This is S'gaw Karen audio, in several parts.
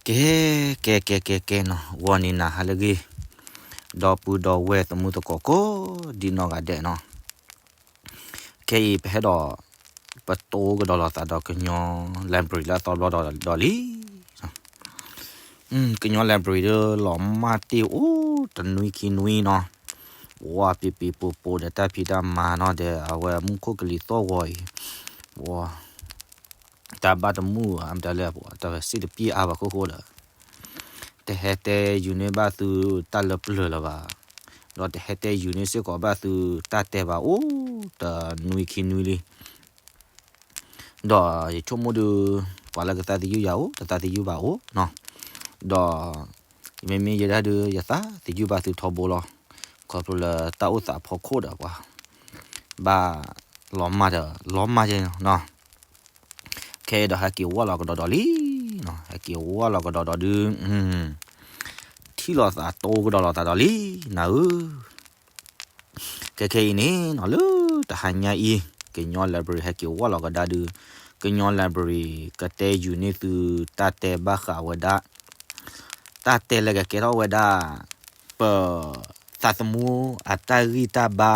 ကဲ ကဲ ကဲ ကဲ ကဲနီၤ, ဂီၤနံၤနၤဟါလၢအဂ့ၤ, ဒီပုၢ်ဒီဝဲၢ်သမုၢ်သကိးကိးဒံနီၢ်ဂၤဒဲးနီၤ, ခဲအံၤပဟဲဒီး ပတိကဒီးလိာ်သးဒီးကညီ library လၢအသီတဘျီဒီးလံ. ကညီ library ဒီးလီၤမၢ်တ့ၢ်အိၣ်တနွံခံနွံနီၤ, ဝဲပံၤပံၤပိာ်ပိာ်ဒီးတၢ်ဖံးတၢ်မၤနီၤဒီး အဝဲမူခိၣ်ကလံၤသီၣ်ဂီၤအံၤ, ဝဲ တၢ်ဘၣ်တမုာ်အါမတၤလဲၣ်, တၢ်စံးတပျံၤအါဘၣ်ခိၣ်ဃိဒီး တဟဲတဲယုာ်န့ၢ်ဘၣ်သုတၢ်လၢပျၢၤလၢၤဘၣ်, ဒီးတဟဲတဲယုာ်န့ၢ်စ့ၢ်ကီးဘၣ်သုတၢ်တဲဘၣ်အိၣ်တနွံခံနွံလံ. ဒီးယဆိကမိၣ်ဒုး ပှၤလၢကသးသယုၢ်ယၤအိၣ် တသးသယုၢ်ဘၣ်အိၣ်နီၤ, ဒီး မ့မ့ၢ်ယဲဒၣ်ဒုး ယသးသယုၢ်ဘၣ်သုထီဘိလီၤ. ခီဖျိလၢတၢ်အိၣ်သးအဖီခိၣ်ဒီးပှၤ ဘၣ်လီၤမၢ်ဒီးလီၤမၢ်ယဲနီၤ. ခဲအံၤဒီးဟဲက့ၤဝၢ်လီၤကဒီးဒီးလံနီၤ, ဟဲက့ၤဝၢ်လီၤကဒီးဒီးဒုး ထံၣ်လိာ်သးတိကဒီးလိာ်သးဒီးလံ နၤဧၢ. ခဲခဲအံၤန့ၣ်နီၤ လၢတဟါညါအံၤ ကညီ library ဟဲက့ၤဝၢ်လီၤကဒါဒုး ကညီ library ကတဲယုာ်န့ၢ်သုတၢ်တဲဘၣ်ဃးဝဲဒၣ် တၢ်တဲလၢကကဲထီၣ်ဝဲဒၣ် ပသးသမူအတၢ်ဂံၢ်တၢ်ဘါ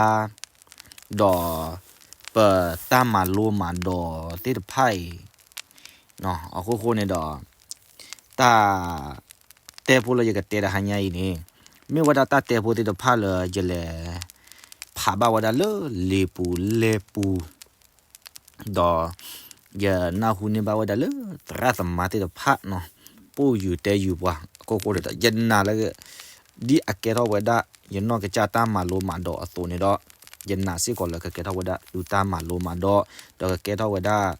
ဒီးပတၢ်မၤလိမၤဒိးသ့ၣ်တဖၣ်အံၤ အဃိဃိန့ၣ်ဒီး တၢ်တဲဖိလၢယကတဲတဟါညါအံၤန့ၣ် မ့ၢ်ဝဲဒၣ်တၢ်တဲဖိသ့ၣ်တဖၣ်လၢယလဲၤဖးဘၣ်ဝဲဒၣ်လၢလံာ်ပူၤလဲၢ်ပူၤ ဒီးယနၢ်ဟူန့ၢ်ဘၣ်ဝဲဒၣ်လၢသရၣ်သမါသ့ၣ်တဖၣ်နီၤ ပိာ်ယုာ်တဲယုာ်ပှၤအခိၣ်ဃိဒီး ယနာ်လၢ ဒ်အကဲထီၣ်ဝဲဒၣ် ယနီၢ်ကစၢ်တၢ်မၤလိမၤဒိးအသိးန့ၣ်ဒီး ယနာ်စ့ၢ်ကီးလၢကကဲထီၣ်ဝဲဒၣ်သုတၢ်မၤလိမၤဒိး ဒီးကကဲထီၣ်ဝဲဒၣ်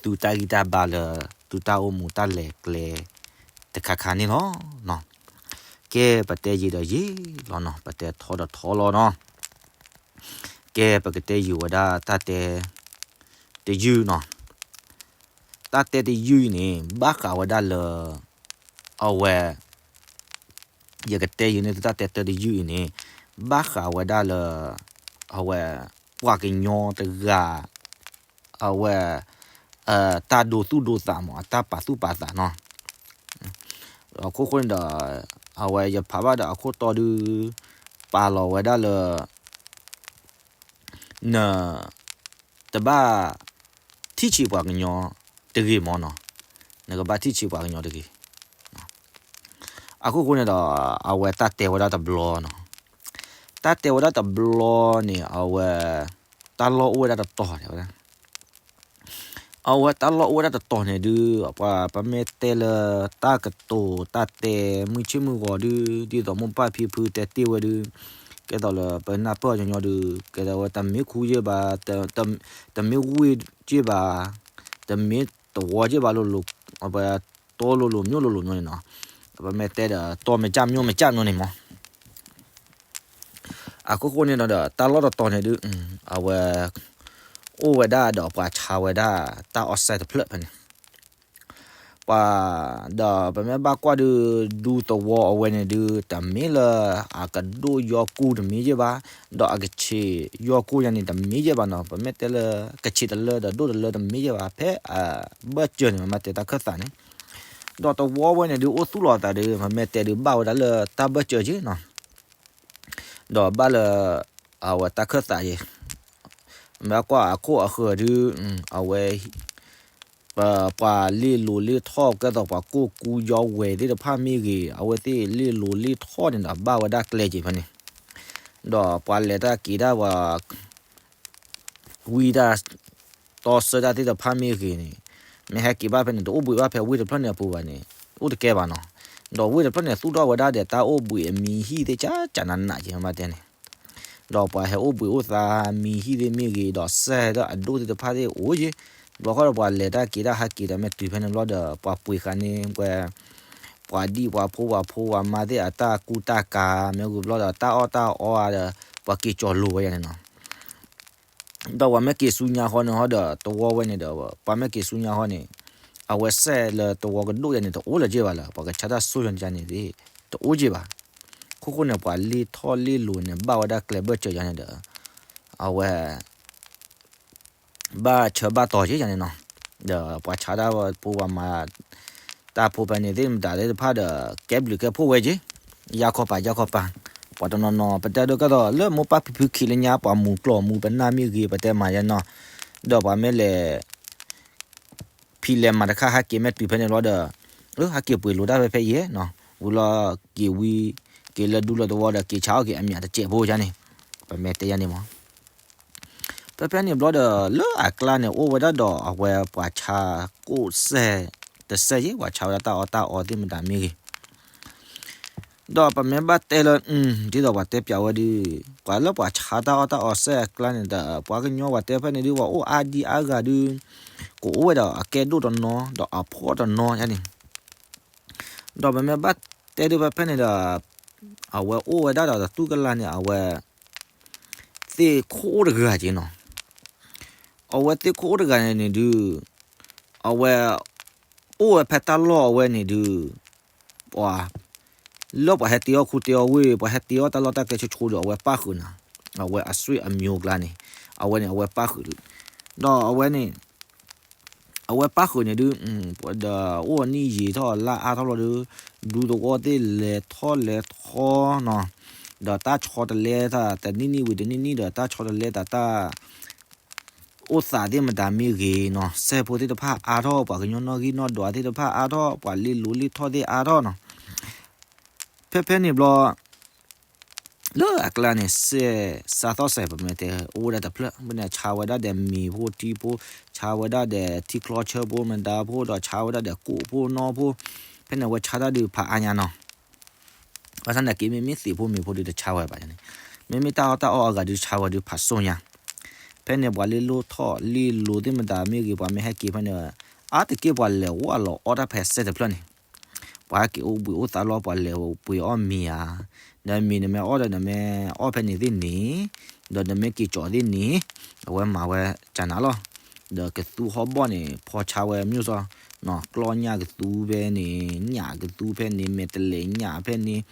သုတၢ်ဂံၢ်တၢ်ဘါလၢ သုတၢ်အိၣ်မူတၢ်လဲၤကျဲ တခါခါန့ၣ်လီၤ. ကဲ ပတဲယံာ်ဒီးယံာ်လီၤနီၤ, ပတဲထီဒီးထီလီၤနီၤ. ကဲ ပကတဲယုာ်ဝဲဒၣ်တၢ်တဲတယုၢ်နီၤ. တၢ်တဲတယုၢ်အံၤန့ၣ် ဘၣ်ဃးဝဲဒၣ်လၢ အဝဲ ယကတဲယုာ်န့ၢ်သုတၢ်တဲတယုၢ်အံၤန့ၣ် ဘၣ်ဃးဝဲဒၣ်လၢ အဝဲ ပှၤကညီတဂၤ အဝဲ တၢ်ဒိသူၣ်ဒိသးမး အတၢ်ပာ်သူၣ်ပာ်သးနီၤ. အခိၣ်ဃိန့ၣ်ဒီး အဝဲယဖးဘၣ်ဒီးအခိၣ်တီဒုး ပာ်လီၤဝဲဒၣ်လၢ န တဘၣ်ထံၣ်ဆံးပှၤကညီတဂ့ၤမးနီၤ, နကဘၣ်ထံၣ်ဆံးပှၤကညီတဂ့ၤ. အခိၣ်ဃိန့ၣ်ဒီး အဝဲတၢ်တဲဝဲဒၣ်တဘျီနီၤ, တၢ်တဲဝဲဒၣ်တဘျီန့ၣ် အဝဲ တၢ်လီၢ်အိၣ်ဝဲဒၣ်တတီၤတဲဝဲဒၣ် အဝဲတၢ်လီၢ်အိၣ်ဝဲဒၣ်တတီၤန့ၣ်ဒုး ပှၤပမ့ၢ်တဲလၢတၢ်ကတိၤတၢ်တဲမုၢ်ဆ့ၣ်မုၢ်ဂီၤဒုး ဒ်သိးမိၢ်ပၢ်ဖံဖုတဲတ့ၢ်ဝဲဒုး ကဲသိးလၢပနၢ်ပၢၢ်ညီညီဒုး ကဲသိးဝဲတမ့ၢ်ခူယဲၢ်ဘၣ်, တမ့ၢ်ဝ့ၢ်ယဲၢ်ဘၣ်, တမ့ၢ်တဝီယဲၢ်ဘၣ်လိၤလိၤ, အဝဲတီလိၤလိၤမျိၣ်လိၤလိၤမျိၣ်န့ၣ်နီၤ, ပမ့ၢ်တဲဒီးတီမ့ၢ်ကၠၢ်မျိၣ်မ့ၢ်ကၠၢ်မျိၣ်န့ၣ်မး အခိၣ်ဃိန့ၣ်ဒီး တၢ်လီၢ်တတီၤန့ၣ်ဒုး အဝဲ အိၣ်ဝဲဒၣ်ဒီးပှၤဆါဝဲဒၣ်တၢ်အီၣ်စဲးတဖျၢၣ်ဖဲန့ၣ်, ပှၤ ဒီးပမ့ၢ်ဘၣ်ကွၢ်ဒုး ဒူသဝီအဝဲန့ၣ်ဒုး တမ့ၢ်လၢအကဒိၣ်ယီၢ်ကူၢ်တမ့ၢ်ယဲၢ်ဘၣ်, ဒီးအကဆံးယီၢ်ကူၢ်ယၤန့ၣ် တမ့ၢ်ယဲၢ်ဘၣ်နီၤ, ပမ့ၢ်တဲလၢကဆံးတလၢဒီးဒိၣ်တလၢတမ့ၢ်ယဲၢ်ဘၣ်, ဖဲအဘၢၣ်စၢၤန့ၣ် ပမ့ၢ်တဲတၢ်ခၢၣ်သးန့ၣ်, ဒီးသဝီဝဲန့ၣ်ဒုး အိၣ်သူၣ်လီၤသးဒုး ပမ့ၢ်တဲဒုးဘၣ်ဝဲဒၣ်လၢတၢ်ဘၢၣ်စၢၤက့နီၤ ဒီးဘၣ်လၢ အဝဲတၢ်ခၢၣ်သးယဲၢ်, မ့ၢ်ကွၢ်အခိၣ်အဃၢၤဒုး အဝဲ ပ ပှၤလ့လိၤလ့ထီၣ်ကဲသိးပှၤကိၢ်ကူယီဝဲသ့ၣ်တဖၣ်မ့ၢ်ဂ့ၤ, အဝဲသ့ၣ်လ့လိၤလ့ထီၣ်န့ၣ်ဒီးဘၣ်ဝဲဒၣ်ကျဲက့ၤဖဲန့ၣ်, ဒီးပှၤလဲၤတၢ်က့ၤတၢ်ပှၤ ဝံတၢ် တီဆၢတၢ်သ့ၣ်တဖၣ်မ့ၢ်ဂ့ၤန့ၣ်, မ့ၢ်ဟဲက့ၤဘၣ်ဖဲန့ၣ် တအိၣ်ဘှံးဘၣ်ဖဲဝ့ၢ်တဖျၢၣ်န့ၣ်အပူၤဘၣ်န့ၣ် အိၣ်တကဲဘၣ်နီၤ, ဒီးဝ့ၢ်တဖျၢၣ်န့ၣ် သူၣ်ထီၣ်ဝဲဒၣ်ဒီးတၢ်အိၣ်ဘှံးအမံၤဟံၣ်သ့ၣ်ကၠၢကၠၢနးနးက့ၤမ့ၢ်တဲန့ၣ်, ဒီးပှၤဟဲအိၣ်ဘှံးအိၣ်သါမံၤဟံၣ်သ့ၣ်မ့ၢ်ဂ့ၤ ဒီးစဲဒီးအဒိၣ်သ့ၣ်တဖၣ်သ့ၣ်အိၣ်က့ၤ, ဘျီခီဒီးပှၤလဲၤတၢ်က့ၤတၢ်ဟဲက့ၤဒီးမ့ၢ်တုၤဖဲန့ၣ်ဘျီဒီး ပှၤပှ့ၤဃာ်န့ၢ်ဝဲ ပှၤဒံၣ်ပှၤဖိပှၤဖိပှၤမါသ့ၣ်အတၢ်ကူတၢ်ကၤ မ့ၢ်ဂ့ၤဘျီဒီးတၢ်အီၣ်တၢ်အီဒီး ပှၤက့ၤကၠီၤလိၤဝဲယၤန့ၣ်နီၤ ဒီးပှၤမ့ၢ်က့ၤဆူညါဃီန့ၣ်ဟီဒီး သဝီဝဲန့ၣ်ဒီး ပှၤမ့ၢ်က့ၤဆူညါဃီန့ၣ် အဝဲစဲးလၢသဝီကဒိၣ်ယၤန့ၣ် တအိၣ်လၢၤက့ၤဘၣ်လၢ ပှၤကဆါတၢ်ဆိၣ်ယၤန့ၣ် တအိၣ်က့ၤဘၣ်. ခိၣ်ဃိန့ၣ် ပှၤလ့ထီၣ်လ့လိၤန့ၣ် ဘၣ်ဝဲဒၣ်ကျဲဘၢၣ်စၢၤယၤန့ၣ်ဒီး အဝဲ ဘၣ်ဆၢဘၣ်တီၤက့ၤယၤန့ၣ်နီၤ, ဒီးပှၤဆါတၢ်ဖိပှၤမၤ တ တၢ်ဖိဖဲန့ၣ်သ့ၣ်မတၤသ့ၣ်တဖၣ်ဒီး ကဲဘျုးကဲဖှိၣ်ဝဲက့ၤ, ယါခီပၤယါခီပၤ, ပှၤတနီၤနီၤ ပတဲဒိၣ်ကဲသိးလၢမိၢ်ပၢ်ဖံဖုခံလၢညါ ပှၤမူၤကျိာ်မူၤပနၢ်မ့ၢ်ဂ့ၤ ပတဲမၤယဲနီၤ, ဒီးပှၤမ့ၢ်လဲၤ ဖံးလဲၤမၤတခါ ဟဲက့ၤမ့ၢ်တုၤဖဲန့ၣ်ဘျီဒီး အၢ ဟဲက့ၤပှ့ၤလိာ်တၢ်ဖဲဖဲယဲနီၤ, ဝံၤလီၤက့ၤဝံၤ က့ၤလၢဒူလၢသဝီဒီး က့ၤဆါအီၣ်က့ၤအမံၤတစဲးဖိယါန့ၣ်, ပမ့ၢ်တဲယါန့ၣ်မး ဖဲဖဲန့ၣ်ဘျီဒီး လၢအကျါန့ၣ် အိၣ်ဝဲဒၣ်ဒီးအဝဲပှၤဆါကိၣ်စဲၣ် တစဲၣ်ယဲ ပှၤဆါဝဲဒၣ်တၢ်အီၣ်တၢ်အီသ့ၣ်မတၤမ့ၢ်ဂ့ၤ, ဒီးပမ့ၢ်ဘၣ်တဲလၢ ဒ်သိးပှၤတဲပၠးဝဲဒုး ပှၤလၢပှၤဆါတၢ်အီၣ်တၢ်အီစဲၣ်အကျါန့ၣ်ဒီး ပှၤကညီပှၤတဲဖဲန့ၣ်ဒုး ပှၤအိၣ်အါဒံအါဂၤဒုး ကအိၣ်ဝဲဒီးအကဲဒိၣ်တနီၤ ဒီးအဖှီၣ်တနီၤယါန့ၣ်, ဒီးပမ့ၢ်ဘၣ်တဲဒုးဖဲဖဲန့ၣ်ဒီး အဝဲအိၣ်ဝဲဒၣ်ဒီးတတူၢ်ကလာ်န့ၣ် အဝဲ သ့ၣ်ခိၣ်အိၣ်တဂၤက့ၤနီၤ, အဝဲသ့ၣ်ခိၣ်အိၣ်တဂၤန့ၣ်န့ၣ်ဒုး အဝဲ အိၣ်ဝဲဖဲတၢ်လီၢ်အဝဲန့ၣ်ဒုး ပှၤ လၢပှၤဟဲတ့အီၣ်ခူတ့အီၣ်ဝ့ၢ် ပှၤဟဲတ့အီၣ်တၢ်လီၢ်တၢ်ကျဲဆိဆိဒီး အဝဲပၣ်ဃုာ်နၤ, အဝဲအဆွေအမျိုးကျါန့ၣ် အဝဲန့ၣ် အဝဲပၣ်ဃုာ်ဒုး ဒီးအဝဲန့ၣ် အဝဲပၣ်ဃုာ်န့ၣ်ဒုး ဒီးအိၣ်နံၣ်ယံာ်ထီၣ်လါအါထီၣ်လီၤဒုး ဒူသဝီသ့ၣ်လဲၤထီၣ်လဲၤထီနီၤ, ဒီးတၢ်ဆီတလဲတၢ် တနံၣ်နံၣ်ဝံၤတနံၣ်နံၣ်ဒီး တၢ်ဆီတလဲတၢ် တၢ် အိၣ်သးသ့ၣ်မတၤမ့ၢ်ဂ့ၤနီၤ, စဲဖိသ့ၣ်တဖၣ်အါထီၣ် ပှၤကညီနီၣ်ဂံၢ်နီၣ်ဒွးသ့ၣ်တဖၣ်အါထီၣ် ပှၤလ့လိၤလ့ထီၣ်သ့ၣ်အါထီၣ်နီၤ, ဖဲဖဲန့ၣ်ဘျီ လၢအကျါန့ၣ် စဲး စးသီၣ်စဲး ပမ့ၢ်တဲ အိၣ်ဝဲဒၣ်တဖျၢၣ် ဖဲန့ၣ်ဆါဝဲဒၣ်ဒီးမ့ၤဖိထံဖိ, ဆါဝဲဒၣ်ဒီးထံချီဆၢဖိမဒါဖိ ဒီးဆါဝဲဒၣ်ဒီးကိၣ်ဖိနီၢ်ဖိ, ဖဲန့ၣ်အဝဲဆါတၢ်ဒုးဖးအါညါနီၤ ဘၣ်ဆၣ်သနာ်က့ မ့မ့ၢ်သ့ၣ်ဖိမ့ၤဖိဒုးတဆါဝဲဘၣ်န့ၣ်, မ့မ့ၢ်တၢ်အီၣ်တၢ်အီအဂၤဒုးဆါဝဲဒုးဖးစိၣ်ညါ, ဖဲန့ၣ်ပှၤလ့လိၤထီၣ်လ့လိၤသ့ၣ်မတၤမ့ၢ်ဂ့ၤ ပှၤမ့ၢ်ဟဲက့ၤဖဲန့ၣ်, အါတက့ၢ်ပှၤလဲၤဝဲလီၤအီၣ်တၢ်ဖဲစဲးတဖျၢၣ်န့ၣ်, ပှၤဟဲက့ၤအိၣ်ဘှံးအိၣ်သါလီၤ ပှၤလဲၤပှ့ၤအီၣ်မ့ၤဧါ, ဒီးမ့ၤနမ့ၢ်အီၣ်ဒီးနမ့ၢ်အီၣ်ဖဲန့ၣ်သ့ၣ်န့ၣ်, ဒီးနမ့ၢ်က့ၤကၠီၤသ့ၣ်န့ၣ်, အဝဲမၤဝဲကနၤလီၤ ဒီးကသူဟီၣ်ဘီၣ်န့ၣ် ဖီဆါဝဲမ့ၢ်စီ, ကျီၢ်ညၣ်ကသူဖဲန့ၣ်, ညၣ်ကသူဖဲန့ၣ်, မဲာ်တလဲၤညၣ်ဖဲန့ၣ်,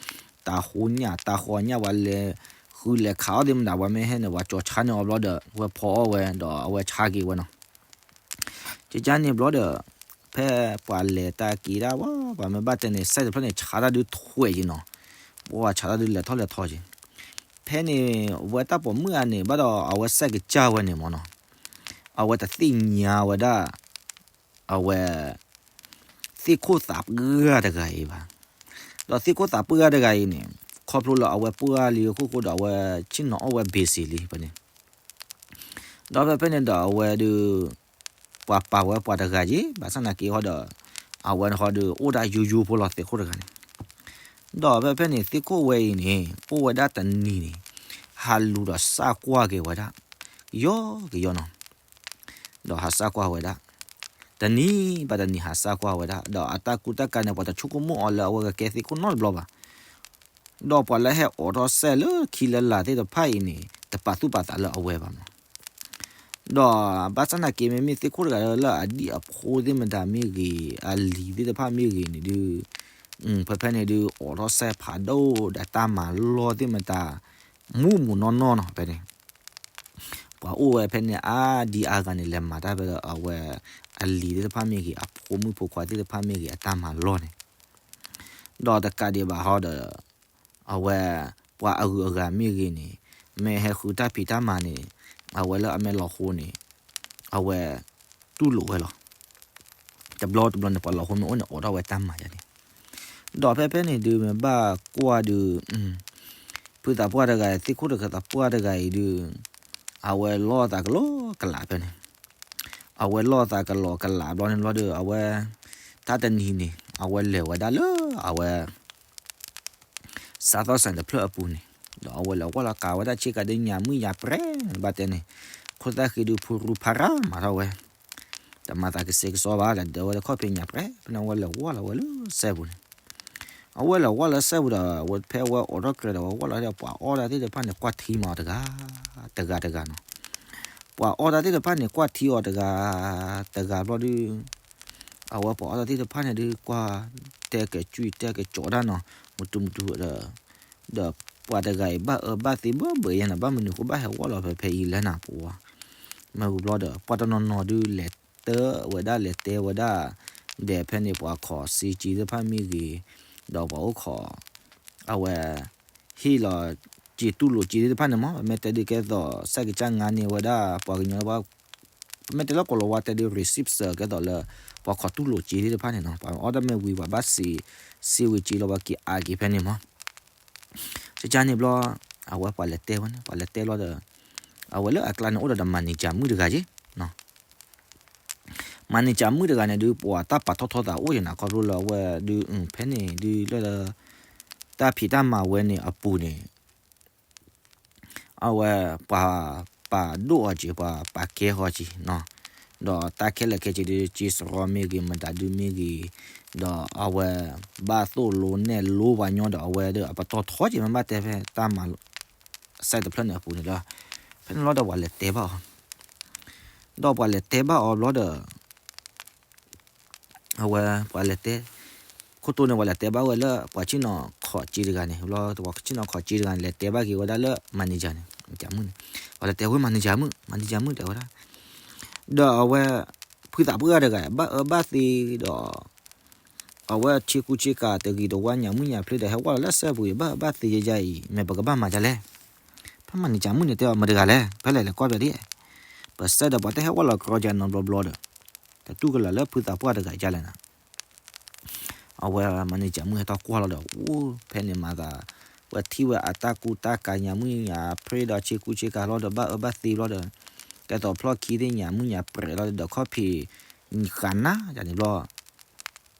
တၤဟိညၣ်တၤဃီညၣ် ပှၤလဲၤဃုလဲၤခးအီၣ်သ့ၣ်မတၤ ပှၤမ့ၢ်ဟဲန့ၣ် ပှၤကၠီၤဆါန့ၢ်အီၤဘျီဒီး ဝဲဖီအီၣ်ဝဲ ဒီးအဝဲဆါက့ၤဝဲနီၤ ကကန့ၣ်ဘျီဒီး, ဖဲပှၤလဲၤတၢ်က့ၤတၢ်ဝဲ ပှၤမ့ၢ်ဘၣ်တဲန့ၣ် စဲးတဖျၢၣ်န့ၣ် ဆါတၢ်ဒုးထွဲးက့ၤနီၤ, ပှၤဆါတၢ်ဒုးလဲၤထီၣ်လဲၤထီက့ၤ, ဖဲန့ၣ် ဝဲတၢ်ပိာ်မုၣ်အါန့ၣ် ဘၣ်ဒီးအဝဲစဲးကစၢ်ဝဲန့ၣ်မ့ၢ်နီၤ, အဝဲတသ့ၣ်ညါဝဲဒၣ် အဝဲ သ့ၣ်ခိၣ်သးပှၢ်တဂၤအံၤဘၣ်. ဒီးသ့ၣ်ခိၣ်သးပှၢ်တဂၤအံၤန့ၣ် ခီဖျိလၢအဝဲပှၢ်လံအခိၣ်ဃိဒီး အဝဲဆ့ၣ်နီၤအီၣ်ဝဲဘ့ၣ်စ့လံဖဲန့ၣ်, ဒီးဖဲဖဲန့ၣ်ဒီးအဝဲဒုး ပှၤပာ်ဝဲပှၤတဂၤက့ၤ ဘၣ်ဆၣ်သနာ်က့ဟီဒီး အဝဲဟီဒီးအိၣ်ဒၣ်ယိယိဖိလီၤ သ့ၣ်ခိၣ်တဂၤန့ၣ်, ဒီးဖဲဖဲန့ၣ် သ့ၣ်ခိၣ်ဝဲအံၤန့ၣ် အိၣ်ဝဲဒၣ်တနံၤန့ၣ် ဟးလူၤဒီးစၢ်ကွၢ်က့ၤဝဲဒၣ် ကယီကယီနီၤ ဒီးဟးစၢ်ကွၢ်ဝဲဒၣ်, တနံၤဘၣ်တနံၤဟးစၢ်ကွၢ်ဝဲဒၣ် ဒီးအတၢ်ကူတၢ်ကၤန့ၣ် ပှၤတဆိကမိၣ်အီၤလၢအဝဲကကဲသ့ၣ်ခိၣ်နီတဘျီဘၣ်. ဒီးပှၤလၢဟဲအိးထီၣ်စဲးလၢခံလၢလာ်သ့ၣ်တဖၣ်အံၤန့ၣ် တပာ်သူၣ်ပာ်သးလၢအဝဲဘၣ်မး ဒီးဘၣ်ဆၣ်သနာ်က့ မ့မ့ၢ်သ့ၣ်ခိၣ်တဂၤလၢအဒံၣ်အဖိသ့ၣ်မတၤမ့ၢ်ဂ့ၤ အလံၤသ့ၣ်တဖၣ်မ့ၢ်ဂ့ၤန့ၣ်ဒုး, ဖဲဖဲန့ၣ်ဒုး အိးထီၣ်စဲးဖးဒိၣ်ဒီးတၢ်မၤလီၢ်သ့ၣ်မတၤ မူးမူးနီၢ်နီၢ်နီၤ ဖဲန့ၣ် ပှၤအိၣ်ဝဲဖဲန့ၣ်အါဒံအါဂၤန့ၣ် လဲၤမၤတၢ်ဖဲဒီးအဝဲ အလံၤသ့ၣ်တဖၣ်မ့ၢ်ဂ့ၤ အဖိမုၣ်ဖိခွါသ့ၣ်တဖၣ်မ့ၢ်ဂ့ၤ အတၢ်မၤလီၢ်န့ၣ် ဒီးတကးဒံးဘၣ်ဟီဒီး အဝဲ ပှၤအဂုၤအဂၤမ့ၢ်ဂ့ၤန့ၣ် မ့ၢ်ဟဲဃုတၢ်ဖံးတၢ်မၤန့ၣ် အဝဲလၢအမ့ၢ်လီၤဃိန့ၣ် အဝဲ တူၢ်လိာ်ဝဲလီၤ. တဘျီတဘျီန့ၣ် ပှၤလီၤဃိမ့ၢ်အိၣ်န့ၣ် အိးထီၣ်ဝဲတၢ်မၤယါန့ၣ် ဒီးဖဲဖဲန့ၣ်ဒုး မ့ၢ်ဘၣ်ကွၢ်ဒုး ဖုသးပှၢ်တဂၤ သ့ၣ်ခိၣ်တဂၤသးပှၢ်တဂၤအံၤဒုး အဝဲလီၢ်သးကလီကလးဖဲန့ၣ် အဝဲလီၢ်သးကလီကလးဘျီန့ၣ်ဘျီဒီး အဝဲ တၢ်တနံၤန့ၣ် အဝဲလဲၤဝဲဒၣ်လၢအဝဲ စးသီၣ်စဲးတဖျၢၣ်အပူၤန့ၣ် ဒီးအဝဲလဲၤဝဲလီၤကးဝဲဒၣ်ဆ့ကၤဒုးညၣ်မုၣ်ညၣ်ပြဲ ဘၣ်တဲန့ၣ် ခိၣ်သၣ်ဃံဒုးဖူရူဖးရါမၤထီၣ်ဝဲ တမၤသးကဆှဲကဆှီဘၣ် ဒီးဒၢးဝဲတခီၣ်ဖံးညၣ်ပြဲ ဖဲန့ၣ်အဝဲလဲၤဝဲလီၤဝဲလၢစဲးပူၤန့ၣ် အဝဲလဲၤဝဲလၢစဲးပူၤဒီး အဝဲဖဲအဝဲအိးထီၣ်ကြဲးဒီး အဝဲဝဲလီၤဒီး ပှၤအီၣ်တၢ်သ့ၣ်တဖၣ်န့ၣ် ကွၢ်ထံမၤအီၤတဂၤ တဂၤတဂၤနီၤ ပှၤအီၣ်တၢ်သ့ၣ်တဖၣ်န့ၣ် ကွၢ်ထံအီၤတဂၤ တဂၤဘျီဒုး အဝဲပှၤအီၣ်တၢ်သ့ၣ်တဖၣ်န့ၣ်ဒုး ကွၢ်တဲကကွံၢ်တဲကကၠီးတၢ်နီၤ မတူမတူဒီး ဒီးပှၤတဂၤအံၤဘၣ်အၢဘၣ်သီဘၣ်ဘၣ်ယဲန့ၣ် ဘၣ်မနုၤဃိဘၣ်ဟဲဝဲလီၤဖဲဖဲအံၤလဲၣ်နၤပှၤ မ့ၢ်ဝံၤဘျီဒီး ပှၤတနီၤနီၤဒုးလဲၤတၢဝဲဒၣ်လဲၤတဲဝဲဒၣ် ဒီးဖဲန့ၣ်ပှၤခိးစ့က့သ့ၣ်တဖၣ်မ့ၢ်ဂ့ၤ, ဒီးပှၤအိၣ်ခိး အဝဲ ဟ့ၣ်လီၤစ့တူၢ်လိာ်စ့သ့ၣ်တဖၣ်န့ၣ်မး, ပမ့ၢ်တဲဒုးကဲသိး စဲးကစၢ်ငါန့ၢ်ဝဲဒၣ် ပှၤကညီဘၣ်, ပမ့ၢ်တဲလၢကိးလၤဝါတဲဒုး receipt ကဲသိးလၢ ပှၤခိးတူၢ်လိာ်စ့သ့ၣ်တဖၣ်န့ၣ်နီၤ, ပှၤအီၣ်တၢ်မ့ၢ်ဝံၤ ပှၤဘၣ်စ့ စ့ဝံၤစ့လီၤ ပှၤက့ၤအါက့ၤဖဲန့ၣ်မး. ကကန့ၣ်ဘျီ အဝဲပှၤလဲၤတဲဝဲန့ၣ် ပှၤလဲၤတဲဘျီဒီး အဝဲလၢအကျါန့ၣ်အိၣ်ဒီး manager မုၣ်တဂၤက့ manager မုၣ်တဂၤန့ၣ်ဒုး ပှၤတၢ်ပာ်ထီၣ်ထီသးအိၣ်က့ၤနၤ ခီဖျိလၢအဝဲဒုး ဖဲန့ၣ်ဒုးလၢ တၢ်ဖံးတၢ်မၤဝဲန့ၣ်အပူၤန့ၣ် အဝဲ ပှၤပာ်ဒိၣ်အီၤက့ၤ ပှၤပာ်ကဲဃီက့ၤနီၤ, ဒီးတၢ်ခဲလၢာ်ခဲဆ့ဒုး က့စရီမ့ၢ်ဂ့ၤ မတၤဒုမ့ၢ်ဂ့ၤ, ဒီးအဝဲ ဘၣ်သိၣ်လိနဲၣ်လိပှၤညီဒီး အဝဲဒီးအပတီၢ်ထီက့ၤ မ့ၢ်ဘၣ်တဲဖဲတၢ်မၤ စဲးတဖျၢၣ်န့ၣ်အပူၤန့ၣ်ဒီး ဖဲန့ၣ်လီၤဒီးပှၤလဲၤတဲဘၣ်အီၤ, ဒီးပှၤလဲၤတဲဘၣ်အီၤဘျီဒီး အဝဲပှၤလဲၤတဲ ခိၣ်တိန့ၣ် ပှၤလဲၤတဲဘၣ်ဝဲလၢ ပှၤဆ့ၣ်နီၤခိးက့တဂၤန့ၣ် ဘျီ ပှၤဆ့ၣ်နီၤခိးက့တဂၤန့ၣ် လဲၤတဲဘၣ်က့ၤဝဲဒၣ်လၢ manager န့ၣ် manager မုၣ်န့ၣ်, ပှၤလဲၤတဲဝဲ manager မုၣ် manager မုၣ်တဲဝဲဒၣ်, ဒီးအဝဲ ဖုသးပှၢ်တဂၤ ဘၣ်အၢဘၣ်သီဒီး အဝဲဆ့ကူဆ့ကၤတဂ့ၤတဝါ ညၣ်မုၣ်ညၣ်ဖျ့ဒီး ဟဲဝဲလီၤလၢစဲးပူၤအံၤ ဘၣ်အၢဘၣ်သီယဲယဲအံၤ မ့ၢ်ပကဘၣ်မၤဒ်လဲၣ်. ဖဲ manager မုၣ်န့ၣ်တဲအီၤ မတၤတဂၤလဲၣ် ဖဲလဲၣ်လဲၤကွၢ်ဖဲဒ် ပစဲးဒီးပှၤတဟဲဝဲလီၤကြီကနီဘျီဘျီဒီး တတူၢ်ကလာ်လၢဖုသးပှၢ်တဂၤဒ်လဲၣ်နၤ. အဝဲ manager မုၣ်ဟဲထီၣ်ကွၢ်လီၤဒီး အိၣ်ဖဲန့ၣ်မၤသး ဝဲထံၣ်ဝဲအတၢ်ကူတၢ်ကၤ ညၣ်မုၣ်ညၣ်ဖျ့ဒီးဆ့ကူဆ့ကၤလီၤဒီး ဘၣ်အၢဘၣ်သီဘျီဒီး ကဲသိးဖျီၣ်ခံသ့ၣ် ညၣ်မုၣ်ညၣ်ပြဲးလီၤဒီး ခီၣ်ဖံး ဃာ်နၤယၤန့ၣ်ဘျီ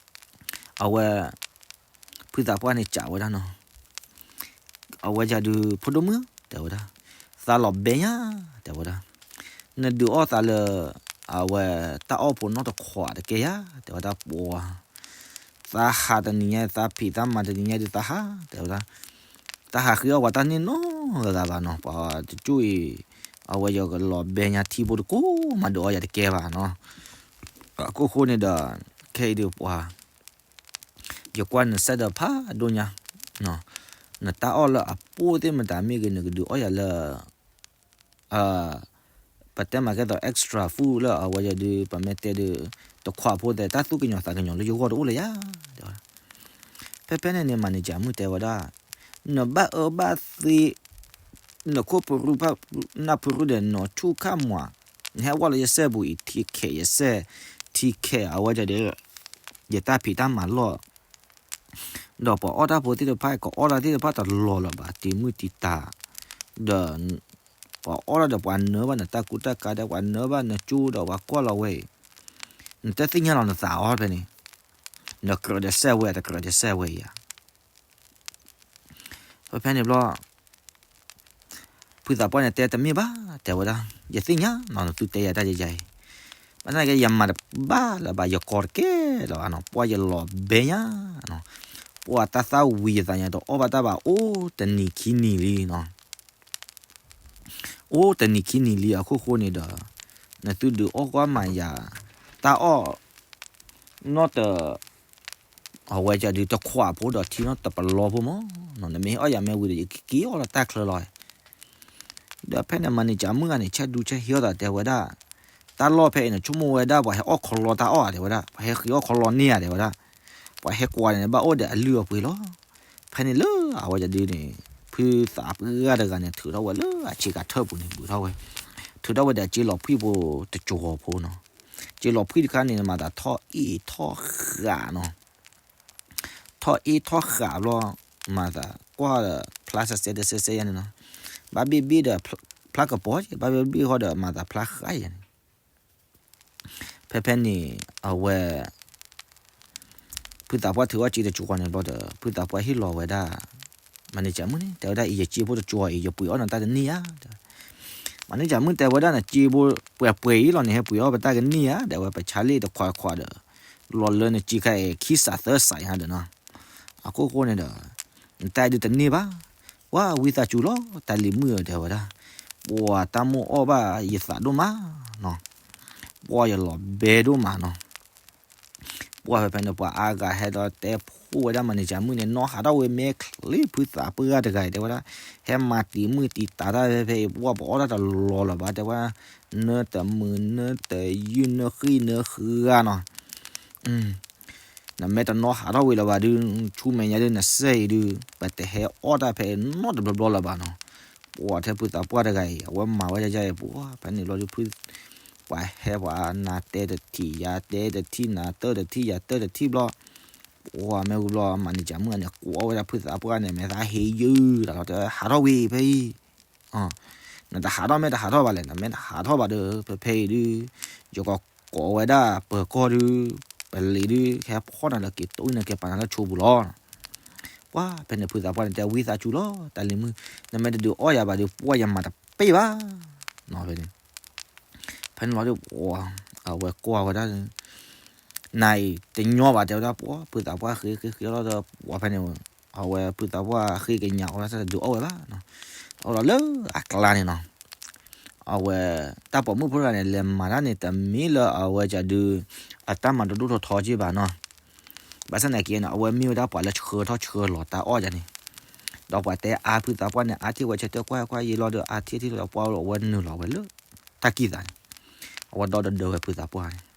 အဝဲ ဖုသးပှၢ်န့ၣ်စံးဝဲဒၣ်နီၤ, အဝဲယၤဒုး ဖိဒိၣ်မုၣ် တဲဝဲဒၣ်, သးလီၤဘဲညါ တဲဝဲဒၣ်, နဒုးအီၣ်သးလၢ အဝဲတၢ်အီၣ်ဖိနီတခွးတကဲယၤ တဲဝဲဒၣ်ပှၤ, သးဟးတနံၤညါ သးဖံးသးမၤတနံၤညါဒုးသးဟး တဲဝဲဒၣ်, တၢ်ဟးဃ့အီၣ်ပှၤတၢ်န့ၣ်နီတဂၤဘၣ်နီၤ ပှၤတကၠိၢ်အံၤ အဝဲယကလီၤဘဲညါထံဖိတကိးမးဒုးအီၣ်ယၤတကဲဘၣ်နီၤ, အခိၣ်ဃိန့ၣ်ဒီး ခဲအံၤဒုးပှၤ ယကွၢ်နစဲးဒီးဖးဒိၣ်ညါ, နတၢ်အီၣ်လၢအပိၢ်သ့ၣ်မတၤမ့ၢ်ဂ့ၤ နကဒုးအီၣ်ယၤလၢ ပတဲမးကဲသိး extra food လၢအဝဲယၤဒုး ပမ့ၢ်တဲဒုး တခွးဖိသဲး တၢ်သူၣ်ကညီၤသးကညီၤလၢယဂီၢ်တအိၣ်လၢၤယၤ တဲဝဲဒၣ်. ဖဲဖဲန့ၣ်န့ၣ် manager မုၣ်တဲဝဲဒၣ်, နဘၣ်အၢဘၣ်သီ နခိၣ်ပရူၢ်ဖး နၢ်ပရူၢ်ဒီး နီၢ်ဆူၣ်ခၣ်မွၤ, နဟဲဝဲလၢယစဲးပူၤအံၤ ထံခဲးယစဲး, ထံခဲးအဝဲဒၣ်ဒီး ယတၢ်ဖံးတၢ်မၤလီၢ်, ဒီးပှၤအီၣ်တၢ်ဖိသ့ၣ်တဖၣ် ကအီၣ်တၢ်သ့ၣ်တဖၣ်တလီၤလၢၤဘၣ် တံၤမုၢ်တံၤတၢ်, ဒီး ပှၤအီၣ်တၢ်ဒီးပှၤနၢဘၣ်နတၢ်ကူတၢ်ကၤဒီး ပှၤနၢဘၣ်နကၠိဒီးပှၤကွၢ်လီၤဝဲအံၤ, နတသ့ၣ်ညါလီၤနသးအီၤဖဲန့ၣ်, နကြၢးဒီးစဲးဝဲ တကြၢးဒီးစဲးဝဲအံၤဧါ. ဖဲဖဲန့ၣ်ဘျီ ဖုသးပှၢ်န့ၣ်တဲတမ့ၢ်ဘၣ် တဲဝဲဒၣ်, ယသ့ၣ်ညါနီၤ နသုတဲယၤတၢ်ယဲယၤအံၤ, ဘၣ်ဆၣ်က့ ယမၤတဘၣ်လၢၤဘၣ် ယကီတကဲလၢၤဘၣ်နီၤ ပှၢ်ယလီၤဘဲညါနီၤ, ပှၢ်တၢ်သၣ်ဝံၤယသးညါ တအီၣ်ဘၣ်တၢ်ဘၣ်အိၣ်တနံၤခံနံၤလံနီၤ အိၣ်တနံၤခံနံၤလံအခိၣ်ဃိန့ၣ်ဒီး နသုဒုးအီၣ်ကွၢ်မၤယၤ တၢ်အီၣ် နီၢ်တ အဝဲဒၣ်ဒုးတခွးဖိဒီးထံနီၢ်တပလီဖိမး, နမ့ၢ်ဟ့ၣ်အီၣ်ယၤမ့ၢ်ဝံၤဒီး ယကက့ၤအီၣ်လၢတၢ်ချၢလီၤ. ဒီးဖဲန့ၣ် manager မုၣ်ဂၤန့ၣ် ဆဲးဒူဆဲးဟ့အီၣ်သးတဲဝဲဒၣ်, တၢ်လီၢ်ဖဲအံၤန့ၣ် ဆိကမိၣ်ဝဲဒၣ် ပှၤဟဲအီၣ်ခီလီတၢ်အီၣ်ဧါတဲဝဲဒၣ်, ပှၤဟဲဃ့အီၣ်ခီလီန့ၢ်ဧါတဲဝဲဒၣ်, ပှၤဟဲကွၢ်န့ၣ် ဘၣ်အိၣ်ဒီးအလုၢ်အပှ့ၤလီၤ. ဖဲန့ၣ်လၢအဝဲဒၣ်ဒုးန့ၣ် ဖုသးပှၢ်တဂၤန့ၣ် ထုးထီၣ်ဝဲလၢအဆ့ကၤထၢၣ်ပူၤန့ၣ် ဘုးထီၣ်ဝဲ, ထုးထီၣ်ဝဲဒီးအစ့လီၤဖှံၣ်ဖိတကဝီၤဖိနီၤ, စ့လီၤဖှံၣ်တခါန့ၣ် မၤသးထီၣ်အ့ၣ်ထီၣ်ဃာ်နီၤ ထီၣ်အ့ၣ်ထီၣ်ဃာ်ဘျီ, မၤသးကွၢ်ဒီးဖျါစဲစဲတစဲစဲယါန့ၣ်နီၤ, ဘၣ်ဘ့ၣ်ဘ့ၣ်ဒီးဖျါကပီၤ, ဘၣ်ဘ့ၣ်ဘ့ၣ်ဃီဒီးမၤသးဖျါဃာ်ယါန့ၣ်, ဖဲဖဲန့ၣ် အဝဲ ဖုသးပှၢ်ထုးအီၣ်စ့တကဝီၤန့ၣ်ဘျီဒီး ဖုသးပှၢ်ဟ့ၣ်လီၤဝဲဒၣ် မၤန့ၢ်ကၠးမုၣ်န့ၣ် တဲဝဲဒၣ်အံၤ ယစ့ဖိတကဝီၤအံၤ ယပှ့ၤအီၣ်နတၢ်တန့ၢ်ဧါ, မၤန့ၢ်ကၠးမုၣ်တဲဝဲဒၣ် နစ့ဖိပှဲၤပှဲၤအံၤလီၤန့ၣ် ဟဲပှ့ၤအီၣ်ပတၢ်ကန့ၢ်ဧါ, ဒီးဝဲပဆါလ့ၣ်တခွးခွးဒီး လီၤလၢနစ့ခါအံၤ ခံစးသၢစးညါဒီးနီၤ, အခိၣ်ဃိန့ၣ်ဒီး နတၢ်ဒုးတန့ၢ်ဘၣ်, ပှၤဝံသးစူၤလီၤ တၢ်လံၤမုၣ်ဧၢ တဲဝဲဒၣ်, ပှၤတၢ်မိၣ်အီၣ်ဘၣ်ယသးဒိၣ်မးနီၤ, ပှၤယလီၤဘဲဒိၣ်မးနီၤ ပှၢ်ဖဲဖဲန့ၣ် ပှၤအါဂၤဟဲဒီးတဲဖှိၣ်ဝဲဒၣ် မၤန့ၢ်ကၠးမုၣ်န့ၣ် နီၢ်ဟးထီၣ်ဝဲမဲာ်ချ့ဖုသးပှၢ်တဂၤအံၤ တဲဝဲဒၣ်, ဟဲမၤတံၤမုၢ်တံၤတၤတၢ်ဖဲဖဲအံၤ ပှၢ်ပအီၣ်တၢ်တလီၤလၢၤဘၣ် တဲဝဲဒၣ်, နတမုာ်နတယုၢ်နဃံၣ်နဃာ်နီၤ, နမ့ၢ်တနီၣ်ဟးထီၣ်ဝံၤလၢၤဘၣ်ဒုး, ဆူမဲာ်ညါဒုး နစဲအံၤဒုး ပတဟဲအီၣ်တၢ်ဖဲအံၤနီတဘျီဘျီလၢၤဘၣ်နီၤ. ပှၤထဲဖုသးပှၢ်တဂၤအံၤ အဝဲမၤဝဲဒ်အံၤ ပှၤဖဲန့ၣ်ဘျီဒုး ဖု ပှၤဟဲပှၤနၤတဲတထံၣ် ယၤတဲတထံၣ် နၤတၢၢ်တထံၣ် ယၤတၢၢ်တထံၣ်ဘျီ, ပှၤမ့ၢ်ဝံၤဘျီ မၤန့ၢ်ကမုၣ်န့ၣ် ကိးအီၣ်ဝဲဒၣ်ဖုသးပှၢ်န့ၣ် မဲာ်သၣ်ဟ့ယုၢ်တၢ်လီၤ တဲဟးထီၣ်ဝံၤဖဲအံၤ နတဟးထီၣ်မ့ၢ်တဟးထီၣ်ဘၣ်လဲၣ်, နမ့ၢ်တဟးထီၣ်ဘၣ်ဒီး ဖဲဖဲအံၤဒုး ယကကိးဝဲဒၣ်ပၢၤကီၢ်ဒုး ပလံၤဒုး ကဟဲဖီၣ်နၤလၢက့ၤတိၢ်အံၤ နက့ၤပာ်နၤလၢဆိပူၤလီၤ. ပှၤဖဲန့ၣ်ဖုသးပှၢ်န့ၣ် တဲဝံသးစူၤလီၤ တၢ်လံၤမုၣ်, နမ့ၢ်တဒုးအီၣ်ယၤဘၣ်ဒီး ပှၢ်ယမၤတပ့ၢ်ဘၣ်နီၤ ဖဲန့ၣ် ဖဲန့ၣ်လီၤဒီး ပှၤ အဝဲကွၢ်ဝဲဒၣ် နၤအံၤတညီဘၣ် တဲဝဲဒၣ် ပှၤဖုသးပှၢ်ဃ့ဃ့ဃ့လီၤဒီး ပှၤဖဲန့ၣ် အဝဲဖုသးပှၢ်ဃ့ကညးအီၣ်ဒၣ်တၢ်တဒုးအီၣ်ဝဲဘၣ်နီၤ. အီၣ်ဒီးလၢအကျါန့ၣ်နီၤ အဝဲ တၢ်ပိာ်မုၣ်ဖိတဂၤန့ၣ် လဲၤမၤတၢ်န့ၣ် တမ့ၢ်လၢအဝဲကဒုး အတၢ်မၤတဒိၣ်ထီထီက့ဘၣ်နီၤ. ဘၣ်ဆၣ်သနာ်က့န့ၣ် အဝဲမ့ၢ်ဝဲဒၣ်ပှၤလၢဆှၢထီၣ်ဆှၢလီၤတၢ်အီၣ်ယၤန့ၣ်, ဒီးပှၤတဲအါဖုသးပှၢ်န့ၣ် အါထံၣ်ဝဲဆၢတဲာ်ကွၢ်ကွၢ်ယံာ်လီၤဒီး အါထံၣ်ထံၣ်လီၤဒီး ပှၤအဝဲနုာ်လီၤဝဲလၢ တၢ်ကံၢ်သးန့ၣ်, အဝဲဒီတဒၢဝဲဖုသးပှၢ်န့ၣ်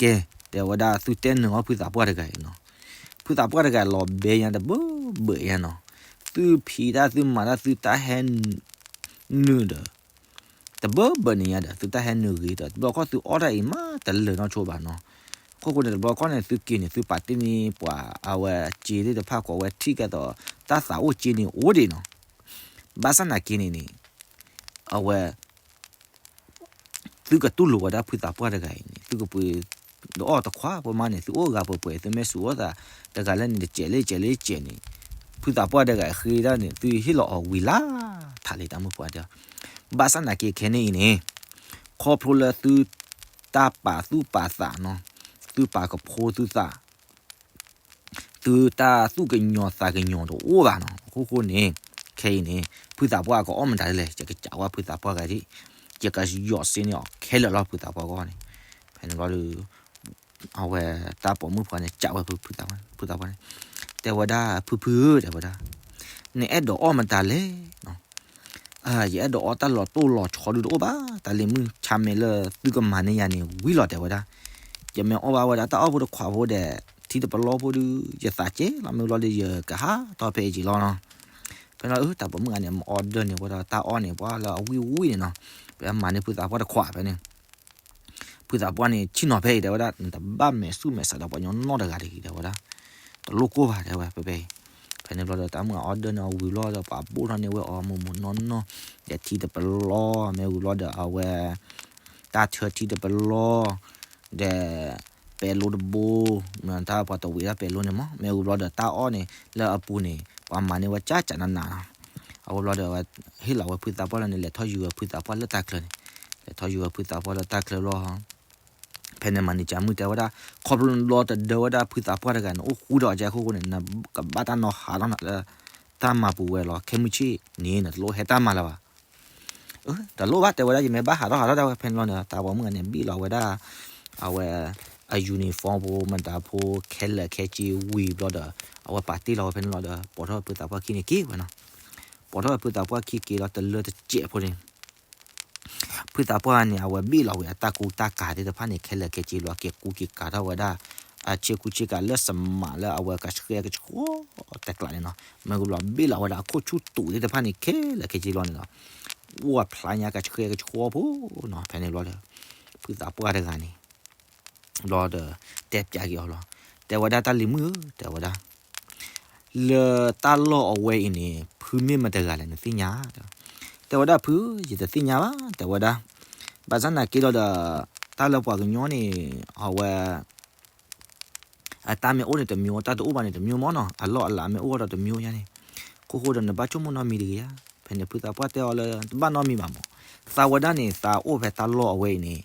ကဲ, တဲဝဲဒၣ်သုတဲနုာ်အီၣ်ဖုသးပှၢ်တဂၤအံၤနီၤ, ဖုသးပှၢ်တဂၤလီၤဘဲညါတဘၢဘၢညါနီၤ, သုဖံးတၢ်သုမၤတၢ်သုတၢ်ဟဲ နုာ်ဒီး တဘၢဘၢန့ၣ်ညါဒီး သုတၢ်ဟဲနုာ်ဂ့ၤဒီး တဘျီခီၣ်သုအီၣ်တၢ်အံၤမးတလၢာ်နီၢ်ဆိဘၣ်နီၤ, အခိၣ်ဃိန့ၣ် တဘျီခီၣ်န့ၣ် သုက့ၤန့ၣ် သုပာ်တ့ၢ်န့ၢ်ပှၤအဝဲစ့သ့ၣ်တဖၣ်ကိးဝဲထံၣ်ကဲသိး တၢ်သးအိၣ်စ့န့ၣ်အိၣ်ဒံးနီၤ, ဘၣ်ဆၣ်သနာ်က့န့ၣ်န့ၣ် အဝဲ သုကတူၢ်လိာ်ဝဲဒၣ်ဖုသးပှၢ်တဂၤအံၤန့ၣ် သုကပှ့ၤ ဒီးအီၣ်တခွးဖိမးန့ၣ် သုအိၣ်ဂၤပှဲၤပှဲၤ သုမ့ၢ်စူးအီၣ်သးတဂၤလၢန့ၣ် တစဲးလၢစဲးလၢစဲးန့ၣ်, ဖုသးပှၢ်တဂၤအံၤဃ့ဒၣ်န့ၣ် သုဟ့ၣ်လီၤအီၤဝံၤလၢ်ထးလံ တၢ်မုၣ်ပှၢ်တဲ, ဘၣ်ဆၣ်သနာ်က့ခဲန့ၣ်အံၤန့ၣ် ခီဖျိလၢသု တၢ်ပာ်သူၣ်ပာ်သးနီၤ, သုပာ်ကဖိသုသး သုတၢ်သူၣ်ကညီၤသးကညီၤတအိၣ်ဘၣ်နီၤ, အခိၣ်ဃိန့ၣ် ခဲအံၤန့ၣ် ဖုသးပှၢ်ကအီၣ်မတၤဒ်လဲၣ် ယကစံးဝဲဖုသးပှၢ်ဂၤဒ်, ယကယီၤစ့န့ၢ်အီၤခဲလၢာ်လီၤ ဖုသးပှၢ်ဂီၢ်န့ၣ်, ဖဲန့ၣ်ဘျီဒီး အဝဲတၢ်ပိာ်မုၣ်ဖိန့ၣ် စံးဝဲဖုသးပှၢ်န့ၣ်, တဲဝဲဒၣ် ဖုဖုဧၢ တဲဝဲဒၣ်, နအဲၣ်ဒိးအီၣ်မတၤလဲၣ် ယအဲၣ်ဒိးအီၣ်တၢ်လီၤတိၢ်လီၤဆီဒုတအိၣ်ဘၣ်, တၢ်လံၤမုၣ်ဆါမဲာ်လၢသုကမၤန့ၢ်ယၤန့ၣ်ဝံၤလီၤ တဲဝဲဒၣ်, ယမ့ၢ်အီၣ်ဘၣ်ဝဲဒၣ်တၢ်အီၣ်ဖိတခွးဖိဒီး ထံတပလီၢ်ဖိဒု ယသးကဲလီၤ မ့ၢ်ဘျီဒီးယကဟးထီၣ်ဖဲအံၤက့ၤလီၤနီၤ, ဖဲန့ၣ်လီၤ တၢ်ပိာ်မုၣ်ဂၤန့ၣ် မၤအီၣ်ဒၢန့ၣ် ပှၤဒီးတၢ်အီၣ်န့ၣ် ပှၤလၢအဝံၣ်ဝံၣ်န့ၣ်နီၤ, ပမၤန့ၢ်ဖုသးပှၢ်တခွးဖဲန့ၣ် ဖုသးပှၢ်န့ၣ် ဆ့ၣ်နီၤဖဲအံၤ တဲဝဲဒၣ် နတဘၣ်မဲာ်ဆူၣ်မဲာ်ဆးဒီးပှၤကညီနီတဂၤတဂ့ၤ တဲဝဲဒၣ်, တလိၣ်ကိၢ်ဘၣ် တဲဝဲ ဖဲဖဲအံၤ, ဖဲန့ၣ်ဘျီဒီး တၢ်မုၣ်အီၣ်ဒၢန့ၣ်အဝံၤဘျီဒီး ပှၤဘိၣ်ထီၣ်န့ၢ်ဝဲအီၤမိၢ်မိၢ်နီၢ်နီၢ်, ဒီးထံတပလီၢ် မ့ၢ်ဝံၤဘျီဒီး အဝဲ တၢ်ဆၢထံတပလီၢ်, ဒီး ပဲၤလိတဘိ, တၢ်ပှၤတဝံၤဒၣ်ပဲၤလိန့ၣ်မး မ့ၢ်ဝံၤဘျီဒီး တၢ်အီၣ်န့ၣ် လၢအပူၤန့ၣ် ပှၤမၤန့ၢ်ဝဲကၠၢ်ကၠၢ်နးနးနီၤ, အဝဲဘျီဒီး ဟ့ၣ်လီၤဝဲဖုသးပှၢ်လၢန့ၣ် လဲၤထီၣ်ယူၤဝဲဖုသးပှၢ်လၢတၢ်ချၢန့ၣ်, လဲၤထီၣ်ယူၤဝဲဖုသးပှၢ်လၢတၢ်ချၢလီၤ ဖဲန့ၣ်မၤန့ၢ်ကမုၣ်တဲဝဲဒၣ် ခီဖျိလီတဒၢဝဲဒၣ်ဖုသးပှၢ်တဂၤန့ၣ် အိၣ်ဃူဒီးအကဲအခိၣ်ဃိန့ၣ် နကဘၣ်တၢ်နီၢ်ဟးထီၣ်နၤလၢ တၢ်မၤပူၤဝဲလီၤ ခဲမုၢ်ဆ့ၣ်န့ၣ် နတလိၣ်ဟဲတၢ်မၤလၢၤဘၣ်. တလိၣ်ဘၣ် တဲဝဲဒၣ် ယမ့ၢ်ဘၣ်ဟးထီၣ်ဟးထီၣ်ဒၣ်ဝဲ ဖဲန့ၣ်လီၤန့ၣ် တၢ်ပိာ်မုၣ်ဂၤန့ၣ် ဘံၣ်လီၤဝဲဒၣ် အဝဲ အ uniform ဖိ မတၤဖိ ခဲလၢာ်ခဲဆ့ဝံၤဘျီဒီး အဝဲပာ်တ့ၢ်လီၤဝဲဖဲန့ၣ်လီၤဒီး ပိာ်ထီၣ်ဝဲဖုသးပှၢ်ခံန့ၣ်က့ၤဝဲနီၤ, ပိာ်ထီၣ်ဝဲဖုသးပှၢ်ခံက့ၤလီၤတလၢတစဲးဖိန့ၣ် ဖုသးပှၢ်န့ၣ် အဝဲဘ့ၣ်လီၤဝဲအတၢ်ကူတၢ်ကၤသ့ၣ်တဖၣ်န့ၣ် ခဲလၢာ်ခဲဆ့လီၤ က့ၤကူက့ၤကၤထီၣ်ဝဲဒၣ် အဆ့ကူဆ့ကၤလၢစမးလၢအဝဲကဆှဲကဆှီတကျးန့ၣ်နီၤ, မ့ၢ်ဝံၤဘျီဘ့ၣ်လီၤဝဲဒၣ်အခိၣ်ဆူၣ်တူာ်သ့ၣ်တဖၣ်န့ၣ် ခဲလၢာ်ခဲဆ့လီၤန့ၣ်လီၤ, အိၣ်ဖျါညါကဆှဲကဆှီဖိနီၤ, ဖဲန့ၣ်ဘျီဒီး ဖုသးပှၢ်တဂၤန့ၣ် ဘျီဒီး တဲပျးက့ၤအီၤလီၤ, တဲဝဲဒၣ်တၢ်လံၤမုၣ်ဧၢ တဲဝဲဒၣ် လၢတၢ်လီၢ်အဝဲအံၤန့ၣ် ဖုမ့ၢ်မတၤတဂၤလဲၣ်နသ့ၣ်ညါ, တဲဝဲဒၣ်ဖု ယတသ့ၣ်ညါဘၣ် တဲဝဲဒၣ်, ဘၣ်ဆၣ်သနာ်က့ဒီး တၢ်လၢပှၤကညီန့ၣ် အဝဲ အတၢ်မ့ၢ်အိၣ်န့ၣ်တမျိုး တၢ်တအိၣ်ဘၣ်န့ၣ်တမျိုးမ့ၢ်နီၤ အလီၢ်အလၤမ့ၢ်အိၣ်ဒီးတမျိုးညါန့ၣ်, ခိၣ်ဃိဒီးနဘၣ်ဆိကမိၣ်နီတမံၤတဂ့ၤဧါ, ဖဲန့ၣ်ဖုသးပှၢ်တဲအီၤလၢ တဘၣ်နီတမံၤဘၣ်မး, သးဝဲဒၣ်န့ၣ် သးအိၣ်ဖဲတၢ်လီၢ်အဝဲအံၤန့ၣ်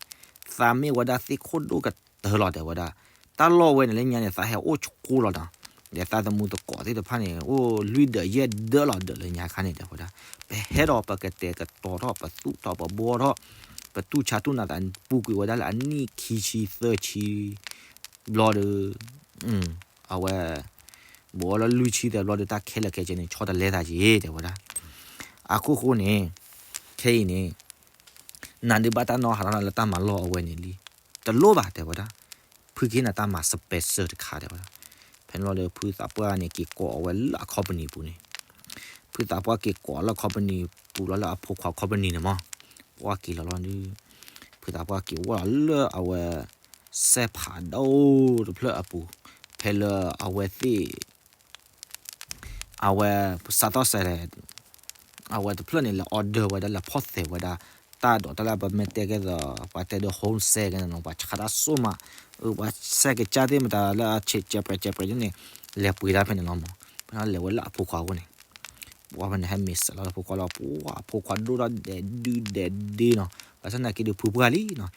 သးမ့ၢ်ဝဲဒၣ်သ့ၣ်ခိၣ်ဒိၣ်ကတၢၢ်လီၤ တဲဝဲဒၣ်, တၢ်လီၢ်ဝဲန့ၣ်လၢညါန့ၣ် သးဟဲအိၣ်ဆိလီၤဒီး ဒီးသးသမူသကိးသ့ၣ်တဖၣ်န့ၣ် အိၣ်လွံၢ်ဒၢးယဲၢ်ဒၢးလီၤ ဒၢးလၢညါခါန့ၣ် တဲဝဲဒၣ်, ပဟဲဒီးပကတဲာ်ကတီၤထီၣ် ပသူၣ်ထီၣ်ပဘှီထီၣ် ပတူၢ်ဆါတူၢ်နးသးပူၤကွံာ်ဝဲဒၣ်လၢအနံၣ်ခံဆံသၢဆံ ဘျီဒီး အဝဲ ဘူးအီၤလၢလွံၢ်ဆံသၢဘျီဒီး တၢ်ခဲလၢာ်ခဲဆ့န့ၣ် ဆီတလဲသးက့ၤ တဲဝဲဒၣ်, အခိၣ်ဃိန့ၣ် ခဲအံၤန့ၣ် နၤဒုးဘၣ်တၢ်နီၢ်ဟးထီၣ်နၤလၢတၢ်မၤလီၢ်အဝဲန့ၣ်လံ, တလိၣ်ဘၣ် တဲဝဲဒၣ်, ဖု က့ၤနၤတၢ်မၤ special တခါ တဲဝဲဒၣ်. ဖဲန့ၣ်ဘျီဒီး ဖုသးပှၢ်န့ၣ် က့ၤကိးအဝဲလၢအ company ပူၤန့ၣ်, ဖုသးပှၢ်က့ၤကိးလၢ company ပူၤလီၤ လၢအဖိခွါ company န့ၣ်မး, ပှၢ်က့ၤလီၤလီၤဒီး ဖုသးပှၢ်က့ၤဝဲလီၤလၢအဝဲ စဲးဖးဒိၣ်တဖျၢၣ်အပူၤ, ဖဲလၢအဝဲသ့ၣ် အဝဲ စးသီၣ်စဲး အဝဲတဖျၢၣ်န့ၣ် လဲၤ order ဝဲဒၣ် လဲၤဖီၣ်သဲးဝဲဒၣ် တၢ်ဒိးတၢ်လၢပမ့ၢ်တဲကဲသိး ပှၤတဲဒီး wholesale ကဲန့ၣ်နီၤ, ပှၤဆါတၢ်စိၣ်မး, ပှၤဆဲးကစၢ်သ့ၣ်မတၤလၢအဆဲးကဲးပြဲးကဲးပြဲးန့ၣ် လဲၤပှ့ၤတၢ်ဖဲန့ၣ်လီၤမး, ဖဲန့ၣ်လဲၤဝဲလၢအဖိခွါအအိၣ်န့ၣ်, ပှၤဖဲန့ၣ်ဟဲမ့ၢ်စဲးလီၤလၢဖိခွါလီၤ, ပှၤအဖိခွါဒိၣ်ထီၣ်ဒဲးဒုးဒဲးဒ့နီၤ, ဘၣ်ဆၣ်သနာ်က့ဒီးဖုပှၢ်လံနီၤ,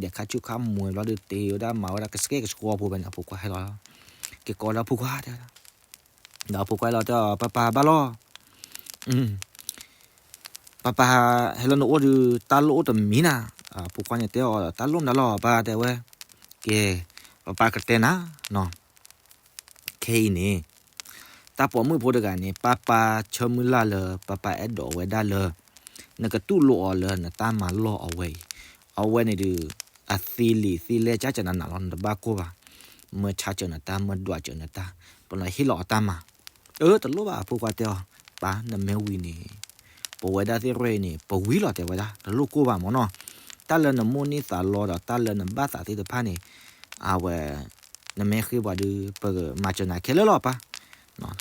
ဒီးခါဆူၣ်ခါမူၤဘျီဒီး တ့ဝဲဒၣ်မၤဝဲဒၣ်ကဆှဲကဆှီဖိဖဲန့ၣ် အဖိခွါဟဲလီၤ, က့ၤကိးလၢအဖိခွါတဲဝဲဒၣ် ဒီးအဖိခွါလီၤတဲအီၤ ပၢ်ပၢ်ဘၣ်လီၤ, ပၢ်ပၢ် ဟဲလၢနအိၣ်ဒီး တၢ်လိၣ်အိၣ်တမံၤနၤ, အဖိခွါန့ၣ်တဲအီၤ တၢ်လိၣ်မတၤလီၤ ပၢ်တဲဝဲ, ကဲ, ပၢ်ပၢ်ကတဲနၤနီၤ, ခဲအံၤန့ၣ် တၢ်ပိာ်မုၣ်ဖိတဂၤန့ၣ် ပၢ်ပၢ်ဆၢမုၢ်လၢ်လၢ ပၢ်ပၢ်အဲၣ်ဒိးဝဲဒၣ်လၢ နကတူၢ်လိာ်အီၤလၢနတၢ်မၤလီၢ်အဝဲအံၤ, အဝဲန့ၣ်ဒီး အသ့လံာ်သ့လဲၢ်ကၢ်ကၢနးနးလီၤ နတဘၣ်ကိၢ်ဘၣ်, မၢဆါစၢၤနတၢ် မၢဒွးစၢၤနတၢ်, ပလီၤဟ့ၣ်လီၤအတၢ်မၤ, အၢ တလိၣ်ဘၣ် အဖိခွါတဲအီၤ, ပၢ်နမ့ၢ်ဝံၤန့ၣ် ပဝဲဒၣ်သ့ၣ်ရဲၣ်အံၤန့ၣ် ပဝံၤလီၤတဲဝဲဒၣ် တလိၣ်ကိၢ်ဘၣ်မၢ်နီၤ, တၢ်လၢနမိၣ်န့ၢ်သးလီဒီး တၢ်လၢနဘၣ်သးသ့ၣ်တဖၣ်န့ၣ် အဝဲ နမ့ၢ်ဃ့ပှၤဒီး ပမၤစၢၤနၤခဲလၢာ်လီၤပၢ်, အ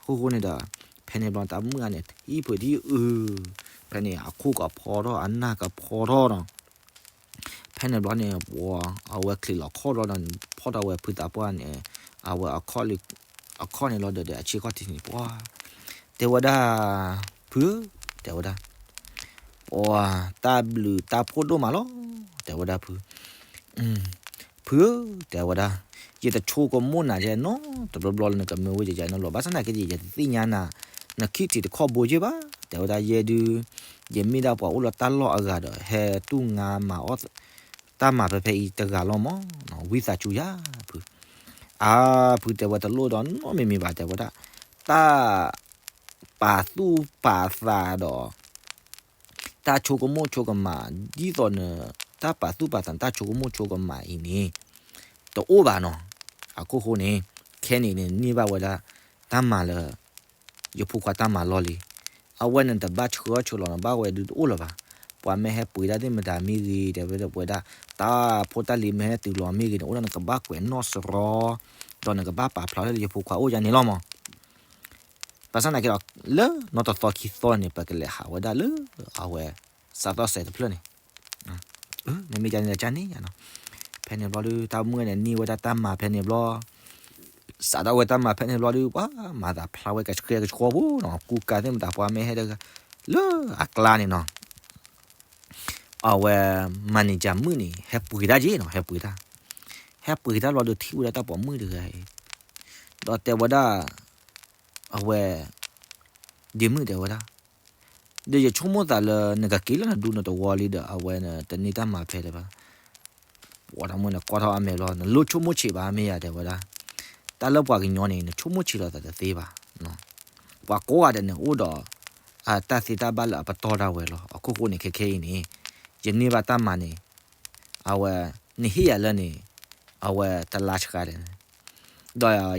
ဃိဃိန့ၣ်ဒီး ဖဲန့ၣ်ဘျီတၢ်မုၣ်ဂၤန့ၣ် ထံၣ်ဖုးထံၣ်အုး, ဖဲန့ၣ် အခိၣ်ကဖီထီၣ် အနၢ်ကဖီထီၣ်နီၤ, ဖဲန့ၣ်ဘျီန့ၣ် ပှၤအဝဲချံးလီၤခီၣ်ဘျီဒီး ဖီၣ်ထီၣ်ဝဲဖုသးပှၢ်န့ၣ် အဝဲ အခီၣ်န့ၣ်လီၤဒီး အဆ့ကီၢ်ထံးန့ၣ် ပှၤ တဲဝဲဒၣ် ဖုဧၢ, တဲဝဲဒၣ် ပှၤ တၢ်ဘျုးတၢ်ဖှိၣ်ဒိၣ်မးလီၤ, တဲဝဲဒၣ်ဖု ဖုဧၢ, တဲဝဲဒၣ် ယတဆိကမိၣ်နၤယဲနီတဘျီဘျီလၢနကမၢဝဲယယၤနီတဘျီ, ဘၣ်ဆၣ်သနာ်က့ဒီး ယတသ့ၣ်ညါနၤ နခံထံးတခီဘိယ့ၢ်ဘၣ်, တဲဝဲဒၣ် ယဲဒုး ယမ့ၢ်ဒၣ်ပှၤအိၣ်လၢတၢ်လီၢ်အဂၤဒီး ဟဲတူၢ်ငါမၤအီၣ် တၢ်မၤဖဲဖဲအံၤတဂၤလီၤမၢ်, ဝံသးစူၤယၤဖု, အါ ဖုတဲဝဲတလိၣ်ဒီးနီတမံၤမံၤဘၣ် တဲဝဲဒၣ် တၢ် ပာ်သူၣ်ပာ်သးဒီး တၢ်ဆိကမိၣ်ဆိကမး ဒ်သိးန တၢ်ပာ်သူၣ်ပာ်သး တၢ်ဆိကမိၣ်ဆိကမးအံၤန့ၣ် တအိၣ်ဘၣ်နီၤ, အခိၣ်ဃိန့ၣ် ခဲန့ၣ်န့ၣ် န့ၢ်ဘၣ်ဝဲဒၣ် တၢ်မၤလၢ ယဖိခွါတၢ်မၤလီၢ်လံ, အဝဲန့ၣ်တဘၣ်ဆှၢအီၣ်ဆှၢလီၤ နဘၣ်ဝဲဒုးတအိၣ်လၢၤဘၣ်, ပှၤမ့ၢ်ဟဲပှ့ၤတၢ်သ့ၣ်မတၤမ့ၢ်ဂ့ၤ တဲဝဲဒၣ်ပဝဲဒၣ် တၢ်ဖိတၢ်လံၤမ့ၢ်ဟဲတုၤလီၤမ့ၢ်ဂ့ၤန့ၣ် အိၣ်ဒၣ်နကဘၣ်ကွဲးနီၣ်စရီ ဒီးနကဘၣ်ပာ်ဖျါလၢယဖိခွါအိၣ်ယၤန့ၣ်လီၤမၢ် ဘၣ်ဆၣ်သနာ်က့ဒီး လၢနီၢ်တသီခံသီန့ၣ် ပကလဲၤဟးဝဲဒၣ်လၢ အဝဲ စးသီၣ်စဲးတဖျၢၣ်န့ၣ်, နမ့ၢ်ကန့ၣ်ဒီးကန့ၣ်နီၤ, ဖဲန့ၣ်ဘျီဒီး တၢ်မုၣ်ဂၤန့ၣ် န့ၢ်ဝဲဒၣ်တၢ်မၤဖဲန့ၣ်ဘျီ, စးထီၣ်ဝဲတၢ်မၤဖဲန့ၣ်ဘျီဒီး ပှၤမၤသးဖျါဝဲကဆှဲကဆှီဖိနီၤ, ကူကၤသ့ၣ်မတၤ ပှၤမ့ၢ်ဟဲတဂၤ လၢအကျါန့ၣ်နီၤ အဝဲ manager မုၣ်န့ၣ် ဟဲပှ့ၤတၢ်က့ၤနီၤ, ဟဲပှ့ၤတၢ်, ဟဲပှ့ၤတၢ်ဘျီဒီးထံၣ်ဝဲဒၣ်တၢ်ပိာ်မုၣ်တဂၤအံၤ, ဒီးတဲဝဲဒၣ် အဝဲ ဒ့မုၣ်တဲဝဲဒၣ်, ဒီးယဆိကမိၣ်သးလၢနကက့ၤလၢနဒူနတဝီလံဒီး အဝဲနတန့ၢ်တၢ်မၤဖဲလၢၤဘၣ်, ပှၤတၢ်မုၣ်န့ၣ်ကွၢ်ထီၣ်အမဲာ်လီၤ, နလိၣ်ဆိကမိၣ်ဆံးဘၣ်မ့ၢ်ယၤတဲဝဲဒၣ်, တၢ်လၢပှၤကညီန့ၣ် နဆိကမိၣ်ဆံးလိာ်သးတသ့ဘၣ်, ပှၤကိးဂၤဒဲးန့ၣ်အိၣ်ဒီး အတၢ်သ့တၢ်ဘၣ်လၢအပတီၢ်ဒၣ်ဝဲလီၤ, အခိၣ်ဃိန့ၣ် ခဲခဲအံၤန့ၣ် ယန့ၢ်ဘၣ်တၢ်မၤန့ၣ် အဝဲ နဟ့ၣ်ယၤလၢန့ၣ် အဝဲတလါဆှါဒီး ဒီး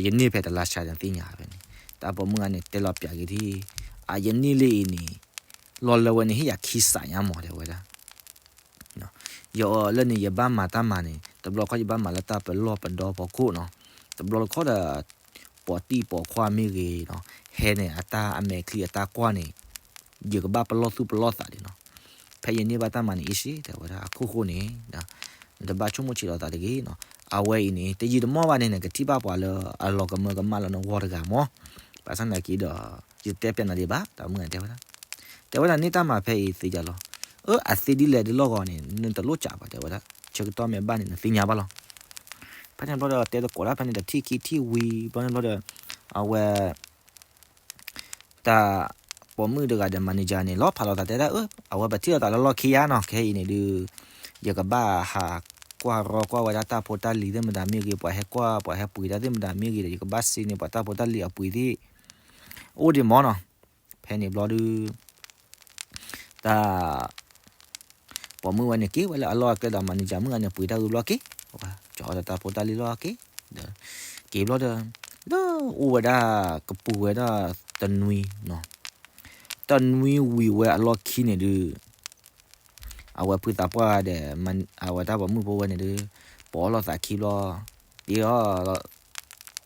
ယန့ၢ်ဖဲတလါဆှါဒီးသ့ၣ်ညါဖဲန့ၣ်, တၢ်ပိာ်မုၣ်ဂၤန့ၣ် တဲလီၤပျးက့ၤဒ်အံၤ, အယန့ၢ်လံအံၤန့ၣ် လီၤလၢဝဲန့ၣ်ဟ့ၣ်ယၤခံစးညါမၢ်တဲဝဲဒၣ်, ယအီၤလၢန့ၣ် ယဘၣ်မၤတၢ်မၤန့ၣ် တဘျီခီၣ်ယဘၣ်မၤလၢတၢ်ပလီၢ်ပဒီဖီခိၣ်နီၤ, တဘျီခီၣ်ဒီး ပိာ်တံၢ်ပိာ်ခွါမ့ၢ်ဂ့ၤနီၤ, ဟဲန့ၣ် အတၢ်အမဲာ်ချံအတၢ်ကွၢ်န့ၣ် ယကဘၣ်ပလီၢ်သူၣ်ပလီၢ်သးဒံးနီၤ, ဖဲယန့ၢ်ဘၣ်တၢ်မၤန့ၣ် အ့ၣ်စ့ တဲဝဲဒၣ် အခိၣ်ဃိန့ၣ် နတဘၣ်ဆိကမိၣ်ဆံးလိာ်သးတဂ့ၤနီၤ, အဝဲအံၤန့ၣ် တယံာ်တမီၢ်ဘၣ်န့ၣ် နကထံၣ်ဘၣ်ပှၤလၢအလီၤကမၢကမၣ်လၢနဂီၢ်တဂၤမၢ်, ဘၣ်ဆၣ်သနာ်က့ဒီး ယတတဲပျးနၤဒံးဘၣ် တၢ်မုၣ်ဂၤတဲဝဲဒၣ်, တဲဝဲဒၣ်န့ၢ်တၢ်မၤဖဲအံၤသ့ယၤလီၤ, အၢ အသ့ဒ်လဲၣ်ဒ်လဲၣ်ဂီၢ်န့ၣ် နတလိၣ်စံးဘၣ်တဲဝဲဒၣ်, ဆၢကတီၢ်မ့ၢ်ဘၣ်န့ၣ် နသ့ၣ်ညါဘၣ်လီၤ, ဖဲန့ၣ်ဘျီဒီး တဲသကိးတၢ်ဖဲန့ၣ် တထံၣ်ခံထံၣ်ဝံၤဘျီန့ၣ်ဘျီဒီး အဝဲ တၢ်ပိာ်မုၣ်တဂၤဒီး manager န့ၣ် လီၤဖးလိာ်သးတဲဒၣ် အၢ အဝဲပထံၣ်လိာ်သးလၢလီၢ်ခံယါနီၤ, ခဲအံၤန့ၣ်ဒုး ယကဘၣ်ဟးကွၢ်ရီကွၢ်ဝဲဒၣ်တၢ်ဖိတၢ်လံၤသ့ၣ်မတၤမ့ၢ်ဂ့ၤ, ပှၤဟဲကွၢ် ပှၤဟဲပှ့ၤတၢ်သ့ၣ်မတၤမ့ၢ်ဂ့ၤဒီး ယကဘၣ်စ့န့ၢ်ပှၤတၢ်ဖိတၢ်လံၤအပှ့ၤသ့ၣ် အိၣ်ဒံးမၢ်နီၤ, ဖဲန့ၣ်ဘျီဒုး တၢ် ပိာ်မုၣ်ဝဲန့ၣ်က့ၤဝဲလၢအလီၢ်အကျဲဒီး manager မုၣ်ဂၤန့ၣ် ပှ့ၤတၢ်ဂ့ၤဘျီက့ၤ ကၠီအီၣ်ဒီးတၢ်ဖိတၢ်လံၤလီၤက့ၤ, ဒီး က့ၤဘျီဒီး လၢအိၣ်ဝဲဒၣ်ကပူၤဝဲဒၣ်တနွံနီၤ, တနွံဝံၤဝဲအလီၢ်ခံန့ၣ်ဒုး အဝဲဖုသးပှၢ်ဒီး အဝဲတၢ်ပိာ်မုၣ်ဖိဝဲန့ၣ်ဒုး ပိာ်အီၣ်လိာ်သးခံဘျီ, တ့အီၣ်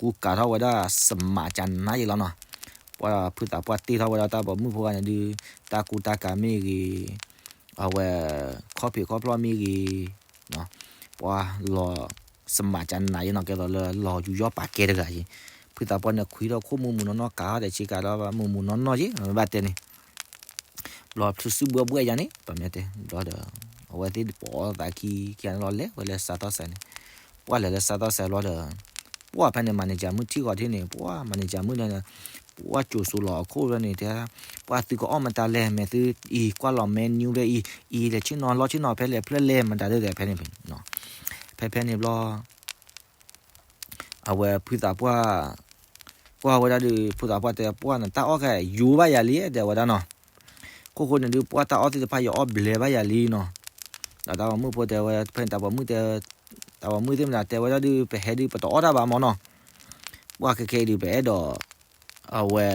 ကူကၤထီၣ်ဝဲဒၣ်စမးကနးယံာ်လီၤနီၤ. ပှၤဖုသးပှၢ်တ့ထီၣ်ဝဲဒၣ်တၢ်ပိာ်မုၣ်ဖိဂၤန့ၣ်ဒုး တၢ်ကူတၢ်ကၤမ့ၢ်ဂ့ၤ, အဝဲ ခီၣ်ဖံးခီၣ်ဖျီၣ်မ့ၢ်ဂ့ၤ, ပှၤလီၤစမးကနးယံာ်နီၤ ကဲသိးလၢလီၤယူးယီၣ်ပာ်ကဲတဂၤယံၤ, ဖုသးပှၢ်န့ၣ်ခွံထီၣ်ခိၣ်မူးမူးနီၢ်နီၢ် ကၤထီၣ်ဒီးဆ့ကၤဒီးမူးမူးနီၢ်နီၢ်ယံၤ မ့ၢ်ဘၣ်တဲန့ၣ် ဘျီဖုစုဘှဲဘှဲယၤန့ၣ် ပမ့ၢ်တဲဘျီဒီး အဝဲသ့ၣ်ပိာ်အီၣ်သးခံခံဂၤန့ၣ်လီၤ လဲၤဝဲလၢစးထီၣ်စဲးန့ၣ်, ပှၤလဲၤလၢစးထီၣ်စဲးဘျီဒီး ပှၤဖဲန့ၣ် မၤန့ၢ်ကၠၤမုၣ်ထံၣ်ဃီၤထံၣ်န့ၣ် ပှၤမၤန့ၢ်ကၠၤမုၣ်လၢ ပှၤကၠိၤစိၤလီၤအခိၣ်လၢန့ၣ်တဲ ပှၤသုကအီၣ်မတၤလဲၣ် မဲာ်သုအံၤကွၢ်လီၤမဲာ်နံၤဒီးအံၤ အံၤလဲၤဆ့ၣ်နီၤလီဆ့ၣ်နီၤဖဲလဲၣ်ဖျၢၣ်လဲၣ်မတၤဒ်သိးဖဲန့ၣ်, ဖဲဖဲန့ၣ်ဘျီ အဝဲဖုသးပှၢ် ကွၢ်ဝဲဒၣ်ဒီး ဖုသးပှၢ်တဲ ပှၢ်နတၢ်အီၣ်ခဲယူၤဘၣ်ယၤလံ တဲဝဲဒၣ်နီၤ, ခိၣ်ဃိန့ၣ်ဒုး ပှၢ်တၢ်အီၣ်သ့ၣ်တဖၣ်ယအီၣ်ဘျဲးဘၣ်ယၤလံနီၤ, ဒီးတၢ်ပိာ်မုၣ်ဖိတဲဝဲ ဖဲန့ၣ်တၢ်ပိာ်မုၣ်တဲ တၢ်ပိာ်မုၣ်သ့ၣ်မတၤတဲဝဲဒၣ်ဒီး ပဟဲဒုးပတအီၣ်တၢ်ဘၣ်မၢ်နီၤ, ပှၢ်ခဲခဲအံၤဒုး ပအဲၣ်ဒိး အဝဲ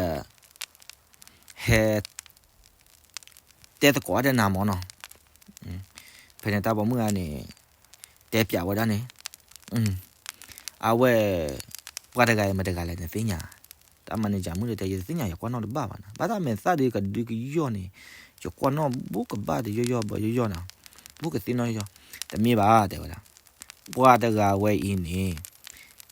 ဟဲ တဲသကိးတၢ်နၤမၢ်နီၤ, ဖဲန့ၣ်တၢ်ပိာ်မုၣ်ဂၤန့ၣ် တဲပျးဝဲဒၣ်န့ၣ်, အဝဲ ပှၤတဂၤအံၤမတၤတဂၤလဲၣ်နသ့ၣ်ညါ, တၢ်မၤန့ၢ်ကၠၤမုၣ်ဒီးတဲ ယတသ့ၣ်ညါ ယကွၢ်နီၣ်တဘၣ်ဘၣ်နီၤ, ဘၣ်ဆၣ်မဲာ်သၣ်ဒုးကဒုကယီၢ်န့ၣ် ယကွၢ်နီၣ်ဘိကဘၣ်တယီၢ်ယီၢ်ဘၣ်ယီၢ်ယီၢ်နီၤ, ဘိကသ့ၣ်နီၣ်ယီၢ်ယီၢ်, တမ့ၢ်ဘၣ်တဲဝဲဒၣ်, ပှၤတဂၤဝဲအံၤန့ၣ်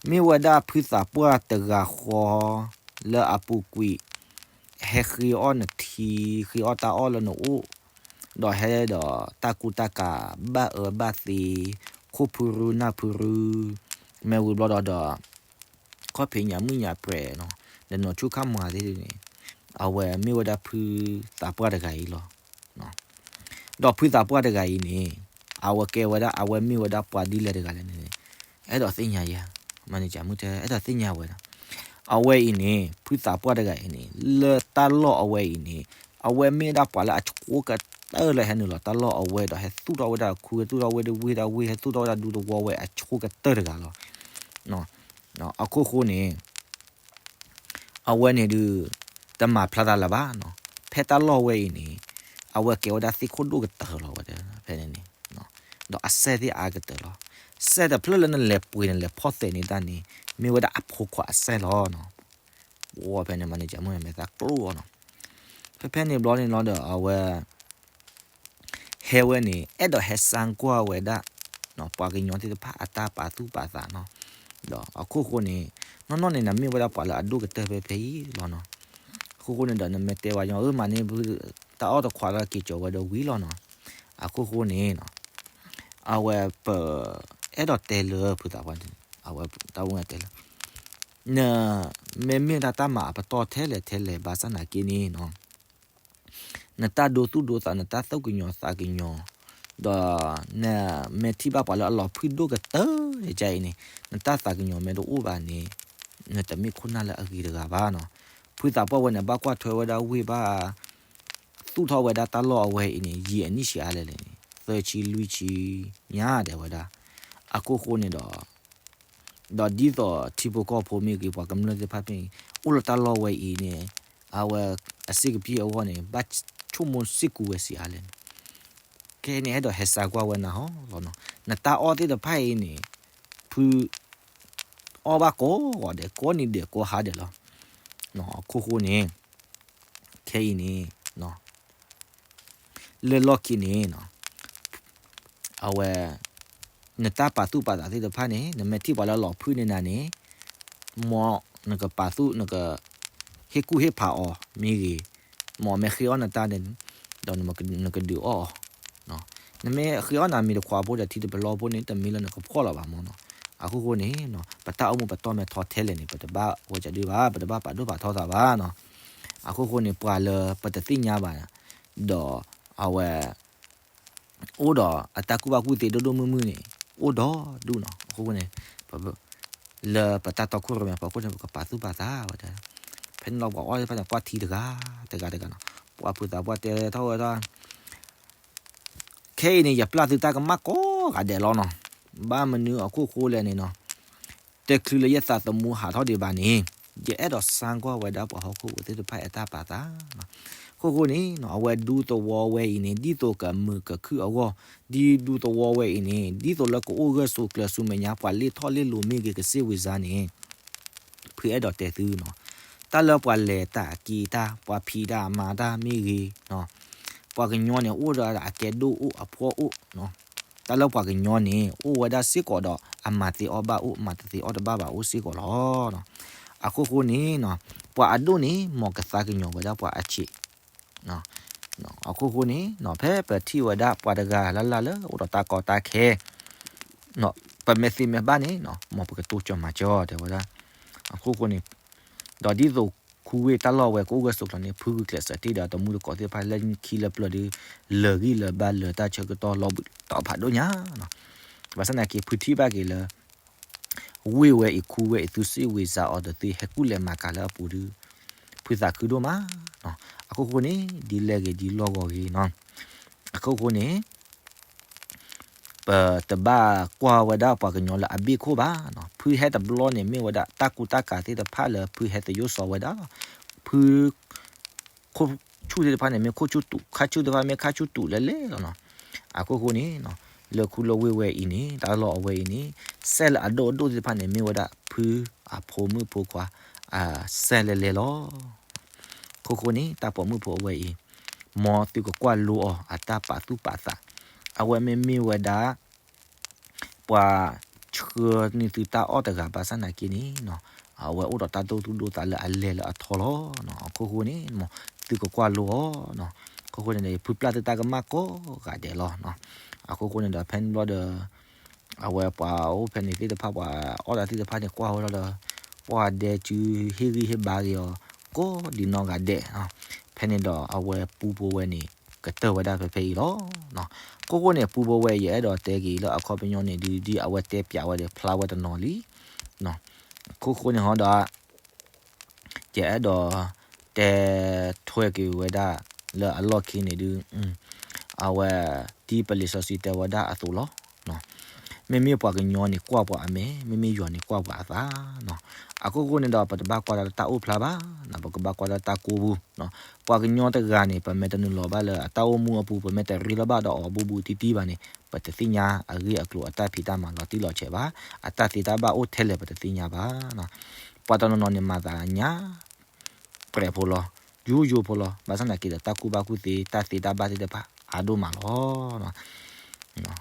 မ့ၢ်ဝဲဒၣ်ဖုသးပှၢ်တဂၤဃီ လၢအပူၤကွံာ် ဟဲဃ့အီၣ်နထံ ဃ့အီၣ်တၢ်အီၣ်လၢနအိၣ်, ဒီးဟဲဒီးတၢ်ကူတၢ်ကၤ ဘၣ်အၢဘၣ်သီ, ခိၣ်ဖုရူနၢ်ဖုရူ, မ့ၢ်ဝံၤဘျီဒီးဒီး ခီၣ်ဖံးညၣ်မုၣ်ညၣ်ပြဲးနီၤ, ဒီးနီၢ်ဆူၣ်ခါမၤသ့ၣ်န့ၣ်, အဝဲမ့ၢ်ဝဲဒၣ်ဖုသးပှၢ်တဂၤအံၤလီၤ. ဒီးဖုသးပှၢ်တဂၤအံၤန့ၣ် အဝဲကဲဝဲဒၣ် အဝဲမ့ၢ်ဝဲဒၣ်ပှၤဒ်လဲၣ်တဂၤလဲၣ်န့ၣ် အဲၣ်ဒိးသ့ၣ်ညါယၤ, မၤန့ၢ်ကၠၤမုၣ်တဲ အဲၣ်ဒိးသ့ၣ်ညါဝဲဒၣ်, အဝဲအံၤန့ၣ် ဖုသးပှၢ်တဂၤအံၤန့ၣ် လၢတၢ်လီၢ်အဝဲအံၤန့ၣ် အဝဲမ့ၢ်ဒၣ်ပှၤလၢအဆိကတၢၢ်လၢဟဲနုာ်လီၤတၢ်လီၢ်အဝဲဒီး ဟဲသူၣ်ထီၣ်ဝဲဒၣ်ခူ ဟဲသူၣ်ထီၣ်ဝဲဒၣ်ဝ့ၢ်ဒၣ်ဝ့ၢ် ဟဲသူၣ်ထီၣ်ဝဲဒၣ်ဒူသဝီဝဲအဆိကတၢၢ်တဂၤလီၤ. အခိၣ်ဃိန့ၣ် အဝဲန့ၣ်ဒုး တမၤဖျါသးလၢၤဘၣ်နီၤ, ဖဲတၢ်လီၢ်ဝဲအံၤန့ၣ် အဝဲကဲဝဲဒၣ်သ့ၣ်ခိၣ်ဒိၣ်ကတၢၢ်လီၤဝဲဒၣ်ဖဲန့ၣ်န့ၣ်, ဒီးအစဲသ့ၣ်အါကတၢၢ်လီၤ. စဲတဖျၢၣ်လၢနလဲၤပှ့ၤနလဲၤဖီၣ်သဲးန့ၢ်တၢ်န့ၣ် မ့ၢ်ဝဲဒၣ်အဖိခွါအစဲလီၤနီၤ. အိၣ်ဖဲန့ၣ်မၤန့ၢ်ကၠၤမုၣ်မဲာ်သၣ်ကျိအီၤနီၤ. ဖဲဖဲန့ၣ်ဘျီန့ၣ်လီၤဒီးအဝဲ ဟဲဝဲန့ၣ် အဲၣ်ဒိးဟဲစၢ်ကွၢ်ဝဲဒၣ် ပှၤကညီသ့ၣ်တဖၣ်အတၢ်ပာ်သူၣ်ပာ်သးနီၤ. ဒီးအခိၣ်ဃိန့ၣ် နီၢ်နီၢ်န့ၣ် နမ့ၢ်ဝဲဒၣ်ပှၤလၢအဒိၣ်ကတၢၢ်ဖဲဖဲအံၤလီၤနီၤ. အခိၣ်ဃိန့ၣ်ဒီးနမ့ၢ်တဲဝဲညီ အၢ မၤန့ၢ် တၢ်အီၣ်တခွးလၢက့ၤကၠီၤဝဲဒီးဝံၤလီၤနီၤ. အခိၣ်ဃိန့ၣ် အဝဲပ အဲၣ်ဒိးတဲလၢဖုသးပှၢ်န့ၣ် အဝဲတၢ်အိၣ်ဝဲတဲလၢ န မ့မ့ၢ်ဒၣ်တၢ်မၤအပတီၢ်ထဲလဲၣ်ထဲလဲၣ် ဘၣ်ဆၣ်နာ်က့န့ၣ်နီၤ နတၢ်ဒိသူၣ်ဒိသး နတၢ်သူၣ်ကညီၤသးကညီၤ ဒီး နမ့ၢ်ထံၣ်ဘၣ်ပှၤလၢအလီၤဖှံဒိၣ်ကတၢၢ်တကါအံၤန့ၣ် နတၢ်သးကညီၤမ့ၢ်တအိၣ်ဘၣ်န့ၣ် နတမ့ၢ်ခိၣ်နၢ်လၢအဂ့ၤတဂၤဘၣ်နီၤ. ဖုသးပှၢ်ဝဲန့ၣ် ဘၣ်ကွၢ်ထွဲဝဲဒၣ်ဝ့ၢ်ဘၣ် သူၣ်ထီၣ်ဝဲဒၣ်တၢ်လီၢ်အဝဲအံၤန့ၣ် ယံာ်အနံၣ်ဆံးအါလဲၣ်လဲၣ်န့ၣ် သၢဆံလွံၢ်ဆံညါဒဲးဝဲဒၣ်. အခိၣ်ဃိန့ၣ်ဒီး ဒီးဒ်သိးထံဖိကီၢ်ဖိမ့ၢ်ဂ့ၤ ပှၤကမျၢၢ်သ့ၣ်တဖၣ်မ့ၢ်ဂ့ၤ အိၣ်လၢတၢ်လီၢ်ဝဲအံၤန့ၣ် အဝဲအစ့ၢ်ကပံၢ်အဂီၢ်န့ၣ် ဘၣ်ဆိကမိၣ်စ့ၢ်ကီးဝဲဆံးအါလဲၣ်န့ၣ် ခဲအံၤန့ၣ် အဲၣ်ဒိးဟဲစၢ်ကွၢ်ဝဲနၤဟီလီၤနီၤ. နတၢ်အီၣ်သ့ၣ်တဖၣ်အံၤန့ၣ် ဖု အီၣ်ဘၣ်ကိးဂီၤဒဲး ကိးနံၤဒဲးကိးဟါဒဲးလီၤ. အခိၣ်ဃိန့ၣ် ခဲအံၤန့ၣ် လၢလီၢ်ခံန့ၣ် အဝဲ နတၢ်ပာ်သူၣ်ပာ်သးသ့ၣ်တဖၣ်န့ၣ် နမ့ၢ်ထံၣ်ပှၤလၢအလီၤဖှံန့ၢ်နၤန့ၣ် မ်နကပာ်သူၣ် နက ဟ့ၣ်ကူၣ်ဟ့ၣ်ဖးအီၤမ့ၢ်ဂ့ၤ, မ်အမ့ၢ်ဃ့အီၣ်နတၢ်န့ၣ် ဒီးနကဒုးအီၣ်အီၤ. နမ့ၢ်ဃ့အီၣ်နၤမ့ၤတခွးဖိဒီးထံတပလီဖိန့ၣ် တမ့ၢ်လၢနကဖှီၣ်လီၤဘၣ်မၢ်နီၤ. အခိၣ်ဃိန့ၣ် ပတၢ်အိၣ်မူပတီၢ်မ့ၢ်ထီထဲလဲၣ်န့ၣ် ပတဘၣ်ဝဲကဒုဘၣ် ပတဘၣ်ပာ်ဒိၣ်ပာ်ထီသးဘၣ်နီၤ. အခိၣ်ဃိန့ၣ် ပှၤလၢပတသ့ၣ်ညါဘၣ် ဒီးအဝဲ အိၣ်ဒီးအတၢ်ကူၣ်ဘၣ်ကူၣ်သ့ဒိၣ်ဒိၣ်မုၢ်မုၢ်န့ၣ် အိၣ်ဒီဒူၣ်နီၤ. အဃိန့ၣ် လၢပတၢ်တီခိၣ်ရိၣ်မဲ ပှၤခိၣ်န့ၣ် ပကပာ်သူၣ်ပာ်သးဝဲဒၣ်. ဖဲန့ၣ်လီၤပှၤအီၣ်သ့ၣ်တဖၣ်န့ၣ် ကွၢ်ထံတဂၤ တဂၤတဂၤနီၤ. ပှၤဖုသးပှၢ်တဲထီၣ်ဝဲဒၣ် ခဲအံၤန့ၣ် ယပျၢ်သုတၢ်ကမၣ်ကိးဂၤဒဲးလီၤနီၤ. ဘၣ်မနုၤအခိၣ်ဃိလဲၣ်န့ၣ်နီၤ, တချုးလၢယသးသမူဟးထီၣ်ဒံးဘၣ်န့ၣ်, ယအဲၣ်ဒိးစၢ်ကွၢ်ဝဲဒၣ်ပှၤဟီၣ်ခိၣ်ဖိသ့ၣ်တဖၣ်အတၢ်ပာ်သး. အခိၣ်ဃိန့ၣ်နီၤ, အဝဲဒူသဝီဝဲအံၤန့ၣ် ဒ်သိးကမုာ်ကခုၣ်အဂီၢ်, ဒ်ဒူသဝီဝဲအံၤန့ၣ် ဒ်သိးလၢကအိၣ်ဂၢၢ်ဆိးကျၢၤဆူမဲာ်ညါ ပှၤလ့ၢ်ထီၣ်လ့ၢ်လီၤမ့ၢ်ဂ့ၤ ကစ့ၣ်ဝံၤစါန့ၣ် ဖုအဲၣ်ဒိးတဲသုနီၤ, တၢ်လၢပှၤလဲၤတၢ်အက့ၤတၢ် ပှၤဖံးတၢ်မၤတၢ်မ့ၢ်ဂ့ၤ, ပှၤကညီန့ၣ် အိၣ်ဒီးအကဲဒိၣ်အိၣ်အဖှီၣ်အိၣ်, တၢ်လၢပှၤကညီန့ၣ် အိၣ်ဝဲဒၣ်စ့ၢ်ကီးဒီး အမၤသ့အီၣ်ဘၣ်အိၣ် မၤတသ့အီၣ်တဘၣ်ဘၣ်အိၣ်စ့ၢ်ကီးလီၤ. အခိၣ်ဃိန့ၣ်နီၤ, ပှၤအဒိၣ်န့ၣ် မ်ကသါကညီၤဝဲဒၣ်ပှၤအဆံး အခိၣ်ဃိန့ၣ်နီၤ, ဖဲပထံၣ်ဝဲဒၣ်ပှၤတဂၤလၢ်လၢ်လၢအိၣ်ဒီးတၢ်ကီတၢ်ခဲ, ပမ့ၢ်သ့မ့ၢ်ဘၣ်န့ၣ်နီၤ, မ်ပကတိၤကၠီၤမၤကၠီၤတဲဝဲဒၣ်. အခိၣ်ဃိန့ၣ်, ဒီးဒ်သိးခူဝ့ၢ်တၢ်လီၢ်ဝဲကအိၣ်ဂၢၢ်ဆိးကျၢၤန့ၣ် ဖုဂုာ်ကျဲးစၢးတ့ၢ်ဒီးတမူတကိးသ့ၣ်တဖၣ်လၢခံလၢပျၢၤဒီး လၢာ်ဂံၢ်လၢာ်ဘါလၢာ်တၢ်ဆၢကတီၢ်လီၤဘှံးတီၤဖးဒိၣ်ညါနီၤ. ဘၣ်ဆၣ်သနာ်က့ ဖုထံၣ်ဘၣ်က့ၤလၢ ဝ့ၢ်ဝဲအံၤခူဝ့ၢ်အံၤ သုစ့ၣ်ဝံၤစါအီၤဒီးသုဟဲကူၣ်လဲၤမၤကၤလၢအပူၤဒီး ဖုသးခုဒိၣ်မးနီၤ. အခိၣ်ဃိန့ၣ် ဒ်လဲၣ်ဂ့ၤဒ်လီၢ်ဂီၤဂ့ၤနီၤ, အခိၣ်ဃိန့ၣ် ပတဘၣ်ကွၢ်ဝဲဒၣ်ပှၤကညီလၢအဘ့ၣ်ခိၣ်ဘၣ်နီၤ. ဖုဟဲတဘျီန့ၣ် မ့ၢ်ဝဲဒၣ်တၢ်ကူတၢ်ကၤသ့ၣ်တဖၣ်လၢဖုဟဲသယိၣ်စီဝဲဒၣ်လီၤ. ဖု ခိၣ်ဆူၣ်သ့ၣ်တဖၣ်န့ၣ် မ့ၢ်ခိၣ်ဆူၣ်တူာ် ခါဆူၣ်သ့ၣ်တဖၣ်မ့ၢ်ခါဆူၣ်တူာ်လဲၤလဲၤလီၤနီၤ. အခိၣ်ဃိန့ၣ်နီၤ, လၢခူလၢဝ့ၢ်ဝဲအံၤန့ၣ် တၢ်လီၢ်အဝဲအံၤန့ၣ် စဲးလၢအဒိၣ်အဒိၣ်သ့ၣ်တဖၣ်န့ၣ် မ့ၢ်ဝဲဒၣ်ဖုအဖိမုၣ်ဖိခွါ အစဲးလဲၤလဲၤလီၤ. အခိၣ်ဃိန့ၣ် တၢ်ပိာ်မုၣ်ဖိအဝဲအံၤ မ်သုကကွၢ်လိအီၤအတၢ်ပာ်သူၣ်ပာ်သး, အဝဲမ့မ့ၢ်ဝဲဒၣ် ပှၤဆှၢန့ၢ်သုတၢ်အီၣ်တဂၤဘၣ်ဆၣ်သနာ်က့န့ၣ်နီၤ, အဝဲအိၣ်ဒီးတၢ်ဒိသူၣ်ဒိသးလၢအလဲၤလၢအထီလီၤ. အခိၣ်ဃိန့ၣ် မ်သုကကွၢ်လိအီၤနီၤ. အခိၣ်ဃိန့ၣ်ဒီး ဖုပျၢ်သုတၢ်ကမၣ်ကိးဂၤဒဲးလီၤ. အခိၣ်ဃိန့ၣ်ဒီး ဖဲန့ၣ်ဘျီဒီး အဝဲပှၤအိၣ်ဖဲန့ၣ်သ့ၣ်တဖၣ် ပှၤအီၣ်တၢ်သ့ၣ်တဖၣ်န့ၣ် ကွၢ်ဝဲလီၤဒီး ပှၤဒဲစုဟ့ၣ်ဂံၢ်ဟ့ၣ်ဘါက့ၤအီၤ ကိးဒ်နီၢ်ဂၤဒဲး. ဖဲန့ၣ်ဒီးအဝဲပူဖိဝဲန့ၣ် ကတၢၢ်ဝဲဒၣ်ဖဲဖဲအံၤလီၤ. အခိၣ်ဃိန့ၣ် ပူဖိဝဲ ယအဲၣ်ဒိးတဲက့ၤလၢအခီပညီန့ၣ်ဒုး ဒ်အဝဲတဲပျးဝဲဒီးဖျါဝဲတနီၤလံ. အခိၣ်ဃိန့ၣ်ဟီဒီး ယအဲၣ်ဒိးတဲထွဲက့ၤဝဲဒၣ်လၢအလီၢ်ခံန့ၣ်ဒုး အဝဲ ဒ်ပလံာ်စီဆှံတဲဝဲဒၣ်အသိးလီၤ. မ့မ့ၢ်ပှၤကညီန့ၣ် ကွၢ်ပှၤအမဲာ်, မ့မ့ၢ်ယွၤန့ၣ် ကွၢ်ပှၤအသးနီၤ. အခိၣ်ဃိန့ၣ်ဒီး ပတဘၣ်ကွၢ်တၢ်လၢတၢ်အိၣ်ဖျါဘၣ်, ပကဘၣ်ကွၢ်တၢ်လၢတၢ်ကိၢ်ပူၤ. ပှၤကညီတဂၤန့ၣ် ပမ့ၢ်တနုာ်လီၤဘၣ်လၢအတၢ်အိၣ်မူအပူၤ, ပမ့ၢ်တရ့လီၤဘၣ်ဒီးအီၤဘူးဘူးတံၢ်တံၢ်ဘၣ်န့ၣ် ပတသ့ၣ်ညါအဂ့ၢ်အကျိၤအတၢ်ဖံးတၢ်မၤလီၤတံၢ်လီၤဆဲးဘၣ်, အတၢ်သ့တၢ်ဘၣ်အိၣ်ထဲလဲၣ်ပတသ့ၣ်ညါဘၣ်. ပှၤတနီၤနီၤန့ၣ်မၤသးညါ ပြဲးဖိလီၤ, ယူယူဖိလီၤ, ဘၣ်ဆၣ်သနာ်က့ဒီး တၢ်ကူၣ်ဘၣ်ကူၣ်သ့ တၢ်သ့တၢ်ဘၣ်သ့ၣ်တဖၣ်အါဒိၣ်မးလီၤ.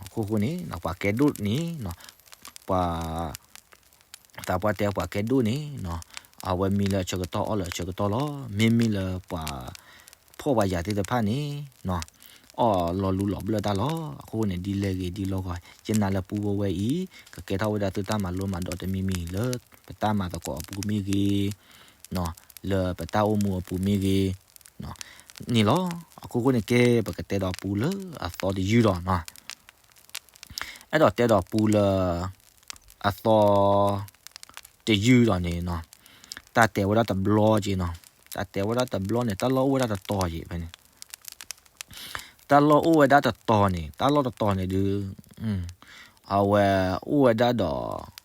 အခိၣ်ဃိန့ၣ် ပှၤကဲဒိၣ်န့ၣ် ပှၤ သးပှၢ်တဲပှၤကဲဒိၣ်န့ၣ် အဝဲမံလၢအဆၢကတီၢ်အီၣ်လၢအဆၢကတီၢ်လီၤ. မ့မ့ၢ်လၢပှၤ ဖှီၣ်ပှၤယာ်သ့ၣ်တဖၣ်န့ၣ် အီၣ်လီၤလူလီၤဘျၢၣ်တၢ်လီၤ. အခိၣ်ဃိန့ၣ် ဒ်လဲၣ်ဂ့ၤဒ်လီၢ်ဂီၤ ယနာ်လၢပူဖိဝဲအံၤ ကကဲထီၣ်ဝဲဒၣ်သုတၢ်မၤလိမၤဒိးတမံၤမံၤလၢ ပတၢ်မၤသကိးအပူၤမ့ၢ်ဂ့ၤ လၢပတၢ်အိၣ်မူအပူၤမ့ၢ်ဂ့ၤန့ၣ်လီၤ. အခိၣ်ဃိန့ၣ်ကဲ ပကတဲဒီးပူလၢအသီတယုၢ်ဒီးနီၤ, အဲၣ်ဒိးတဲဒီးပူလၢ အသီတယုၢ်ဒီးန့ၣ်နီၤ, တၢ်တဲဝဲဒၣ်တဘျီက့နီၤ, တၢ်တဲဝဲဒၣ်တဘျီန့ၣ် တၢ်လီၢ်အိၣ်ဝဲဒၣ်တတီၤက့ဖဲန့ၣ် တၢ်လီၢ်အိၣ်ဝဲဒၣ်တတီၤန့ၣ် တၢ်လီၢ်တတီၤန့ၣ်ဒုး အဝဲအိၣ်ဝဲဒၣ်ဒီး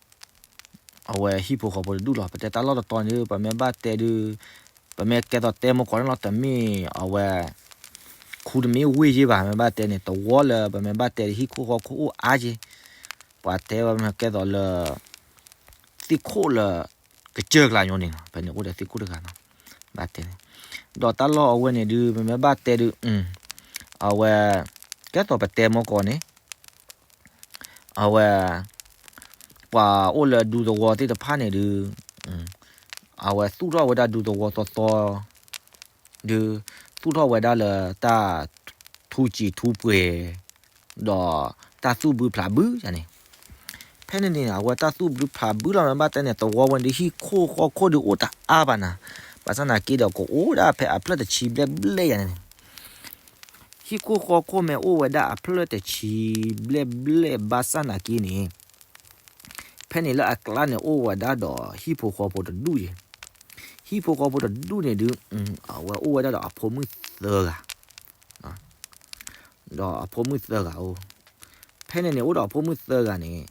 အဝဲဟံၣ်ဖိဃီဖိတဒူၣ်လီၤ. ပတဲတၢ်လီၢ်တတီၤန့ၣ်ဒုး ပမ့ၢ်ဘၣ်တဲဒုး ပမ့ၢ်ကဲသိးတဲမီၢ်ကီးန့ၣ်လီၤ တမ့ၢ်အဝဲ ခူတမ့ၢ်ဝ့ၢ်ယ့ၢ်ဘၣ် မ့ၢ်ဘၣ်တဲန့ၣ် တဝီလၢပမ့ၢ်ဘၣ်တဲဒုး ဟံၣ်ခိၣ်ဃီခိၣ်အိၣ်အါက့, ပှၤတဲဝဲမ့ၢ်ကဲသိးလၢ သ့ၣ်ခိၣ်လၢ ကစၢၢ်ကျါညီန့ၣ် ဖဲန့ၣ်အိၣ်ဒီးသ့ၣ်ခိၣ်တဂၤနီၤ, ဘၣ်တဲန့ၣ် ဒီးတၢ်လီၢ်အဝဲန့ၣ်ဒုး ပမ့ၢ်ဘၣ်တဲဒုး အဝဲ ကဲသိးပတဲမီၢ်ကီးန့ၣ် အဝဲ ပှၤအိၣ်လၢဒူသဝီသ့ၣ်တဖၣ်န့ၣ်ဒုး အဝဲသူၣ်ထီၣ်ဝဲဒၣ်ဒူသဝီသီသီ ဒုး သူၣ်ထီၣ်ဝဲဒၣ်လၢတၢ်ထူစံာ်ထူပှဲၤ ဒီးတၢ်သူၣ်ဘုဖျးဘုယၤန့ၣ်, ဖဲန့ၣ်န့ၣ် အဝဲတၢ်သူၣ်ဘုဖျးဘုလီၤ မ့ၢ်ဘၣ်တဲန့ၣ် သဝီဝဲဒုး ဟံၣ်ခိၣ်ဃီခိၣ်ဒုးအိၣ်တအါဘၣ်နၤ, ဘၣ်ဆၣ်သနာ်က့ဒီး ကအိၣ်ဒၣ်ဖဲအဖျၢၣ်တဆံဘျဲၣ်ဘျဲၣ်ယၤန့ၣ် ဟံၣ်ခိၣ်ဃီခိၣ်မ့ၢ်အိၣ်ဝဲဒၣ်အဖျၢၣ်တဆံဘျဲၣ်ဘျဲၣ်ဘၣ်ဆၣ်သနာ်က့န့ၣ်, ဖဲန့ၣ်လၢအကျါန့ၣ်အိၣ်ဝဲဒၣ်ဒီးဟံၣ်ဖိဃီဖိတဒူၣ်ယဲ, ဟံၣ်ဖိဃီဖိတဒူၣ်န့ၣ်ဒုး အဝဲအိၣ်ဝဲဒၣ်ဒီးအဖိမုၣ်သၢဂၤ ဒီးအဖိမုၣ်သၢဂၤအိၣ်, ဖဲန့ၣ်န့ၣ် အိၣ်ဒီးအဖိမုၣ်သၢဂၤန့ၣ်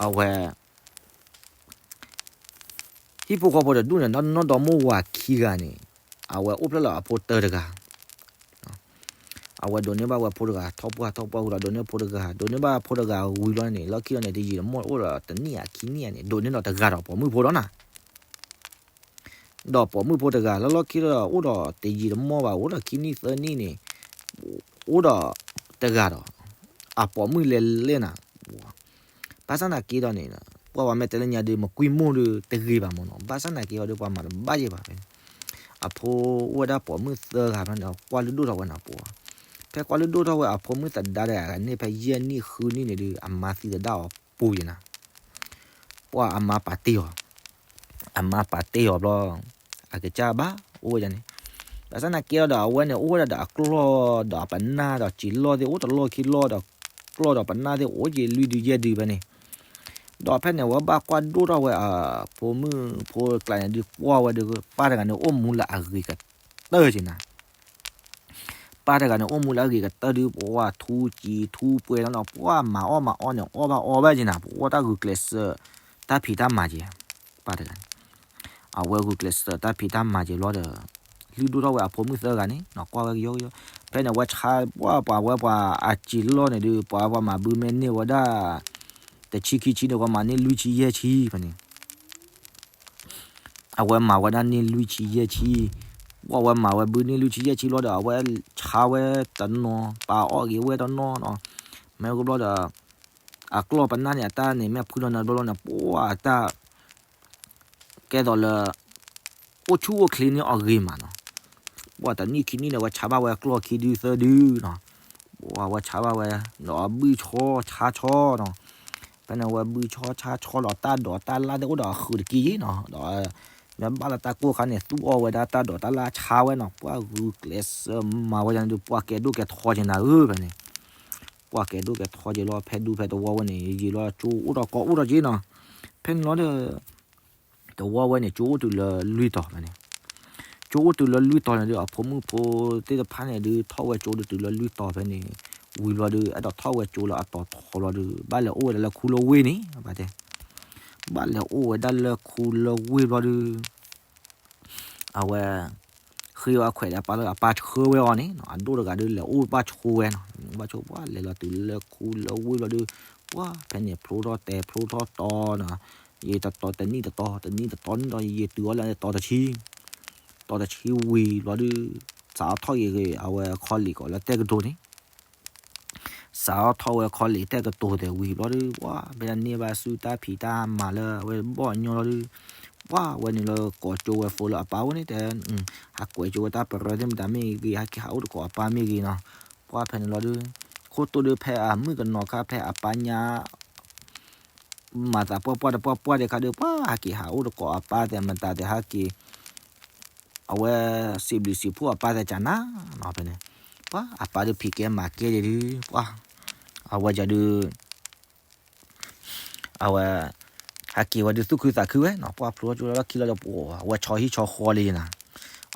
အဝဲ ဟံၣ်ဖိဃီဖိတဒူၣ်န့ၣ် နီၢ်ဒီမိၢ်ဝၤခံဂၤန့ၣ် အဝဲအိၣ်ဖျဲၣ်လီၤအဖိတၢတဂၤ, အဝဲဒိးန့ၢ်ဘၣ်ဝဲဖိတဂၤ ထီၣ်ပှၢ်ထီၣ်ပှၢ်ဝံၤလီၤ ဒိးန့ၢ်ဖိတဂၤ ဒိးန့ၢ်ဘၣ်ဖိတဂၤဝံၤလီၤန့ၣ် လီၢ်ခံလီၤန့ၣ် တယံာ်တမီၢ်အိၣ်ဒီးတနံၣ်ဧါခံနံၣ်ဧါန့ၣ် ဒိးန့ၢ်ဒီးတဂၤဒီးပိာ်မုၣ်ဖိဒီးနီၤ ဒီးပိာ်မုၣ်ဖိတဂၤ လၢလီၢ်ခံလီၤအိၣ်ဒီးတယံာ်တမီၢ်ဘၣ် အိၣ်ဒီးခံနံၣ်သၢနံၣ်န့ၣ် အိၣ်ဒီးတဂၤဒီး အပိာ်မုၣ်လဲၤလဲၣ်နၤ ဘၣ်ဆၣ်သနာ်က့ဒီးန့ၣ် ပှၤဝဲမ့ၢ်တဲလၢညါဒီး မကွံမုၣ်ဒီးတဂ့ၤဘၣ်မ့ၢ်နီၤ ဘၣ်ဆၣ်သနာ်က့ဒီး ပှၤမၤတဘၣ်ယဲၢ်ဘၣ်ဖဲန့ၣ် အဖိအိၣ်ဝဲဒၣ်ပိာ်မုၣ်သၢဂၤဖဲန့ၣ်ဒီး ကွၢ်လုၢ်ဒိၣ်ထီၣ်ဝဲနီၤ ပိာ် ဖဲကွၢ်လုၢ်ဒိၣ်ထီၣ်ဝဲအဖိမုၣ်သဒါဒီး အန့ၢ်ဖဲယဲၢ်နံၣ်ဃုနံၣ်န့ၣ်ဒီး အမါသံသဒၣ်အီၤပူၤယဲၢ်နၤ ပှၤအမါပာ်တ့ၢ်အီၤ အမါပာ်တ့ၢ်အီၤဘျီ အကစၢ်ဘၣ်အိၣ်ဝဲဒၣ်န့ၣ် ဘၣ်ဆၣ်သနာ်က့ဒီး အဝဲန့ၣ်အိၣ်ဝဲဒၣ်ဒီးအကျီၢ်ဒီးအပနၢ်ဒီးစံာ်လီၢ်သ့ၣ်အိၣ်တလီၢ်ခံလီၢ်ဒီး ကျီၢ်ဒီးပနၢ်သ့ၣ်အိၣ်က့ၤလွံၢ်ဒုယဲၢ်ဒုဖဲန့ၣ် ဒီးဖဲန့ၣ် အဝဲဘၣ်ကွၢ်ဒိၣ်ထီၣ်ဝဲအဖိမုၣ်ဖိကျါန့ၣ်ဒုးကွၢ်ဝဲဒီး ပၢ်တဂၤန့ၣ်အိၣ်မူလၢအဂ့ၤကတၢၢ်က့ၤနၤ ပၢ်တဂၤန့ၣ်အိၣ်မူလၢအဂ့ၤကတၢၢ်ဒုး ပှၤထူစံာ်ထူပှဲၤလီၤနီၤ ပှၤမၤအီၣ်မၤအီန့ၣ် အီၣ်ဘၣ်အီဘၣ်က့ၤနၤ ပှၤတၢ်ဂုာ်ကျဲးစၢး တၢ်ဖံးတၢ်မၤက့ၤ ပၢ်တဂၤန့ၣ် အဝဲဂုာ်ကျဲးစၢးတၢ်ဖံးတၢ်မၤက့ၤလီၤဒီး လုၢ်ဒိၣ်ထီၣ်ဝဲအဖိမုၣ်သၢဂၤန့ၣ်နီၤ ကွၢ်ဝဲကယီကယီ ဖဲန့ၣ် အဝဲဆါပှၤပှၤဝဲပှၤအစံာ်လီၢ်န့ၣ်ဒုး ပှၤပှၤမၤဘုမ့ၢ်န့ၢ်ဝဲဒၣ် တဆံခံဆံန့ၣ် ပှၤမၤန့ၢ်လွံၢ်ဆံယဲၢ်ဆံဖဲန့ၣ် အဝဲမၤဝဲဒၣ်န့ၢ်လွံၢ်ဆံယဲၢ်ဆံ, ပှၤဝဲမၤဝဲဘုန့ၢ်လွံၢ်ဆံယဲၢ်ဆံလီၤဒီး အဝဲဆါဝဲတနီၤ ပာ်အီၣ်ဂ့ၤဝဲတနီၤနီၤ, မ့ၢ်ဂ့ၤဘျီဒီး အကျီၢ်ပနၢ်န့ၣ် အတၢ်န့ၣ် မ့ၢ်ဖုလီၤနၤဘျီလီၤန့ၣ် ပှၤအတၢ် ကဲသိးလၢ အိၣ်ဆူၣ်အိၣ်ချ့န့ၢ်အီၤဂ့ၤမးနီၤ, ပှၤတနံၣ်ခံနံၣ်န့ၣ် အဝဲဆါဘၣ်ဝဲကျီၢ်ခံဒုသၢဒုနီၤ, ပှၤဝဲဆါဘၣ်ဝဲ ဒီးဘုဆီဆါဆီနီၤ, ဖဲန့ၣ်ဝဲဘုဆီဆါဆီဒီးတၢ်ဒိးတၢ်လၣ်သ့ၣ်အိၣ်ဒီးအဃုာ်တက့ၢ်နီၤ, ဒီး မ့ၢ်ဘၣ်လၢတၢ်ကိၢ်ခါန့ၣ် သူၣ်အီၣ်ဝဲဒၣ်တၢ်ဒိးတၢ်လၣ်ဆါဝဲနီၤ, ပှၤဂုာ်ကျဲးစၢးမၤဝဲဒၣ်န့ၣ်ဒီး ပှၤကဲဒိၣ်ကဲထီက့ၤနၤဧၢဖဲန့ၣ်, ပှၤကဲဒိၣ်ကဲထီက့ၤလီၤ ဖဲဒူဖဲသဝီဝဲန့ၣ် ယံာ်လီၤကၠိအိၣ်ထီၣ်ကီးအိၣ်ထီၣ်က့ၤနီၤ, ဖဲန့ၣ်လီၤဒီး သဝီဝဲန့ၣ်ကၠိအိၣ်တုၤလၢလွံၢ်တီၤဖဲန့ၣ်, ကၠိအိၣ်တုၤလၢလွံၢ်တီၤန့ၣ်ဒီး အဖိမုၣ်ဖိသ့ၣ်တဖၣ်န့ၣ်ဒုး ထီၣ်ဝဲကၠိဒုးတုၤလၢလွံၢ်တီၤဖဲန့ၣ်, ဝံၤဘျီဒီး အဲၣ်ဒိးထီၣ်ဝဲကၠိလၢအတီၤထီဘျီဒီး ဘၣ်လဲၤအိၣ်ဝဲဒၣ်လၢခူလၢဝ့ၢ်န့ၣ်, ဘၣ်တဲ, ဘၣ်လဲၤအိၣ်ဝဲဒၣ်လၢခူလၢဝ့ၢ်ဘျီဒီး အဝဲ ဃ့ဝဲအခွဲးဒီးအပၢ်လၢအပၢ်ဆှၢဝဲအီၤန့ၣ်နီၤ, အဒိၣ်တဂၤဒီးလဲၤအိၣ်ဘၣ်ဆိဝဲနီၤ, ဘၣ်ဆိ ပှၤလဲၤလီၤတုၤလၢခူလၢဝ့ၢ်ဘျီဒီး ပှၤဖဲန့ၣ်ဖျိထီၣ်တဲာ်ဖျိထီၣ်တီၤနီၤ, ယတတီၤတနံၣ်တတီၤ တနံၣ်တတီၤန့ၣ်ဒီး ယတုၤအီၤလၢတီၤတဆံ, တီၤတဆံဝံၤဘျီဒီး စးထီၣ်ထီၣ်က့ၤအဝဲခီလ့ၣ်ကီးလၢတဲာ်ကတိၤန့ၣ် စးထီၣ်ထီၣ်ဝဲခီလ့ၣ်တဲာ်ကတိၤသဲးဝံၤဘျီဒီး ပှၤဖဲန့ၣ်န့ၢ်ဘၣ်ဆူၣ်တၢ်ဖံးတၢ်မၤလၢအဝဲဘီၣ်ညီလီၤဒီး ပှၤဝဲန့ၣ်လၢကိးကၠိဝဲဖိလၢအပၢ်အိၣ်န့ၣ်တဲ, ဟးကွဲးကၠိဝဲတၢ်ပရၢသ့ၣ်မတၤမ့ၢ်ဂ့ၤ ဟဲက့ၤဟးအိၣ်တကိးအပၢ်မ့ၢ်ဂ့ၤနီၤ, ပှၤဖဲန့ၣ်လီၤဒီး ခိၣ်တိၢ်ဒီးဖဲအမုၣ်ကနီၤခါဖဲအပၢ်ညါ မၤသးပှၢ်ပှၢ်တပှၢ်ပှၢ်ဒံးခါဒီး ပှၤဟဲက့ၤဟးအိၣ်တကိးအပၢ်သဲးမတၤသဲးဟဲက့ၤ အဝဲစံးဘျုးစံးဖှိၣ်အပၢ်သဲးကနၤနီၤဖဲန့ၣ်, ပှၤအပၢ်ဒီးဖံးကဲမၤကဲဒံးဒုး ပှၤ အဝဲကဒုး အဝဲ ဟဲက့ၤဝဲဒုးသူၣ်ခုသးခုဝဲနီၤ, ပှၤဖျိထီၣ်ကၠိလီၢ်ခံလီၤဒီး ပှၤအဝဲဆီဟံၣ်ဆီဃီလံနီၤ,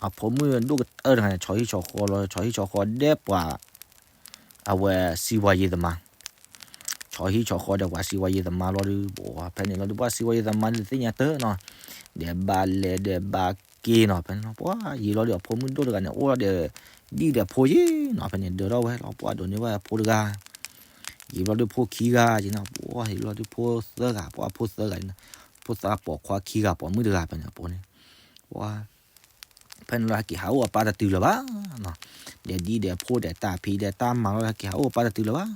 အဖိမုၣ်ဒိၣ်ကတၢၢ်တဂၤန့ၣ် ဆီဟံၣ်ဆီဃီလီၤ ဆီဟံၣ်ဆီဃီဒဲးပှၤ အဝဲစံးဝါယံၤသမါ ဆီဟံၣ်ဆီဃီဒီးပှၤစံးဝါယံၤသမါလီၤဒုး ဖဲန့ၣ်လီၤဒုး ပှၤစံးဝါယံၤသမါဒုးသ့ၣ်ညါတၢ်နီၤ, ဒီးဘၣ်လဲၤဒီးဘၣ်က့ၤနီၤ ဖဲန့ၣ်လီၤ ပှၤယံၤလီၤဒုး အဖိမုၣ်ဒိၣ်တဂၤန့ၣ် အိၣ်လီၤဒီး ဒံၣ်ဒီးဖိယ့ၣ်နီၤ ဖဲန့ၣ် ဒၢးထီၣ်ဝဲလီၤ ပှၤဒိးန့ၢ်ဘၣ်ဖိတဂၤ, ယံၤလီၤဒုးဖိခံဂၤက့ၤနီၤ ပှၤယံၤလီၤဒုးဖိသၢဂၤ ပှၤဖိသၢဂၤန့ၣ်, ဖိသၢပိာ်ခွါခံဂၤပိာ်မုၣ်တဂၤဖဲန့ၣ်အပူၤန့ၣ်, ပှၤ ဖဲန့ၣ်လီၤဟဲက့ၤဟးအိၣ်အပၢ်တတုၤလၢၤဘၣ်နီၤ, ဒီးဒ်ဒီးဖိဒီးတၢ်ဖံးဒီးတၢ်မၤလီၤဟဲက့ၤဟးအိၣ်အပၢ်တတုၤလၢၤဘၣ်,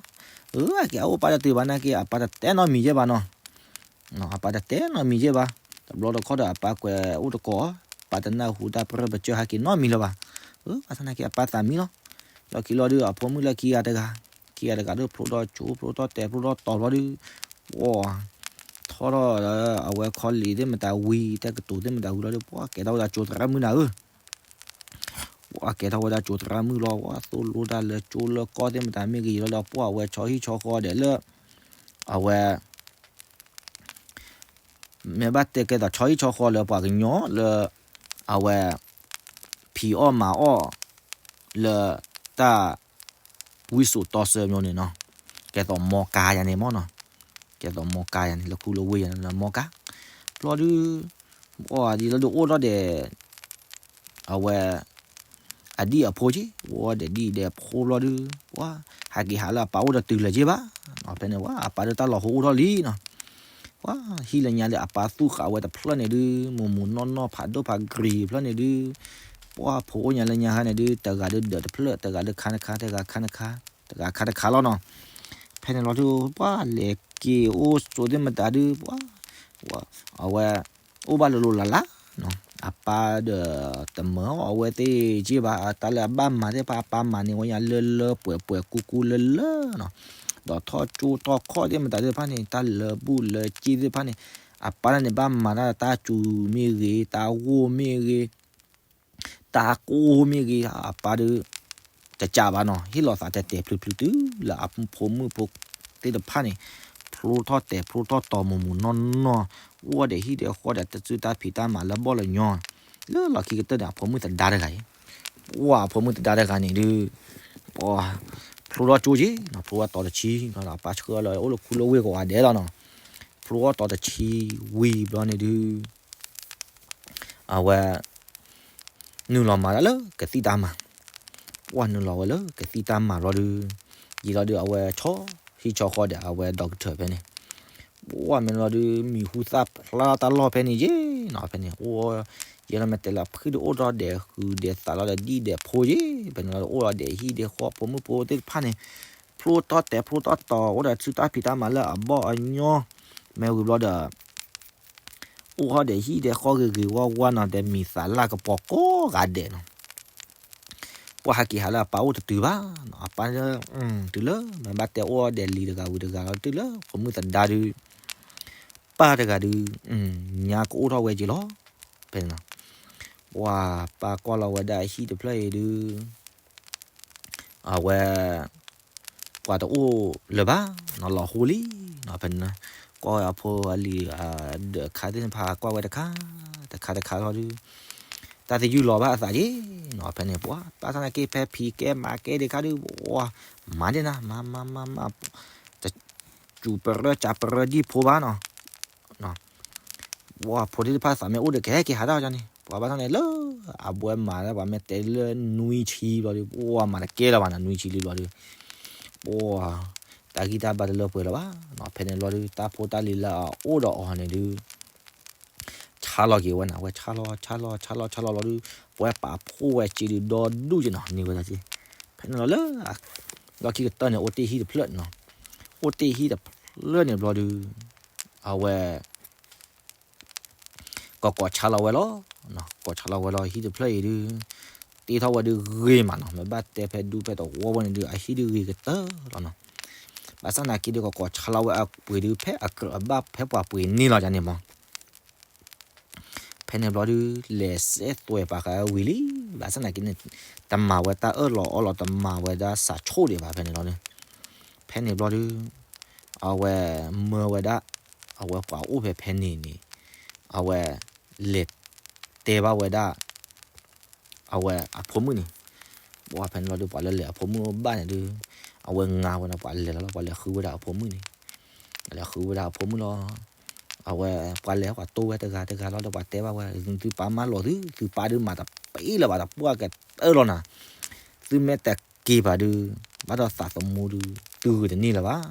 အၢ ဟဲက့ၤဟးအိၣ်အပၢ်တတုၤဘၣ်နာ်က့ အပၢ်တတဲနီတမံၤယဲၢ်ဘၣ်နီၤ, အပၢ်တတဲနီတမံၤယဲၢ်ဘၣ်, တဘျီတခီၣ်ဒီးအပၢ်ကွဲးအိၣ်တကိး, ပၢ်တနၢ်ဟူတၢ်ပြၢပကၢၢ်ဟဲက့ၤနီတမံၤလၢၤဘၣ်, အၢ ဘၣ်ဆၣ်နာ်က့အပၢ်သးမံလီၤ, လီၢ်ခံလီၤဒုး အဖိမုၣ်လၢခံဂၤတဂၤ, ခံဂၤတဂၤဒုးဖျိထီၣ်ကၠိဖျိထီၣ်တဲာ်ဖျိထီၣ်တီၤဘျီဒုး, ပှၤ ထီၣ်ထီၣ်လၢအဝဲခီလ့ၣ်သ့ၣ်မတၤဝံၤ တဲာ်ကတိၤသ့ၣ်မတၤဝံၤလီၤဒီး ပှၤကဲထီၣ်ဝဲဒၣ်ကၠိသရၣ်မုၣ်နၤဧၢ, ပှၤကဲထီၣ်ဝဲဒၣ်ကၠိသရၣ်မုၣ်လီၤ ပှၤသိၣ်လိတၢ်လၢကၠိလၢကီၢ်သ့ၣ်မတၤမ့ၢ်ဂ့ၤလီၤဒီး ပှၤအဝဲဆီဟံၣ်ဆီဃီဒီးလၢ အဝဲ မ့ၢ်ဘၣ်တဲကဲသိးဆီဟံၣ်ဆီဃီလၢပှၤကညီလၢ အဝဲ ဖံးအီၣ်မၤအီၣ် လၢတၢ် ဝံစိာ်တီဆၢမျိုးန့ၣ်နီၤ, ကဲသိးမီကါယၤန့ၣ်မ့ၢ်နီၤ, ကဲသိးမီကါယၤန့ၣ် လၢခူလၢဝ့ၢ်ယၤန့ၣ် မီကါ, ဘျီဒုး အီၤဒ်လီၤဒုးအိၣ်ထီၣ်ဒီး အဝဲ အဒံၣ်အဖိက့, အိၣ်ဒီးဒံၣ်ဒီးဖိဘျီဒုး ပှၤ ဟဲက့ၤဟးလၢအပၢ်အိၣ်တတုၤလၢၤက့ဘၣ်နီၤ. ဖဲန့ၣ် ပှၤ အပၢ်ဒုးတၢ်လီၤဟိအိၣ်ထီၣ်လံနီၤ. ပှၤ ဟံၣ်လၢညါဒီး အပၢ်သူၣ်ဃာ်ဝဲတဖျၢၣ်န့ၣ်ဒုး မူၤမူၤနီၢ်နီၢ် ဖးဒိၣ်ဖးကြံၤတဖျၢၣ်န့ၣ်ဒုး ပှၤ ဖိအိၣ်ညါလၢညါခါန့ၣ်ဒုး တဂၤဒုးဒၢးတဖျၢၣ် တဂၤဒုးခါတခါ တဂၤခါတခါ တဂၤခါတခါလီၤနီၤ. ဖဲန့ၣ်လီၤဒုး ပှၤ လဲၤက့ၤအိၣ်ဆိးသ့ၣ်မတၤဒုး ပှၤ အဝဲ အိၣ်ဘၣ်လိၤလိၤလးလးနီၤ. အပၢ်ဒီး တမၢအီၤအဝဲသ့ၣ်က့ဘၣ် တၢ်လၢအဘၣ်မၤသ့ၣ်တဖၣ် အပၢ်မၤန့ၢ်ဝဲညါလၢလၢပှဲၤပှဲၤကူကူလၢလၢနီၤ. ဒီးထီၣ်ကၠိထီၣ်ခီၣ်သ့ၣ်မတၤသ့ၣ်တဖၣ်န့ၣ် တၢ်လၢာ်ဘူၣ်လၢာ်စ့သ့ၣ်တဖၣ်န့ၣ် အပၢ်န့ၣ်ဘၣ်မၤတၢ် တၢ်စူၤမ့ၢ်ဂ့ၤ တၢ်ဂိၢ်မ့ၢ်ဂ့ၤ တၢ်ကိၢ်မ့ၢ်ဂ့ၤ အပၢ်ဒုး တကးဘၣ်နီၤ ဟ့ၣ်လီၤသးတဲာ်တဲာ်ဖျုးဖျုးတုၤလၢအဖိမုၣ်ဖိသ့ၣ်တဖၣ်န့ၣ် ဖျိထီၣ်တဲာ်ဖျိထီၣ်တီၤ မူၤမူၤနီၢ်နီၢ် အိၣ်ဒီးဟံၣ်ဒီးဃီဒီးတၢ်စုတၢ်ဖံးတၢ်မၤလၢဘီၣ်လၢညီ လၢလီၢ်ခံကတၢၢ်န့ၣ် အဖိမုၣ်သဒါတဂၤအံၤ ပှၤ အဖိမုၣ်သဒါတဂၤန့ၣ်ဒုး ပှၤ ဖျိထီၣ်ကၠိက့နီၤ ဖျိထီၣ်တီၤတဆံ အပၢ်ဆှၢလီၤအိၣ်လၢခူလၢဝ့ၢ်ကိးဂၤဒဲးလီၤနီၤ. ဖျိထီၣ်တီၤတဆံဝံၤဘျီန့ၣ်ဒုး အဝဲ နုာ်လီၤမၤတၢ်လၢကသံၣ်တၢ်မၤ, ပှၤနုာ်လီၤဝဲလၢကသံၣ်တၢ်မၤဘျီဒုး ယံာ်လီၤဒုး အဝဲဆီဟံၣ်ဆီဃီဒီး အဝဲ doctor ဖဲန့ၣ်, ပှၤမ့ၢ်လီၤဒုး မံၤဟူသၣ်ဖျါတၢ်လီၢ်ဖဲန့ၣ်ယ့ၣ်နီၤ ဖဲန့ၣ် အိၣ် ယဲလီၤမ့ၢ်တဲလၢဖုၣ်ဒုးအိၣ်ထီၣ်ဒီးဃုာ်ဒီးသးလီၤဒီးဒံၣ်ဒီးဖိယ့ၣ် ဖဲန့ၣ်လီၤဒုးအိၣ်ဒီးဟံၣ်ဒီးဃီဖိမုၣ်ဖိသ့ၣ်တဖၣ်န့ၣ် ဖျိထီၣ်တဲာ်ဖျိထီၣ်တီၤ အိၣ်ဒီးစုတၢ်ဖံးတၢ်မၤလၢအဘီၣ်အညီ မ့ၢ်ဝံၤဘျီဒီး အိၣ်ထီၣ်ဒီးဟံၣ်ဒီးဃီဂ့ၤဂ့ၤဝါဝါနီၤ ဒီးမံၤသးလၢကပီၤကိးဂၤဒဲးနီၤ, ပှၤဟဲက့ၤဟးလၢအပၢ်အိၣ်တတုၤဘၣ်နီၤ အပၢ် တုၤလၢ မ့ၢ်ဘၣ်တဲအိၣ်ဒီးလံၤတဂၤဝံၤတဂၤလီၤ တုၤလၢဖိမုၣ်သဒါဒုး ပၢ်တဂၤဒုး ညါကအိၣ်ထီၣ်ဝဲက့ၤလီၤ ဖဲန့ၣ်နီၤ, ပှၤပၢ်ကွၢ်လီၤဝဲဒၣ်အဟံၣ်တဖျၢၣ်အံၤဒုး အဝဲ ပှၤတအိၣ်လၢၤဘၣ်နီၤ လီၤဟိလံနီၤ ဖဲန့ၣ် ကွၢ်ဝဲအဖိအလံၤ ဒီးခါသ့ၣ်တဖၣ် ကွၢ်ဝဲတခါ တခါတခါလီၤဒုး တၢ်သယုၢ်လီၤဘၣ်အသးက့နီၤ ဖဲန့ၣ် ပှၤ ဘၣ်ဆၣ်သနာ်က့ ဖဲဖံးကဲမၤကဲဒံးခါဒုး ပှၤ မၤဒ်နၤ မၤ မၤ မၤ မၤ တစူၤပရၢစးပရၢဒံၣ်ဖိဘၣ်နီၤ ပှၤဖိသ့ၣ်တဖၣ်သးမ့ၢ်အိၣ်ဒီးကဟဲက့ၤဟးထီၣ်န့ၣ် ပှၤဘၣ်ဆၣ်န့ၣ်လၢ အဘှဲမၤလၢပှၤမ့ၢ်တဲလၢနွံဆံဘျီဒီး ပှၤမၤတကဲလၢၤဘၣ်နီၤ နွံဆံလံဘျီဒီး ပှၤ တၢ်ဂံၢ်တၢ်ဘါတလၢပှဲၤလၢၤဘၣ်နီၤ ဖဲန့ၣ်ဘျီဒီး တၢ်ဖိတၢ်လံၤလၢအအိၣ်ဒီးအီၤန့ၣ်ဒုး ဆါလီၤက့ၤဝဲနီၤ အဝဲဆါလီၤ ဆါလီၤ ဆါလီၤ ဆါလီၤဘျီဒီး ပဝဲပာ်ဖှိၣ်ဝဲစ့ဒုးဒီဒူၣ်က့နီၤ န့ၢ်ဝဲဒၣ်စ့ ဖဲန့ၣ်လီၤလၢ လီၢ်ခံကတၢၢ်န့ၣ် အိၣ်တ့ၢ်ဟံၣ်တဖျၢၣ်နီၤ အိၣ်တ့ၢ်ဟံၣ်တဖျၢၣ်န့ၣ်ဘျီဒုး အဝဲ ကကိးဆါလီၤဝဲလီၤ ကကိးဆါလီၤဝဲလီၤ ဟံၣ်တဖျၢၣ်အံၤဒုး တ့ထီၣ်ဝဲဒုးဂ့ၤမးနီၤ မ့ၢ်ဘၣ်တဲဖဲဒူဖဲတဝီဝဲန့ၣ်ဒုး အဟံၣ်ဒုးဂ့ၤကတၢၢ်လီၤနီၤ ဘၣ်ဆၣ်သနာ်က့ဒုး ကကိးဆါလီၤဝဲအပှ့ၤဒုး ဖဲအကြၢးအဘၣ်ဖဲပှၤပှ့ၤန့ၢ်လီၤယၤန့ၣ်မး ဖဲန့ၣ်ဘျီဒုး လဲၤစဲသွဲၣ်ပာ်ဃာ်ဝံၤလံ ဘၣ်ဆၣ်သနာ်က့န့ၣ် တမၤဝဲတၢ်အၢၣ်လီၤအီလီၤ တမၤဝဲဒၣ်စးဆိၣ်ဒံးဘၣ် ဖဲန့ၣ်လီၤဒုး ဖဲန့ၣ်ဘျီဒုး အဝဲမၢဝဲဒၣ် အဝဲပှၤအိၣ်ဖဲဖဲန့ၣ်န့ၣ် အဝဲ လဲၤတဲဘၣ်ဝဲဒၣ် အဝဲအဖိမုၣ်န့ၣ် ပှၤဖဲန့ၣ်လီၤဒုး ပှၤလၢလဲၤအဖိမုၣ်အိၣ်ဘၣ်န့ၣ်ဒုး အဝဲငါဝဲဒီး ပှၤလဲၤလီၤလီၤ ပှၤလဲၤဃုဝဲဒၣ်အဖိမုၣ်န့ၣ် ပှၤလဲၤဃုဝဲဒၣ်အဖိမုၣ်လီၤ အဝဲ ပှၤလဲၤ ပှၤတိၢ်ဝဲတဂၤတဂၤလီၤဒီး ပှၤတဲဘၣ်ဝဲ သုပၢ်မၢလီၤသု သုပၢ်ဒုးမၤတပ့ၢ်လၢၤဘၣ် တပှၢ်ကတၢၢ်လီၤနၤ သုမ့ၢ်တက့ၤဘၣ်ဒုး ဘၣ်ဒီးသးသမူဒုး သုဂုာ်တန့ၢ်လၢၤဘၣ်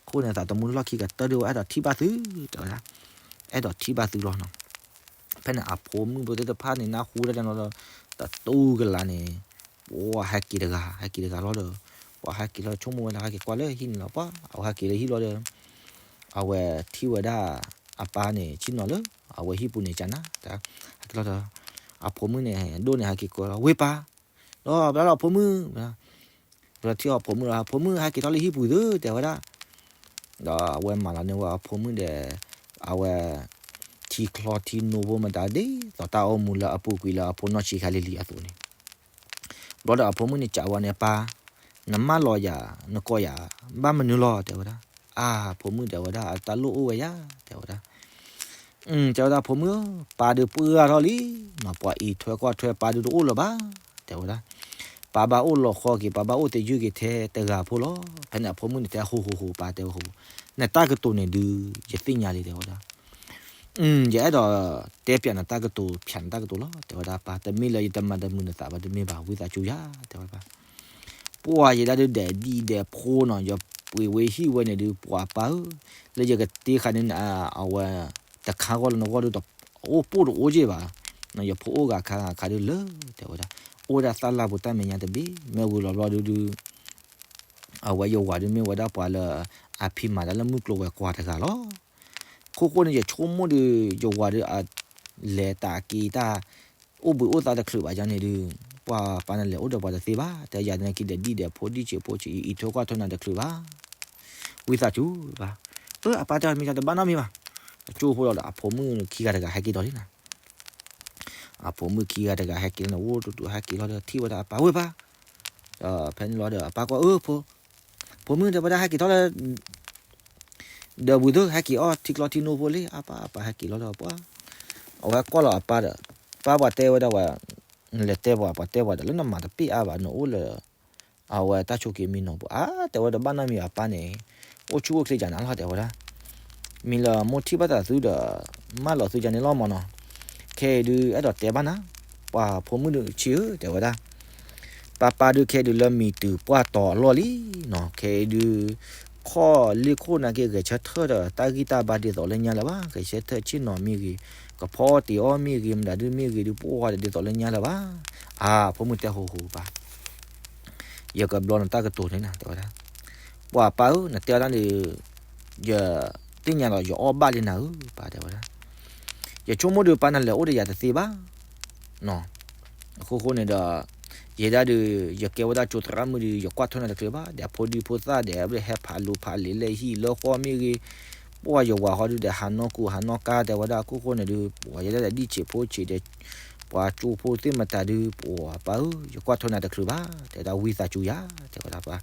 အဃိန့ၣ် သးသမူလီၢ်ခံကတၢၢ်ဒုး အဲၣ်ဒိးထံၣ်ဘၣ်သု တဲဝဲဒၣ် အဲၣ်ဒိးထံၣ်ဘၣ်သုလီၤနီၤ ဖဲန့ၣ် အဖိမုၣ်ဖိသ့ၣ်တဖၣ်န့ၣ် နၢ်ဟူတၢ်န့ၣ်လီၤဒီး တတူၢ်ကလာ်န့ၣ် ပှၤဟဲက့ၤတဂၤ ဟဲက့ၤတဂၤလီၤဒီး ပှၤဟဲက့ၤလီၤ ဆိကမိၣ်ဝဲဒၣ် ဟဲက့ၤကွၢ်လၢဟံၣ်န့ၣ်လီၤ ပှၤ အဝဲဟဲက့ၤလၢဟံၣ်လီၤဒီး အဝဲထံၣ်ဝဲဒၣ် အပၢ်န့ၣ် ဆ့ၣ်နီၤလၢ အဝဲဟံၣ်ပူၤန့ၣ် ကနၣ် တၢ် ဟဲက့ၤလီၤဒီး အဖိမုၣ်န့ၣ် ဒိၣ်န့ၣ် ဟဲက့ၤကွၢ်လီၤ ဝ့ၢ်ပၢ် ဒီးဘျီလီၤအဖိမုၣ် ဒီးထံၣ်အီၤဖိမုၣ်လီၤ ဖိမုၣ် ဟဲက့ၤထီၣ်လၢဟံၣ်ပူၤသု တဲဝဲဒၣ် ဒီးအဝဲမၤလီၤန့ၢ်ဝဲအဖိမုၣ်ဒီး အဝဲ ထံချီထံနိဖိမတၤဒ်သိးတၢ်အိၣ်မူလၢအပူၤကွံာ်လၢအဖိနီၢ်ဆံးခါလံလံအသိးန့ၣ် ဘျီဒီးအဖိမုၣ်န့ၣ်စံးဝဲန့ၣ် ပၢ် နမၢလီၤယၤ နကိးယၤ ဘၣ်မနုၤလီၤ တဲဝဲဒၣ် အါ ဖိမုၣ် တဲဝဲဒၣ် အတၢ်လိၣ်အိၣ်ဝဲယၤ တဲဝဲဒၣ် တဲဝဲဒၣ် ဖိမုၣ်ဧၢ ပၢ်ဒုးပှၢ်ထီၣ်လံ ပှၤအံးထွဲကွၢ်ထွဲပၢ်ဒုးတအိၣ်လၢၤဘၣ် တဲဝဲဒၣ် ပၢ်ဘၣ်အိၣ်လီၤဃီက့ၤ ပၢ်ဘၣ်အိၣ်သယုၢ်က့ၤထဲတဂၤဖိလီၤ. ဖဲန့ၣ်အဖိမုၣ်န့ၣ်တဲ ဟိဟိဟိ ပၢ်တဲဝဲ ဟိ နတၢ်ကတိၤန့ၣ်ဒုး ယသ့ၣ်ညါလံ တဲဝဲဒၣ်. ယအဲၣ်ဒိးတဲဖျါနတၢ်ကတိၤ ဖျါနတၢ်ကတိၤလီၤ တဲဝဲဒၣ်ပၢ်. တမ့ၢ်လၢယတမၤတမုာ်နသးဘၣ် တမ့ၢ်ဘၣ် ဝံသးစူၤယၤ တဲဝဲဒၣ်ပၢ်. ပှၢ်ယဲဒၣ်ဒုးဒဲးဒံၣ်ဒဲးဖိနီၤ ယပှ့ၤဝဲဟံၣ်ဝဲန့ၣ်ဒုး ပှၢ်ပၢ်ဧၢ, လၢယကတ့ဃာ်န့ၣ် အဝဲ တခါဂီၢ်လၢနဂီၢ်ဒုး အိၣ်ပိၢ်တအိၣ်က့ၢ်ဘၣ်, ယဖိအိၣ်ဂၤခါဂၤခါဒုးလၢ တဲဝဲဒၣ်, အိၣ်ဝဲဒၣ်သၣ်လၢ်ပူၤတၢ်မဲာ်ညါတဘ့ၣ်, မ့ၢ်ဝံၤလီၤဘျီဒုးဒုး အဝဲယဝၤဒုးမ့ၢ်ဝဲဒၣ်ပှၤလၢ အဖံးမၤတၢ်လၢမုၢ်ကျိၤဝဲၤကွာ်တဂၤလီၤ. ခိၣ်ဃိန့ၣ် ယဆိကမိၣ်ဒုး ယဝၤဒုး လဲၤတၢ်က့ၤတၢ် အိၣ်ဘှံးအိၣ်သါတချုးဘၣ်ယၤန့ၣ်ဒုး ပှၢ်ပၢ်နလဲၤအိၣ်ဒီးပှၤတသ့ဘၣ်, တဲယၤန့ၣ်က့ၤဒီးဒံၣ်ဒီးဖိဒံၣ်ဆံးဖိဆံး အံးထွဲကွၢ်ထွဲနၤတချုးဘၣ်, ဝံသးစူၤဘၣ်. အၢ အပၢ်တဲအီၤ မ့ၢ်တဘၣ်နီတမံၤဘၣ်. အကၠိဖိလီၤဒီး အဖိမုၣ်ခံဂၤတဂၤဟဲက့ၤဒီးလံနၤ အဖိမုၣ်ခံဂၤတဂၤဟဲက့ၤလီၤန့ၣ် အိၣ်တူတူဟဲက့ၤလီၤဒီး ထံၣ်ဝဲဒၣ်အပၢ်ဝဲၢ်ပၢ်, ဒီးဖဲန့ၣ်လီၤဒီး အပၢ်ကွၢ် အၢ ဖိမုၣ်တဲဝဲဒၣ် ဟဲက့ၤထီၣ်လၢ ဒီးဝံၤသၢ ဟဲက့ၤအီၣ်ထံကျီထံနိဖိလံ, အပၢ် အပၢ်ဟဲက့ၤလီၤဒီးပှၢ်, အဝဲကွၢ်လီၤအပၢ်ဒီး ပၢ်ပှၤတဲဝဲဒၣ်ဝဲ, နလဲၤတဲပှၤ ပှၤတဲပှၤဒီး လၢနမၤတပ့ၢ်အါဘၣ် နအိၣ်လၢ အဝဲတၢ်ဆိးက့ၤမံနီၤပူၤ အါ တဲဝဲတဘၣ်နီတမံၤ အပၢ်န့ၣ် အိၣ်ဆူၣ်အိၣ်ချ့ကနၤလီၤ တဲဝဲဒၣ်, မ့ၢ်လၢမိၢ်ထံၣ်ဘၣ်သးသုဒီး မၢလီၤသုကန့ၣ်လီၤမၢ်နီၤ, ခဲအံၤဒုး အဲၣ်ဒိးတဲဘၣ်နၤ, ပှၤဖိမုၣ်ဒုးဆံးဧၢ တဲဝဲဒၣ်, ပၢ်ပၢ်ဒုးခဲအံၤဒုးလၢမံၤတုၤပှၢ်တီၤအလီၢ်လံနီၤ, ခဲအံၤဒုး ခီၣ်လ့ၢ်ခိၣ်နာ်က့ ဂဲၤဆၢထၢၣ်ဒီး တၢ်ဂံၢ်တၢ်ဘါဒ်သိးလၢညါလၢၤဘၣ်, ဂဲၤဆၢထၢၣ်ဆ့ၣ်နီၤမ့ၢ်ဂ့ၤ, ကဖီအီၣ်တ့ၤအီၣ်မ့ၢ်ဂ့ၤ မတၤဒုးမ့ၢ်ဂ့ၤဒုး ပှၢ်ဝဲဒ်သိးလၢညါလၢၤဘၣ်, အါ ဖိမုၣ်တဲဟိဟိပၢ် ယကဘျီနတၢ်ကတိၤန့ၣ်နၤ တဲဝဲဒၣ်, ပှၢ်ပၢ်ဧၢ နတဲအီၤဒၣ်န့ၣ် ယသ့ၣ်ညါလီၤ ယအီၣ်ဘၣ်လံနၤဧၢ ပၢ်တဲဝဲဒၣ်, ယဆိကမိၣ်ဒုး ပၢ်နလဲၤအိၣ်ဒီးယၤတသ့ဘၣ် အဃိဃိန့ၣ်ဒီး ယဲဒၣ်ဒုး ယကဲဝဲဒၣ်ကၠိသရၣ်မုၣ်ဒုး ယကွၢ်ထွဲနၤတချုးဘၣ်, ဒီးဖိဒံဖိသၣ်ဒီး ဟဲဖးလိၤဖးလံၤလၢဟံၣ်လၢဃီမ့ၢ်ဂ့ၤ, ပှၢ်ယဝၤဃီဒုးဒီး ဟးနီၢ်ကူဟးနီၢ်ကါ တဲဝဲဒၣ် အဃိဃိန့ၣ်ဒုး ပှၢ်ယဲဒၣ်ဒီးဒံၣ်ဆံးဖိဆံးဒီး ပှၤကၠိဖိသ့ၣ်မတၤဒုး ပှၢ်ပၢ်ဧၢ ယကွၢ်ထွဲနၤတချုးဘၣ် တဲဝဲဒၣ် ဝံသးစူၤယၤ တဲဝဲဒၣ်ပၢ်,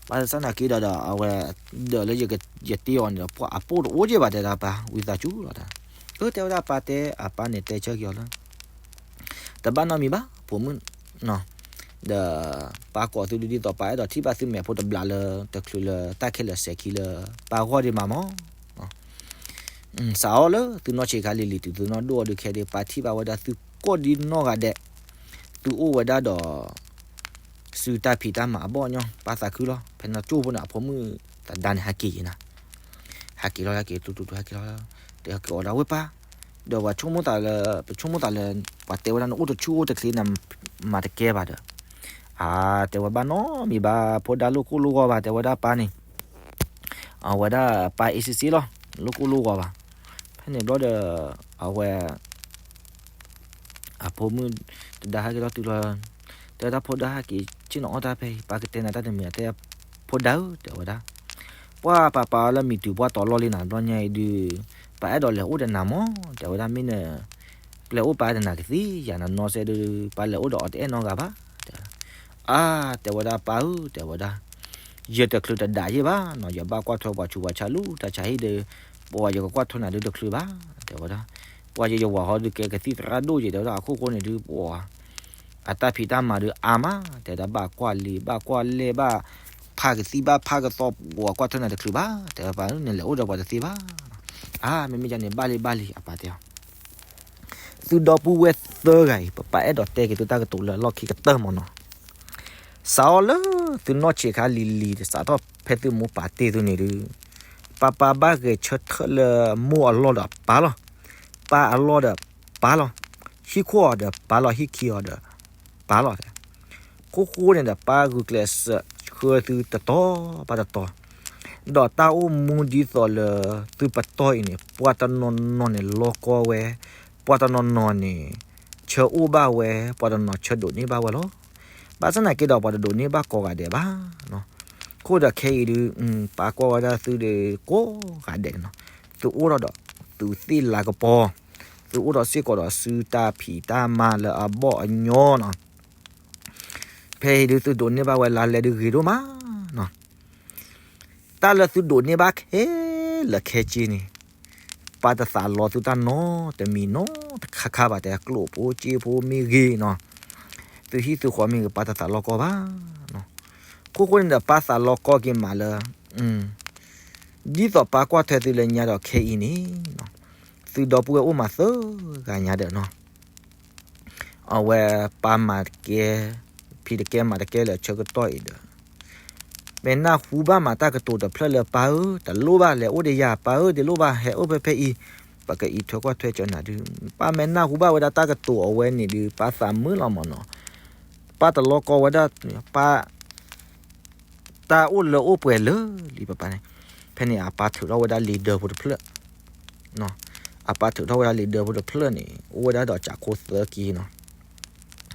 ဘၣ်ဆၣ်သနာ်က့ဒီးဒီး အဝဲ ဒီးလၢယတ့အီၤန့ၣ်ဒီး ပှၢ်အပိၢ်တအိၣ်က့ၢ်ဘၣ် တဲဒၣ်ပၢ် ဝံသးစူၤလီၤ, အၢ တဲဝဲဒၣ်ပၢ်တဲ အပၢ်န့ၣ်တဲဆၢက့ၤအီၤလၢ တဘၣ်နီတမံၤဘၣ် ဖိမုၣ်, ဒီး ပၢ်ကိးသုဒ်သိး ပၢ်အဲၣ်ဒိးထံၣ်ဘၣ်သုမဲာ်ဖိတဘျီလၢ တချုးလၢတၢ်ခဲလၢာ်စဲၤခံလၢ ပၢ်ဂီၢ်ဒံးမးမၢ်, စးအီၤလၢသုနီၢ်ဆံးခါလံၤလံၤတုၤသုနီၢ်ဒိၣ်အီၤဒုးခဲဒုး ပၢ်ထံၣ်ဘၣ်ဝဲဒၣ်သုကိးဒ်နီၢ်ဂၤဒဲး, သုအိၣ်ဝဲဒၣ်ဒီး စုတၢ်ဖံးတၢ်မၤအဘီၣ်ညီ ပၢ်သးခုလီၤ, ဖဲန့ၣ်ကၠိဖိန့ၣ် အဖိမုၣ်သဒါန့ၣ် ဟဲက့ၤယဲနၤ ဟဲက့ၤလီၤ ဟဲက့ၤတူတူတူ ဟဲက့ၤလီၤ, တဲက့ၤအီၤဒၣ်ဝဲၢ်ပၢ်, ဒီးပှၤဆိကမိၣ်သးလၢ ပဆိကမိၣ်သးလၢ ပှၤတဲဝဲဒၣ်နအိၣ်တဆူၣ်အိၣ်တချ့နမၤတကဲဘၣ်ဒီး, အါ တဲဝဲဘၣ်နီတမံၤဘၣ် ဖိဒါလိာ်ကိၢ်လိာ်ဂီၤဘၣ် တဲဝဲဒၣ်ပၢ်န့ၣ်, အဝဲဒၣ်ပၢ်အ့စ့စ့လီၤ လိာ်ကိၢ်လိာ်ဂီၤဘၣ်, ဖဲန့ၣ်ဘျီဒီး အဝဲ အဖိမုၣ်တဒါဟဲက့ၤလီၤတုၤလီၤ, တဲဝဲဒၣ်ဖိဒါဟဲက့ၤဆ့ၣ်နီၤအီၣ်တၢ်ဖဲအံၤ ပၢ်ကတဲနၤတၢ်တမံၤ တဲ ဖိဒါဧၢ တဲဝဲဒၣ်, ပှၢ်ပၢ်ပၢ်လၢမံၤတုၤပှၢ်တီၤလီၢ်လံနၤ ဘျီညါအံၤဒုး ပၢ်အဲၣ်ဒိးလဲၤအိၣ်ဒီးနၤမၢ် တဲဝဲဒၣ် မ့ၢ်န ပျဲအိၣ်ပၢ်ဒီးနၤကသ့ယၤနနီၢ်စဲဒုး ပၢ်လဲၤအိၣ်ဒီးအီၤတအဲၣ်နီတဂၤဘၣ်, တဲဝဲဒၣ်, အါ တဲဝဲဒၣ်ပၢ်ဧၢ တဲဝဲဒၣ် ယတချုးတဒးယဲၢ်ဘၣ်နီၤ ယဘၣ်ကွၢ်ထွဲပှၤဆူးပှၤဆါလူၤတၢ်ဆါဟံၣ်ဒီး ပှၤယကကွၢ်ထွဲနၤဒုးတချုးဘၣ် တဲဝဲဒၣ်, ပှၤယယဝၤဃီဒုးကဲကသံၣ်သရၣ်ဒိၣ်ယဲၢ် တဲဝဲဒၣ် အခိၣ်ဃိန့ၣ်ဒုး ပှၤ အတၢ်ဖံးတၢ်မၤဒုးအါမး တဲဝဲဒၣ် ဘၣ်ကွၢ်လံာ်ဘၣ်ကွၢ်လဲၢ်ဘၣ် ဖးကသံၣ်ဘၣ်ဖးကသီ ပှၤကွၢ်ထွဲနၤတချုးဘၣ် တဲဝဲပၢ် နလဲၤအိၣ်ဒီးပှၤတသ့ဘၣ်, အါ မ့မ့ၢ်ယၤန့ၣ် ဘၣ်လံဘၣ်လံ အပၢ်တဲအီၤ သုဒီပုၢ်ဝဲၢ်သၢဂၤအံၤ ပပၢ်အဲၣ်ဒိးတဲက့ၤသုတၢ်ကတိၤလၢအလီၢ်ခံကတၢၢ်မၢ်နီၤ, စးအီၤလၢသုနီၢ်ဆံးခါလံၤလံၤ စးထီၣ်ဖဲသုမိၢ်ပၢ်တ့ၢ်သုန့ၣ်ဒုး ပၢ်ပၢ်ဘၣ်ဂဲၤဆၢထၢၣ်လၢမိၢ်အလီၢ်ဒီးပၢ်လီၤ, ပၢ်အလီၢ်ဒီးပၢ်လီၤ, ဟံၣ်ခိၣ်အီၤဒီးပၢ်လီၤ ဟံၣ်ခံအီၤဒီးပၢ်လီၤ, ခိၣ်ဃိန့ၣ်ဒီး ပၢ်ဂုာ်ကျဲးစၢးဆှၢသုတတီၤဘၣ်တတီၤ, ဒီးတၢ်အိၣ်မူဒ်သိးလၢသုပတီၢ်အံၤန့ၣ် ပှၤတနီၤနီၤန့ၣ် လီၤကီဝဲ, ပှၤတနီၤနီၤန့ၣ် ဆၢအိၣ်ဘၣ်ဝဲ, ပှၤတနီၤဆၢဒိးန့ၢ်ဘၣ်ဝဲလီၤ. ဘၣ်ဆၣ်သနာ်က့ဒီး ပှၤတဒိးန့ၢ်ဘၣ်ကိးဂၤဒဲးဘၣ်. အဃိဒီးခဲအံၤဒုး ပၢ်ကွၢ်ဝဲဒၣ်သုဒီးကိးဂၤဒဲးန့ၣ်နီၤ, သုအိၣ်ထီၣ်ဒီး သုးသ့ၣ်လၤကပီၤ, သုအိၣ်ဒီးစ့ၢ်ကီးဒီးစုတၢ်ဖံးတၢ်မၤလၢအဘီၣ်အညီနီၤ, ဖဲအံၤဒုးသုဒိးန့ၢ်ဘၣ်ဝဲလါလဲဒုးဂ့ၤဒိၣ်မးနီၤ. တၢ်လၢသုဒိးန့ၢ်ဘၣ်ခဲလၢာ်ခဲဆ့န့ၣ် ပၢ်တသးလီသုတၢ်နီတမံၤနီတခါခါဘၣ် တဲကျိၣ်ဖိစ့ဖိမ့ၢ်ဂ့ၤနီၤ, သု သုဟံၣ်သုဃီမ့ၢ်ဂ့ၤ ပၢ်တသးလီကီၢ်ဘၣ်. ခိၣ်ဃိန့ၣ်ဒီး ပၢ်သးလီကီၢ်က့ၤမးလၢ ဒ်သိးပၢ်ကွၢ်ထွဲသုလၢညါဒီးခဲအံၤန့ၣ် သုဒီပုၢ်ဝဲၢ်အိၣ်မးသၢဂၤညါဒီးနီၤ, အဝဲပၢ်မၤတကဲ ဖံးတကဲမၤတကဲလၢအဆၢကတီၢ်အံၤဒီး မ့ၢ်နၢ်ဟူဘၣ်မးတၢ်ကတိၤတဖျၢၣ်လၢ ပၢ်ဧၢ တလိၣ်ဘၣ်လဲၤအိၣ်ဒီးယၤ, ပၢ်ဧၢ တလိၣ်ဘၣ်ဟဲအိၣ်ဖဲဖဲအံၤ, ပကအံးထွဲကွၢ်ထွဲကၢနၤဒုး, ပၢ်မ့ၢ်နၢ်ဟူဘၣ်ဝဲဒၣ်တၢ်ကတိၤအဝဲန့ၣ်ဒုး ပၢ်သးမုာ်လီၤမးနီၤ, ပၢ်တလီကီဝဲဒၣ်, ပၢ် တၢ်အိၣ်လၢအိၣ်ပှဲၤလၢာ်လံပၢ်န့ၣ်, ဖဲန့ၣ်အပၢ်ထုးထီၣ်ဝဲဒၣ်လံာ်ဒၢဖိတဖျၢၣ်, အပၢ်ထုးထီၣ်ဝဲဒၣ်လံာ်ဒၢဖိတဖျၢၣ်န့ၣ် အိၣ်ဝဲဒၣ်ဒီးကးခိၣ်သၢက့နီ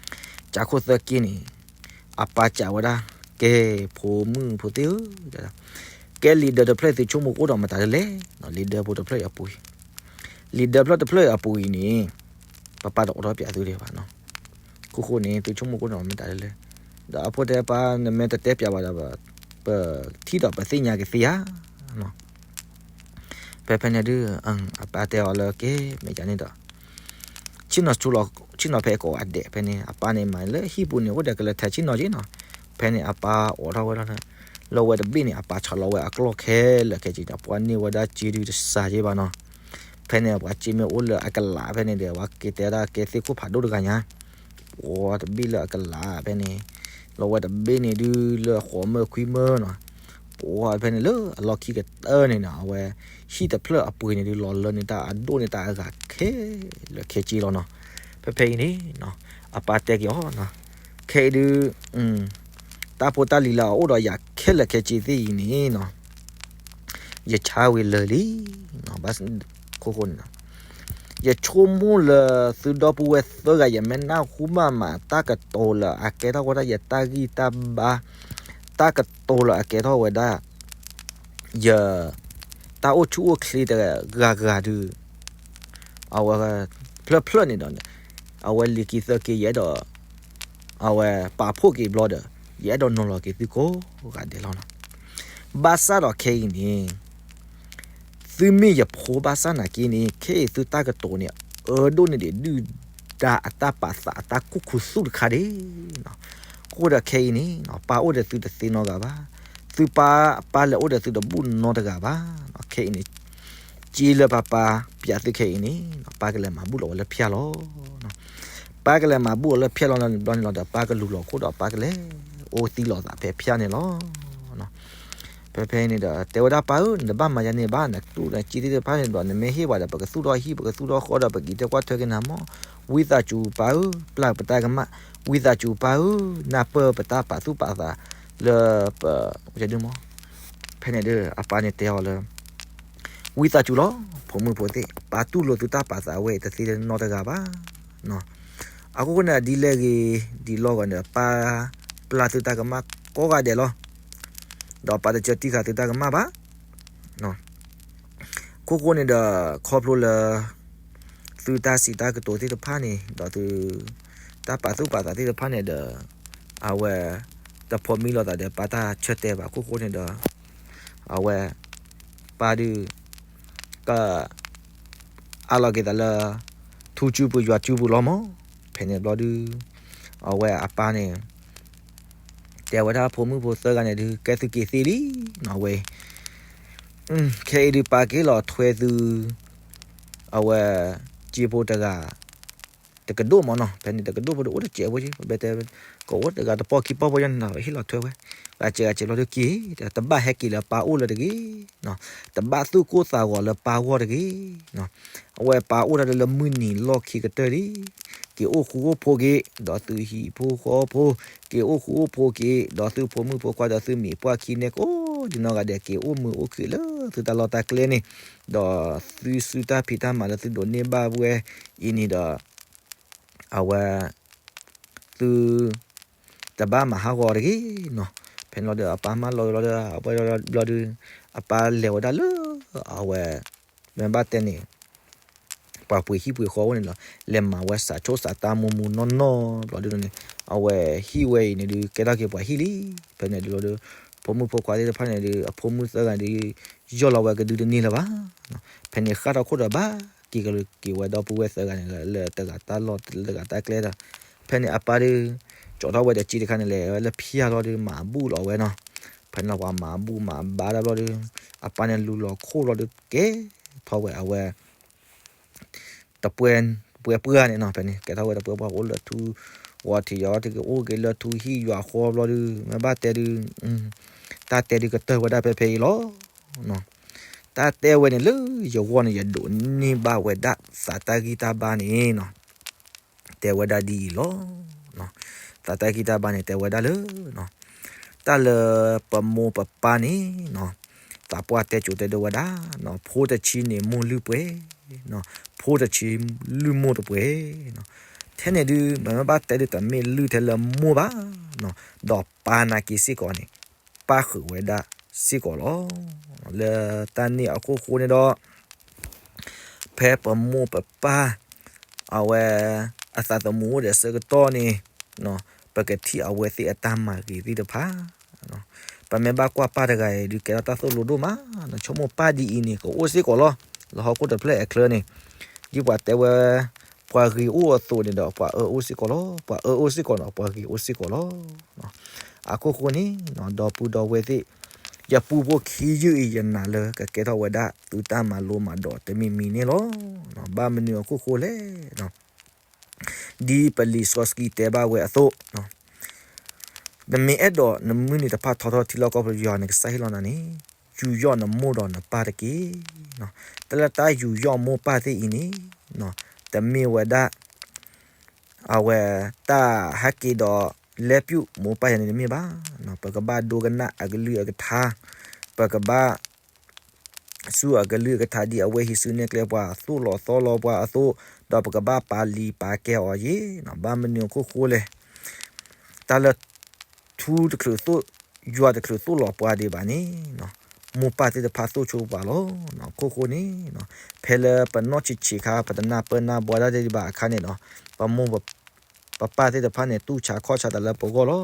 ၤ, ကးခိၣ်သၢက့န့ၣ် အပၢ်စံးဝဲဒၣ်, ကဲ ဖိမုၣ်ဖိသ့ၣ်ဧၢ, ကဲလံာ်ဒၢတဖျၢၣ် သုဆိကမိၣ်ကအိၣ်ဒီးမတၤဒ်လဲၣ်, လံာ်ဒၢဖိတဖျၢၣ်အံၤအပူၤအံၤ, လံာ်ဒၢဖျၢၣ်တဖျၢၣ်အံၤအပူၤအံၤန့ၣ် ပၢ်ပၢ်တအိးထီၣ်ပၠးသုဒံးဘၣ်နီၤ, ခိၣ်ဃိန့ၣ် သုဆိကမိၣ်ကအိၣ်ဒီးမတၤဒ်လဲၣ်, ဒီးအဖိတဲပၢ် နမ့ၢ်တတဲပၠးဘၣ်ဒီး ပထံၣ်ဒီးပသ့ၣ်ညါကသ့ဧါ ဖဲဖဲန့ၣ်ဒုး အပၢ်တဲအီၤလၢ ကဲ မ့ၢ်ဒ်န့ၣ်ဒီး ဆ့ၣ်နီၤဆူလီၤ, ဆ့ၣ်နီၤဖဲကိးဂၤဒဲး, ဖဲန့ၣ် အပၢ်န့ၣ်မၤလၢဟံၣ်ပူၤန့ၣ် အိၣ်ဒီးကလၢၤထဲဆ့ၣ်နီၤက့နီၤ, ဖဲန့ၣ် အပၢ်အိးထီၣ်ဝဲဒၣ်လၢ လၢဝဲတဘ့ၣ်န့ၣ် အပၢ်ဆီလီၤဝဲအကျီၢ်ခဲလၢာ်ခဲဆ့ဒီး ပှၤန့ၢ်ဝဲဒၣ်စ့ဒုးတစှၤက့ဘၣ်နီၤ, ဖဲန့ၣ် ပှၤစ့မ့ၢ်အိၣ်လၢအကလးဖဲန့ၣ်ဒီး ပှၤက့ၤတဲဒၣ်ကဲသ့ၣ်ခိၣ်ဖးဒိၣ်တဂၤညါ ပှၤတဘ့ၣ်လၢအကလးဖဲန့ၣ်, လီၤဝဲတဘ့ၣ်န့ၣ်ဒုးလၢဃိးမၢခွံမၢနီၤ, ပှၤဖဲန့ၣ်လၢအလီၢ်ခံကတၢၢ်န့ၣ်နီၤ အဝဲ ဟံၣ်တဖျၢၣ်အပှ့ၤန့ၣ်ဒုး လီၤလၢန့ၣ်တၢ်အဒိၣ်န့ၣ်တၢ်အဂၤခဲလၢာ်ခဲဆ့လီၤနီၤ, ဖဲဖဲအံၤန့ၣ် အပၢ်တဲက့ၤအီၤ, ခဲအံၤဒုး တၢ်ဖိတၢ်လံၤလၢအအိၣ်ဒီးယၤခဲလၢာ်ခဲဆ့သ့ၣ်အံၤန့ၣ်နီၤ ယဆါဝံၤလၢာ်လံ, ဘၣ်ခိၣ်ဃိန့ၣ်, ယဆိကမိၣ်လၢသုဒီပုၢ်ဝဲၢ်သၢဂၤ ယမ့ၢ်နၢ်ဟူဘၣ်မးတၢ်ကတိၤလၢအကဲထီၣ်ဝဲဒၣ်ယတၢ်ဂံၢ်တၢ်ဘါ, တၢ်ကတိၤလၢအကဲထီၣ်ဝဲဒၣ် ယ တၢ်အိၣ်ဆူၣ်အိၣ်ချ့တဂၤဂၤဒုး အဝဲ ဖျၢၣ်ဖျၢၣ်န့ၣ်ဒီး အဝဲလံာ်က့ၤသၢက့ၤ ယအဲၣ်ဒိး အဝဲပာ်ဖှိၣ်က့ၤဘျီဒီး ယအဲၣ်ဒိးနီၤလီၤက့ၤသုကိးဂၤဒဲးလီၤနီၤ. ဘၣ်ဆၣ်ဒီးခဲအံၤန့ၣ် သုမ့ၢ်ယဖိဘၣ်ဆၣ်နာ်က့န့ၣ် ခဲအံၤသုတၢ်ကတိၤန့ၣ် အၢဒိၣ်န့ၢ်ဒံးဒုၣ်ဒါအတၢ်ပာ်သး အတၢ်ကူၣ်ခူသူၣ်တခါဒၣ်နီၤ. အဃိဒီးခဲအံၤန့ၣ် ပၢ်အိၣ်ဒီးသုတသ့နီတဂၤဘၣ်. သုပၢ် ပၢ်လဲၤအိၣ်ဒီးသုတဘူၣ်နီတဂၤဘၣ်. ခဲအံၤန့ၣ် စ့လၢပၢ်ပၢ်ပၠးသုခဲအံၤန့ၣ် ပၢ်ကလဲၤမၤဘူၣ်လီၤဝဲလၢဖၠၣ်လီၤ. ပၢ်ကလဲၤမၤဘူၣ်အီၤလၢဖၠၣ်လီၤဘျီန့ၣ်လီၤဒီး ပၢ်ကလူၤလီၤခိၣ်ဒီး ပၢ်ကလဲၤအိၣ်သံလီၤသးဖဲဖၠၣ်န့ၣ်လီၤ. ဖဲဖဲန့ၣ်ဒီး တဲဝဲဒၣ်ပၢ်ဧၢ နတဘၣ်မၤယၤန့ၣ်ဘၣ်, နတူၢ်နစ့သ့ၣ်တဖၣ်န့ၣ်ဒီး နမ့ၢ်ဟ့ၣ်ပှၤဒီး ပကသူၣ်ထီၣ်ဟံၣ် ပကသူၣ်ထီၣ်ဃီဒီး ပက့ၤတဲကွၢ်ထွဲက့ၤနၤမး. ဝံသးစူၤပၢ်ဧၢ ပျၢ်ပတၢ်ကမၣ်, ဝံသးစူၤပၢ်ဧၢ နၢ်ပၢၢ်ပတၢ်ပာ်သူၣ်ပာ်သးလၢပ ဖဲန့ၣ်ဒီး အပၢ်န့ၣ်တဲအီၤလၢ ဝံသးစူၤလီၤ ဖိမုၣ်ဖိသ့ၣ်, ပၢ်တူၢ်လိာ်သုတၢ်ပာ်သးဝဲအံၤ တသ့နီတဂၤဘၣ်. အဃိန့ၣ် ဒ်လဲၣ်ဂ့ၤဒ်လဲၣ်ဂ့ၤန့ၣ် ပၢ်ပျၢ်သုတၢ်ကမၣ်ကိးဂၤဒဲးလီၤ. ဒီးပၢ်တစၢတံၢ်ဃာ်သုတၢ်ကမၣ်ဘၣ်. ခိၣ်ဃိန့ၣ်ဒီး ခီဖျိလၢ သုတၢ်စံးတၢ်ကတိၤသ့ၣ်တဖၣ်န့ၣ် ဒီးသု တၢ်ပာ်သူၣ်ပာ်သးသ့ၣ်တဖၣ်န့ၣ်ဒီး အဝဲ တဖိးမံလိာ်သးဒီးပၢ်တၢ်ဆၢတဲာ်ဘၣ်. ခိၣ်ဃိန့ၣ်ဒီး အဝဲ ပၢ်ဒုး က အးလီၤက့ၤသးလၢ ထူစုပူၤယွၤစုပူၤလီၤမး. ဖဲန့ၣ်ဘျီဒုး အဝဲအပၢ်န့ၣ် တဲဝဲဒၣ်ဖိမုၣ်ဖိသၢဂၤန့ၣ်ဒုး ကဲသုက့ၤသ့လံ နီၤဝဲ ခဲအံၤဒုးပၢ်က့ၤလီၤထွဲသု အဝဲ စ့ဖိတဂၤ တကဒိၣ်မးနီၤ. ဖဲန့ၣ်တကဒိၣ်ဖိဒီးအိၣ်တစဲးဖိ, ပတဲ ကအိၣ်တဂၤတပီၢ်ခံပီၢ်ဖိယါန့ၣ်နီၤ ဟ့ၣ်လီၤထွဲဝဲ ဂၤစဲးဂၤစဲးဘျီဒုးက့ၤ တဘၣ်ဟဲက့ၤလၢပၢ်အိၣ်လၢၤတဂ့ၤ, တဘၣ်သူၣ်ကိၢ်သးဂီၤလၢပၢ်ဂီၢ်တဂ့ၤ. အဝဲပၢ်အိၣ်တၢ်လၢလၢမုၢ်နံၤလီၢ်ခံကတၢၢ်လံ. က့ၤအိၣ်ဃူအိၣ်ဖိးက့ၤ ဒီးသုဟံၣ်ဖိဃီဖိ, က့ၤအိၣ်ဃူအိၣ်ဖိးက့ၤ ဒီးသုဖိမုၣ်ဖိခွါဒီးသုမံၤပှၢ်ခံန့ၣ်ကိးဒံနီၢ်ဂၤဒဲး က့ၤအိၣ်မုာ်အိၣ်ခုၣ်လၢသုတၢ်လီၢ်တၢ်ကျဲန့ၣ်, ဒီးသုစုတၢ်ဖံးတၢ်မၤလၢသုဒိးန့ၢ်ဘၣ်ဝဲအံၤန့ၣ်ဒီး အဝဲ သု တဘၣ်မၤဟးဂီၤတဂ့ၤနီၤ. ဖဲန့ၣ်လီၤဒီး အပၢ်မၢလီၤဝဲလီၤဒီး အဝဲဘျီဒုး အပၢ်လဲၤဝဲဒၣ်လၢ အဝဲ မ့ၢ်ဘၣ်တဲန့ၣ် ပှၤပှ့ၤဟံၣ်ပှ့ၤဃီအိၣ်န့ၣ်လီၤ. လဲၤမၤဝဲစးဆိၣ်စးတၢ်မူမူနီၢ်နီၢ်ဘျီဒုးန့ၣ် အဝဲဟံၣ်ဝဲအံၤန့ၣ်ဒုး ကဲထီၣ်က့ၤပှၤဟံၣ်လံ. ဖဲန့ၣ်ဒုးလီၤဒီး ဖိမုၣ်ဖိခွါသ့ၣ်တဖၣ်န့ၣ်ဒုး အဖိမုၣ်သၢဂၤဒုး ယီၢ်လီၤဝဲကဒုတန့ၢ်လၢၤဘၣ်. ဖဲန့ၣ်ဃၣ်ထီၣ်ခိၣ်ဒီးဘၣ်က့ၤက့ၤဝဲဒီပုၢ်ဝဲၢ်သၢဂၤန့ၣ် လၢတဂၤတၢ်လီၢ်တဂၤတၢ်ကျဲဒီး ဖဲန့ၣ်အပၢ်ဒုး ကၠီထီၣ်ဝဲဒီးစ့တခါန့ၣ် လဲၤဝဲလၢဖၠါလီၤဒီး မၤဘူၣ်လီၤဝဲနီၤ. ဖဲန့ၣ်ပှၤမၤဘူၣ်မၤဘါတၢ်ဘျီဒီး အပၢ်န့ၣ်လူၤလီၤခိၣ်လီၤဒီး ကဲထီၣ်ဝဲအဝဲ တပှဲၤပှဲၤပှၢ်န့ၣ်နီၤ. ဖဲန့ၣ် ကဲထီၣ်ဝဲတပှဲၤပှၢ် အိၣ်လၢထူ ဂီၤထံးယီၤထံး ကအိၣ်က့ၤလၢထူဟံၣ်ယွၤဃီဘျီဒီး မ့ၢ်ဘၣ်တဲဒုး တၢ်တဲဒုးကတၢၢ်ဝဲဒၣ်ဖဲဖဲအံၤလီၤ. တၢ်တဲဝဲန့ၣ်လၢယဂီၢ်န့ၣ် ယဒိးန့ၢ်ဘၣ်ဝဲဒၣ်သးတၢ်ဂံၢ်တၢ်ဘါန့ၣ်နီၤ. တဲဝဲဒၣ်ဒ်အံၤလီၤ. သးတၢ်ဂံၢ်တၢ်ဘါန့ၣ် တဲဝဲဒၣ်လၢ တၢ်လၢပမိၢ်ပပၢ်န့ၣ် သးပှၢ်တဲကိးတဲဒိဝဲဒၣ် ဖိတဆံန့ၣ်မိၢ်လုၢ်ပှဲၤ, ဖိတဆံလုၢ်မိၢ်တပှဲၤ. ထဲန့ၣ်ဒုး မ့ၢ်ဘၣ်တဲဒုးတမ့ၢ်လုၢ်ထဲလၢမိၢ်ဘၣ်, ဒီးပၢ်နာ်က့စ့ၢ်ကီးန့ၣ် ပၢ်ဃုာ်ဝဲဒၣ်စ့ၢ်ကီးလီၤ. လၢတၢ်န့ၣ်အခိၣ်ဃိန့ၣ်ဒီး ဖဲပမိၢ်ပပၢ် အဝဲ အသးသမူအိၣ်ဒီးအဆၢကတီၢ်န့ၣ် ပကထံၣ်အဝဲသ့ၣ်အတၢ်မၤဂ့ၤသ့ၣ်တဖၣ်, ပမ့ၢ်ဘၣ်ကွၢ်ပၢ်တဂၤအံၤဒုး ကဲထီၣ်တၢ်သိၣ်လိဒိၣ်မး, ဆိကမိၣ်ပၢ်ဒ်အံၤန့ၣ် ကအိၣ်စ့ၢ်ကီးလီၤ. လၢဟီၣ်ခိၣ်တဖျၢၣ်အချၢန့ၣ် ဒ်ပှၤတဲဝဲ ပှၤဂ့ၤအိၣ်အသိးန့ၣ်ဒီး ပှၤအၢအိၣ်စ့ၢ်ကီးလီၤ. ပှၤအၢအိၣ်စ့ၢ်ကီးဒီး ပှၤဂ့ၤအိၣ်စ့ၢ်ကီးလီၤ. အခိၣ်ဃိန့ၣ် ဒီပုၢ်ဒီဝဲၢ်သ့ၣ် ယပူဖိခံယုၢ်အံၤ ယနာ်လၢကကဲထီၣ်ဝဲဒၣ်သုတၢ်မၤလိမၤဒိးတမံၤမံၤန့ၣ်လီၤ. ဘၣ်မနုၤအခိၣ်ဃိလဲၣ်, ဒ်ပလံာ်စီဆှံတဲဘၣ်ဝဲအသိး, နမ့ၢ်အဲၣ်ဒိးနမုၢ်နံၤတဖၣ်ထီထီၣ်ထံလီၢ်ကီၢ်ပူၤ ယွၤနကစၢ်ဟ့ၣ်လီၤနၤန့ၣ် ယူးယီၣ်နမိၢ်ဒီးနပၢ်တက့ၢ်. တၢ်လၢတၢ်ယူးယီၣ်မိၢ်ပၢ်သ့ၣ်အံၤန့ၣ် တမ့ၢ်ဝဲဒၣ် အဝဲတၢ်ဟဲက့ၤဒီးလဲၤပျူၢ်မိၢ်ပၢ်ယၤန့ၣ်တမ့ၢ်ဘၣ်. ပကဘၣ်ဒိကနၣ်အကလုၢ်အကထါ, ပကဘၣ် ဆူအကလုၢ်အကထါဒ်အဝဲဟံးစုနဲၣ်ကျဲပှၤ သိၣ်လီၤသီလီၤပှၤအသိး, ဒီးပကဘၣ်ပာ်လံာ်ပာ်ကဲအီၤယဲၤ. ဘၣ်မနုၤအခိၣ်ဃိလဲၣ်, တၢ်လၢ ထူတချုးသိၣ်, ယွၤတချုးသိၣ်လီၤပှၤဒံးဘၣ်န့ၣ်, မိၢ်ပၢ်သ့ၣ်တဖၣ်သိၣ်ဆိပှၤလီၤ. အခိၣ်ဃိန့ၣ်, ဖဲလၢပနီၢ်ဆံးဆံးခါ ပတနၢ်ပၢၢ်နၢ်ဘှါတၢ်ဒံးဘၣ်အခါန့ၣ်ဒီး, ပမိၢ်ပပၢ်သ့ၣ်တဖၣ်န့ၣ် တူၢ်ဆါခီၣ်ဆါတၢ်လၢပဂီၢ်လီ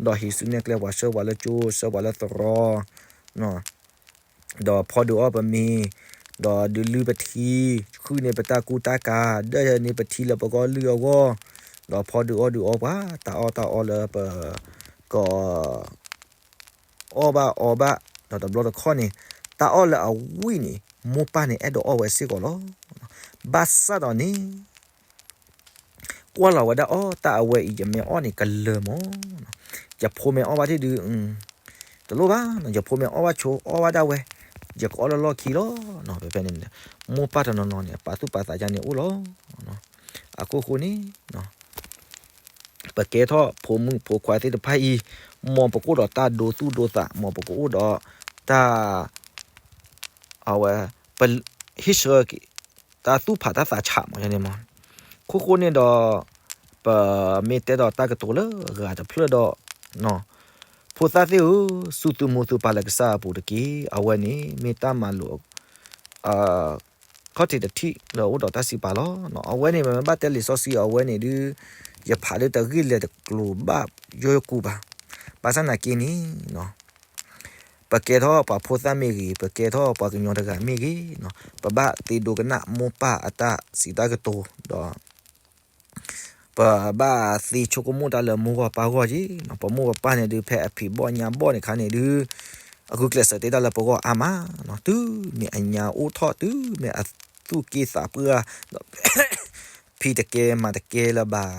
ၤ. ဒီးဟံးစုနဲၣ်ကျဲပှၤ ဆှၢပှၤလၢကၠိ ဆှၢပှၤလၢသရိာ် ဒီးဖီဒုးအီၣ်ပမ့ၤ, ဒီးဒုးလုၢ်ပထံ, ဃုန့ၢ်ပတၢ်ကူတၢ်ကၤ, ဒၢၣ်န့ၢ်ပထံလၢပဂီၢ်လုၢ်အဂီၢ်, ဒီးဖီဒုးအီၣ်ဒုးအီပှၤ, တၢ်အီၣ်တၢ်အီလၢပ ကအီၣ်ဘၣ်အီဘၣ်, ဒီးတဘျီတခီၣ်န့ၣ်, တၢ်အီၣ်လၢအဝံၣ်န့ၣ် မိၢ်ပၢ်န့ၣ်အဲၣ်ဒိးအီၣ်ဝဲစ့ၢ်ကီးလီၤ. ဘၣ်ဆၣ်ဒီးန့ၣ် ကွၢ်လီၤဝဲဒၣ်အီၣ်တၢ်အဝဲအံၤ ယမ့ၢ်အီၣ်န့ၣ်ကလၢာ်မး, ယဖိမ့ၢ်အီၣ်ဘၣ်ထံၣ်ဒုး, တလိၣ်ဘၣ်, ယဖိမ့ၢ်အီၣ်ဘၣ်ဆိ အီၣ်ဘၣ်ဒၣ်ဝဲ, ယကအီၣ်လၢလီၢ်ခံလီၤ. ဖဲဖဲန့ၣ်န့ၣ်, မိၢ်ပၢ်တနီၤနီၤန့ၣ် ပာ်သူၣ်ပာ်သးယါန့ၣ်အိၣ်လီၤ. အခိၣ်ဃိန့ၣ် ပကဲထီၣ်ဖိမုၣ်ဖိခွါသ့ၣ်တဖၣ်အံၤ, မ်ပကအိၣ်ဒီးတၢ်ဒိသူၣ်ဒိသး, မ်ပကအိၣ်ဒီးတၢ် အဝဲ ပဟ့ၣ်ဆၢက့ၤ တၢ်သူၣ်ဖးတၢ်သးဆးမးန့ၣ်မး. ခိၣ်ဃိန့ၣ်ဒီး ပမ့ၢ်တဲဒီးတၢ်ကတိၤလၢအဂၤတဖျၢၣ်ဒီး, ဖိသၣ်သ့ၣ်ဧၢ, စူၢ်သုမိၢ်သုပၢ်လၢကစၢ်အပူၤတက့ၢ်. အဝဲန့ၣ်မ့ၢ်တၢ်မၤလိာ် ခီၣ်ထံးတထံၣ်လၢအအိၣ်ဒီးတၢ်စံးပာ်လီၤ. အဝဲန့ၣ် ပမ့ၢ်ဘၣ်တဲလံာ်စီဆှံအဝဲန့ၣ်ဒုး, ယဖးဒုးတဂ့ၢ်လဲၤတကျိၤဘၣ်ယိကူဘၣ်. ဘၣ်ဆၣ်နာ်က့န့ၣ် ပကဲထီၣ်ပှၤဖိသၣ်မ့ၢ်ဂ့ၤ, ပကဲထီၣ်ပှၤကညီတဂၤမ့ၢ်ဂ့ၤ, ပဘၣ်သ့ဒိကနၣ်မိၢ်ပၢ်အတၢ်စံးတၢ်ကတိၤဒီး ပဘၣ်သ့ဆိကမိၣ်တၢ်လၢမိၢ်ဂီၢ်ပၢ်ဂီၢ်က့ၤ. ပမိၢ်ပပၢ်န့ၣ်ဒုး ဖဲအဖံးဘီၣ်ညၣ်ဘီၣ်န့ၣ်ခါန့ၣ်ဒုး, အဂုာ်ကျဲးစၢးတ့တၢ်လၢပဂီၢ်အါမး, တုၤမ့ၢ်အညါအိၣ်ထီၣ် တုၤမ့ၢ်အသူၣ်က့သးပှၢ် ဒီး ဖံးတကဲမၤတကဲလၢၤဘၣ်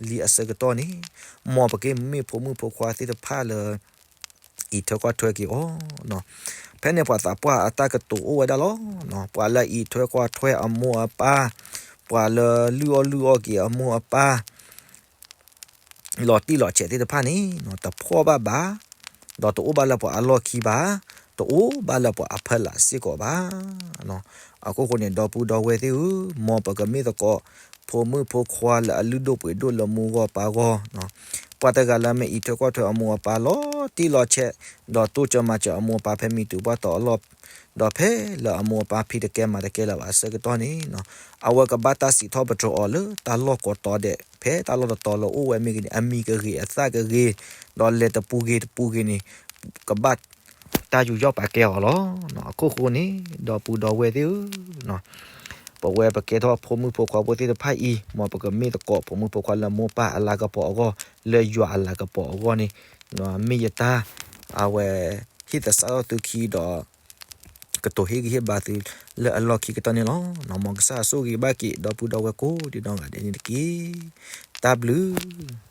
လံအဆၢကတီၢ်န့ၣ်, မ်ပကမ့ၢ်ဖိမုၣ်ဖိခွါသ့ၣ်တဖၣ်လၢ အံးထွဲကွၢ်ထွဲက့ၤအီၤ. ဖဲန့ၣ်ပှၤသးပှၢ်အတၢ်ကတိၤအိၣ်ဝဲဒၣ်လီၤ. ပှၤလၢအံးထွဲကွၢ်ထွဲအမိၢ်အပၢ်, ပှၤလၢလုၢ်အီၣ်လုၢ်အီက့ၤအမိၢ်အပၢ် လီၤတံၢ်လီၤဆဲးသ့ၣ်တဖၣ်န့ၣ် တဖှီၣ်ဘၣ်ဘၣ်, ဒီးတအိၣ်ဘၣ်လၢပှၤအလီၢ်ခံဘၣ်, တအိၣ်ဘၣ်လၢပှၤအဖီလာ်စ့ၢ်ကီးဘၣ်. အခိၣ်ဃိန့ၣ် ဒီပုၢ်ဒီဝဲၢ်သ့ၣ်ဧၢ, မ်ပကမ့ၢ်သကိး ဖိမုၣ်ဖိခွါလၢအလုၢ်ဒိၣ်ပှ့ၤဒိၣ်လၢမိၢ်ဂီၢ်ပၢ်ဂီၢ်, ပှၤတဂၤလၢမ့ၢ်အံးထွဲကွၢ်ထွဲအမိၢ်အပၢ်လီၤတံၢ်လီၤဆဲး, ဒီးတိစၢၤမၤစၢၤအမိၢ်အပၢ်ဖဲမံၤတုၤဘၣ်တီၤအလီၢ်, ဒီးဖဲလၢအမိၢ်အပၢ်ဖံးတကဲမၤတကဲလၢၤဘၣ်အဆၢကတီၢ်န့ၣ် အဝဲကဘၣ်တၢ်စံးထီၣ်ပတြၢၤအီၤလၢတၢ်လီၢ်ကိးတီၤဒဲး, ဖဲတၢ်လီၢ်တတီၤလၢအအိၣ်ဝဲမ့ၢ်ဂ့ၤန့ၣ် အမံၤကဂ့ၤအသၣ်ကဂ့ၤ, ဒီးလဲၤတပူၤဂ့ၤတပူၤဂ့ၤန့ၣ် ကဘၣ်တၢ်ယူးယီၣ်ပာ်ကဲအီၤလီၤ. အခိၣ်ဃိန့ၣ် ဒီပုၢ်ဒီဝဲၢ်သ့ၣ်ဧၢ, ပဝဲပကဲထီၣ်ဖိမုၣ်ဖိခွါဖိသ့ၣ်တဖၣ်အံၤ မ်ပကမ့ၢ်သကိးဖိမုၣ်ဖိခွါလၢမိၢ်ပၢ်အလၤကပီၤအဂီၢ်, လၢယွၤအလၤကပီၤအဂီၢ်န့ၣ်, မ့ၢ်ယတၢ် အဝဲ ဟ့ၣ်သဆၣ်ထီၣ်သုခံဒီး ကတိၤဟ့ၣ်ဂံၢ်ဟ့ၣ်ဘါသုလၢအလီၢ်ခံကတၢၢ်န့ၣ်လီၤ. မ်ကစၢ်ယွၤဆိၣ်ဂ့ၤဘၣ်က့ၤ ဒီပုၢ်ဒီဝဲၢ်ကိးဒံးနီၢ်ဂၤဒဲးန့ၣ်တက့ၢ်. တၢ်ဘျုး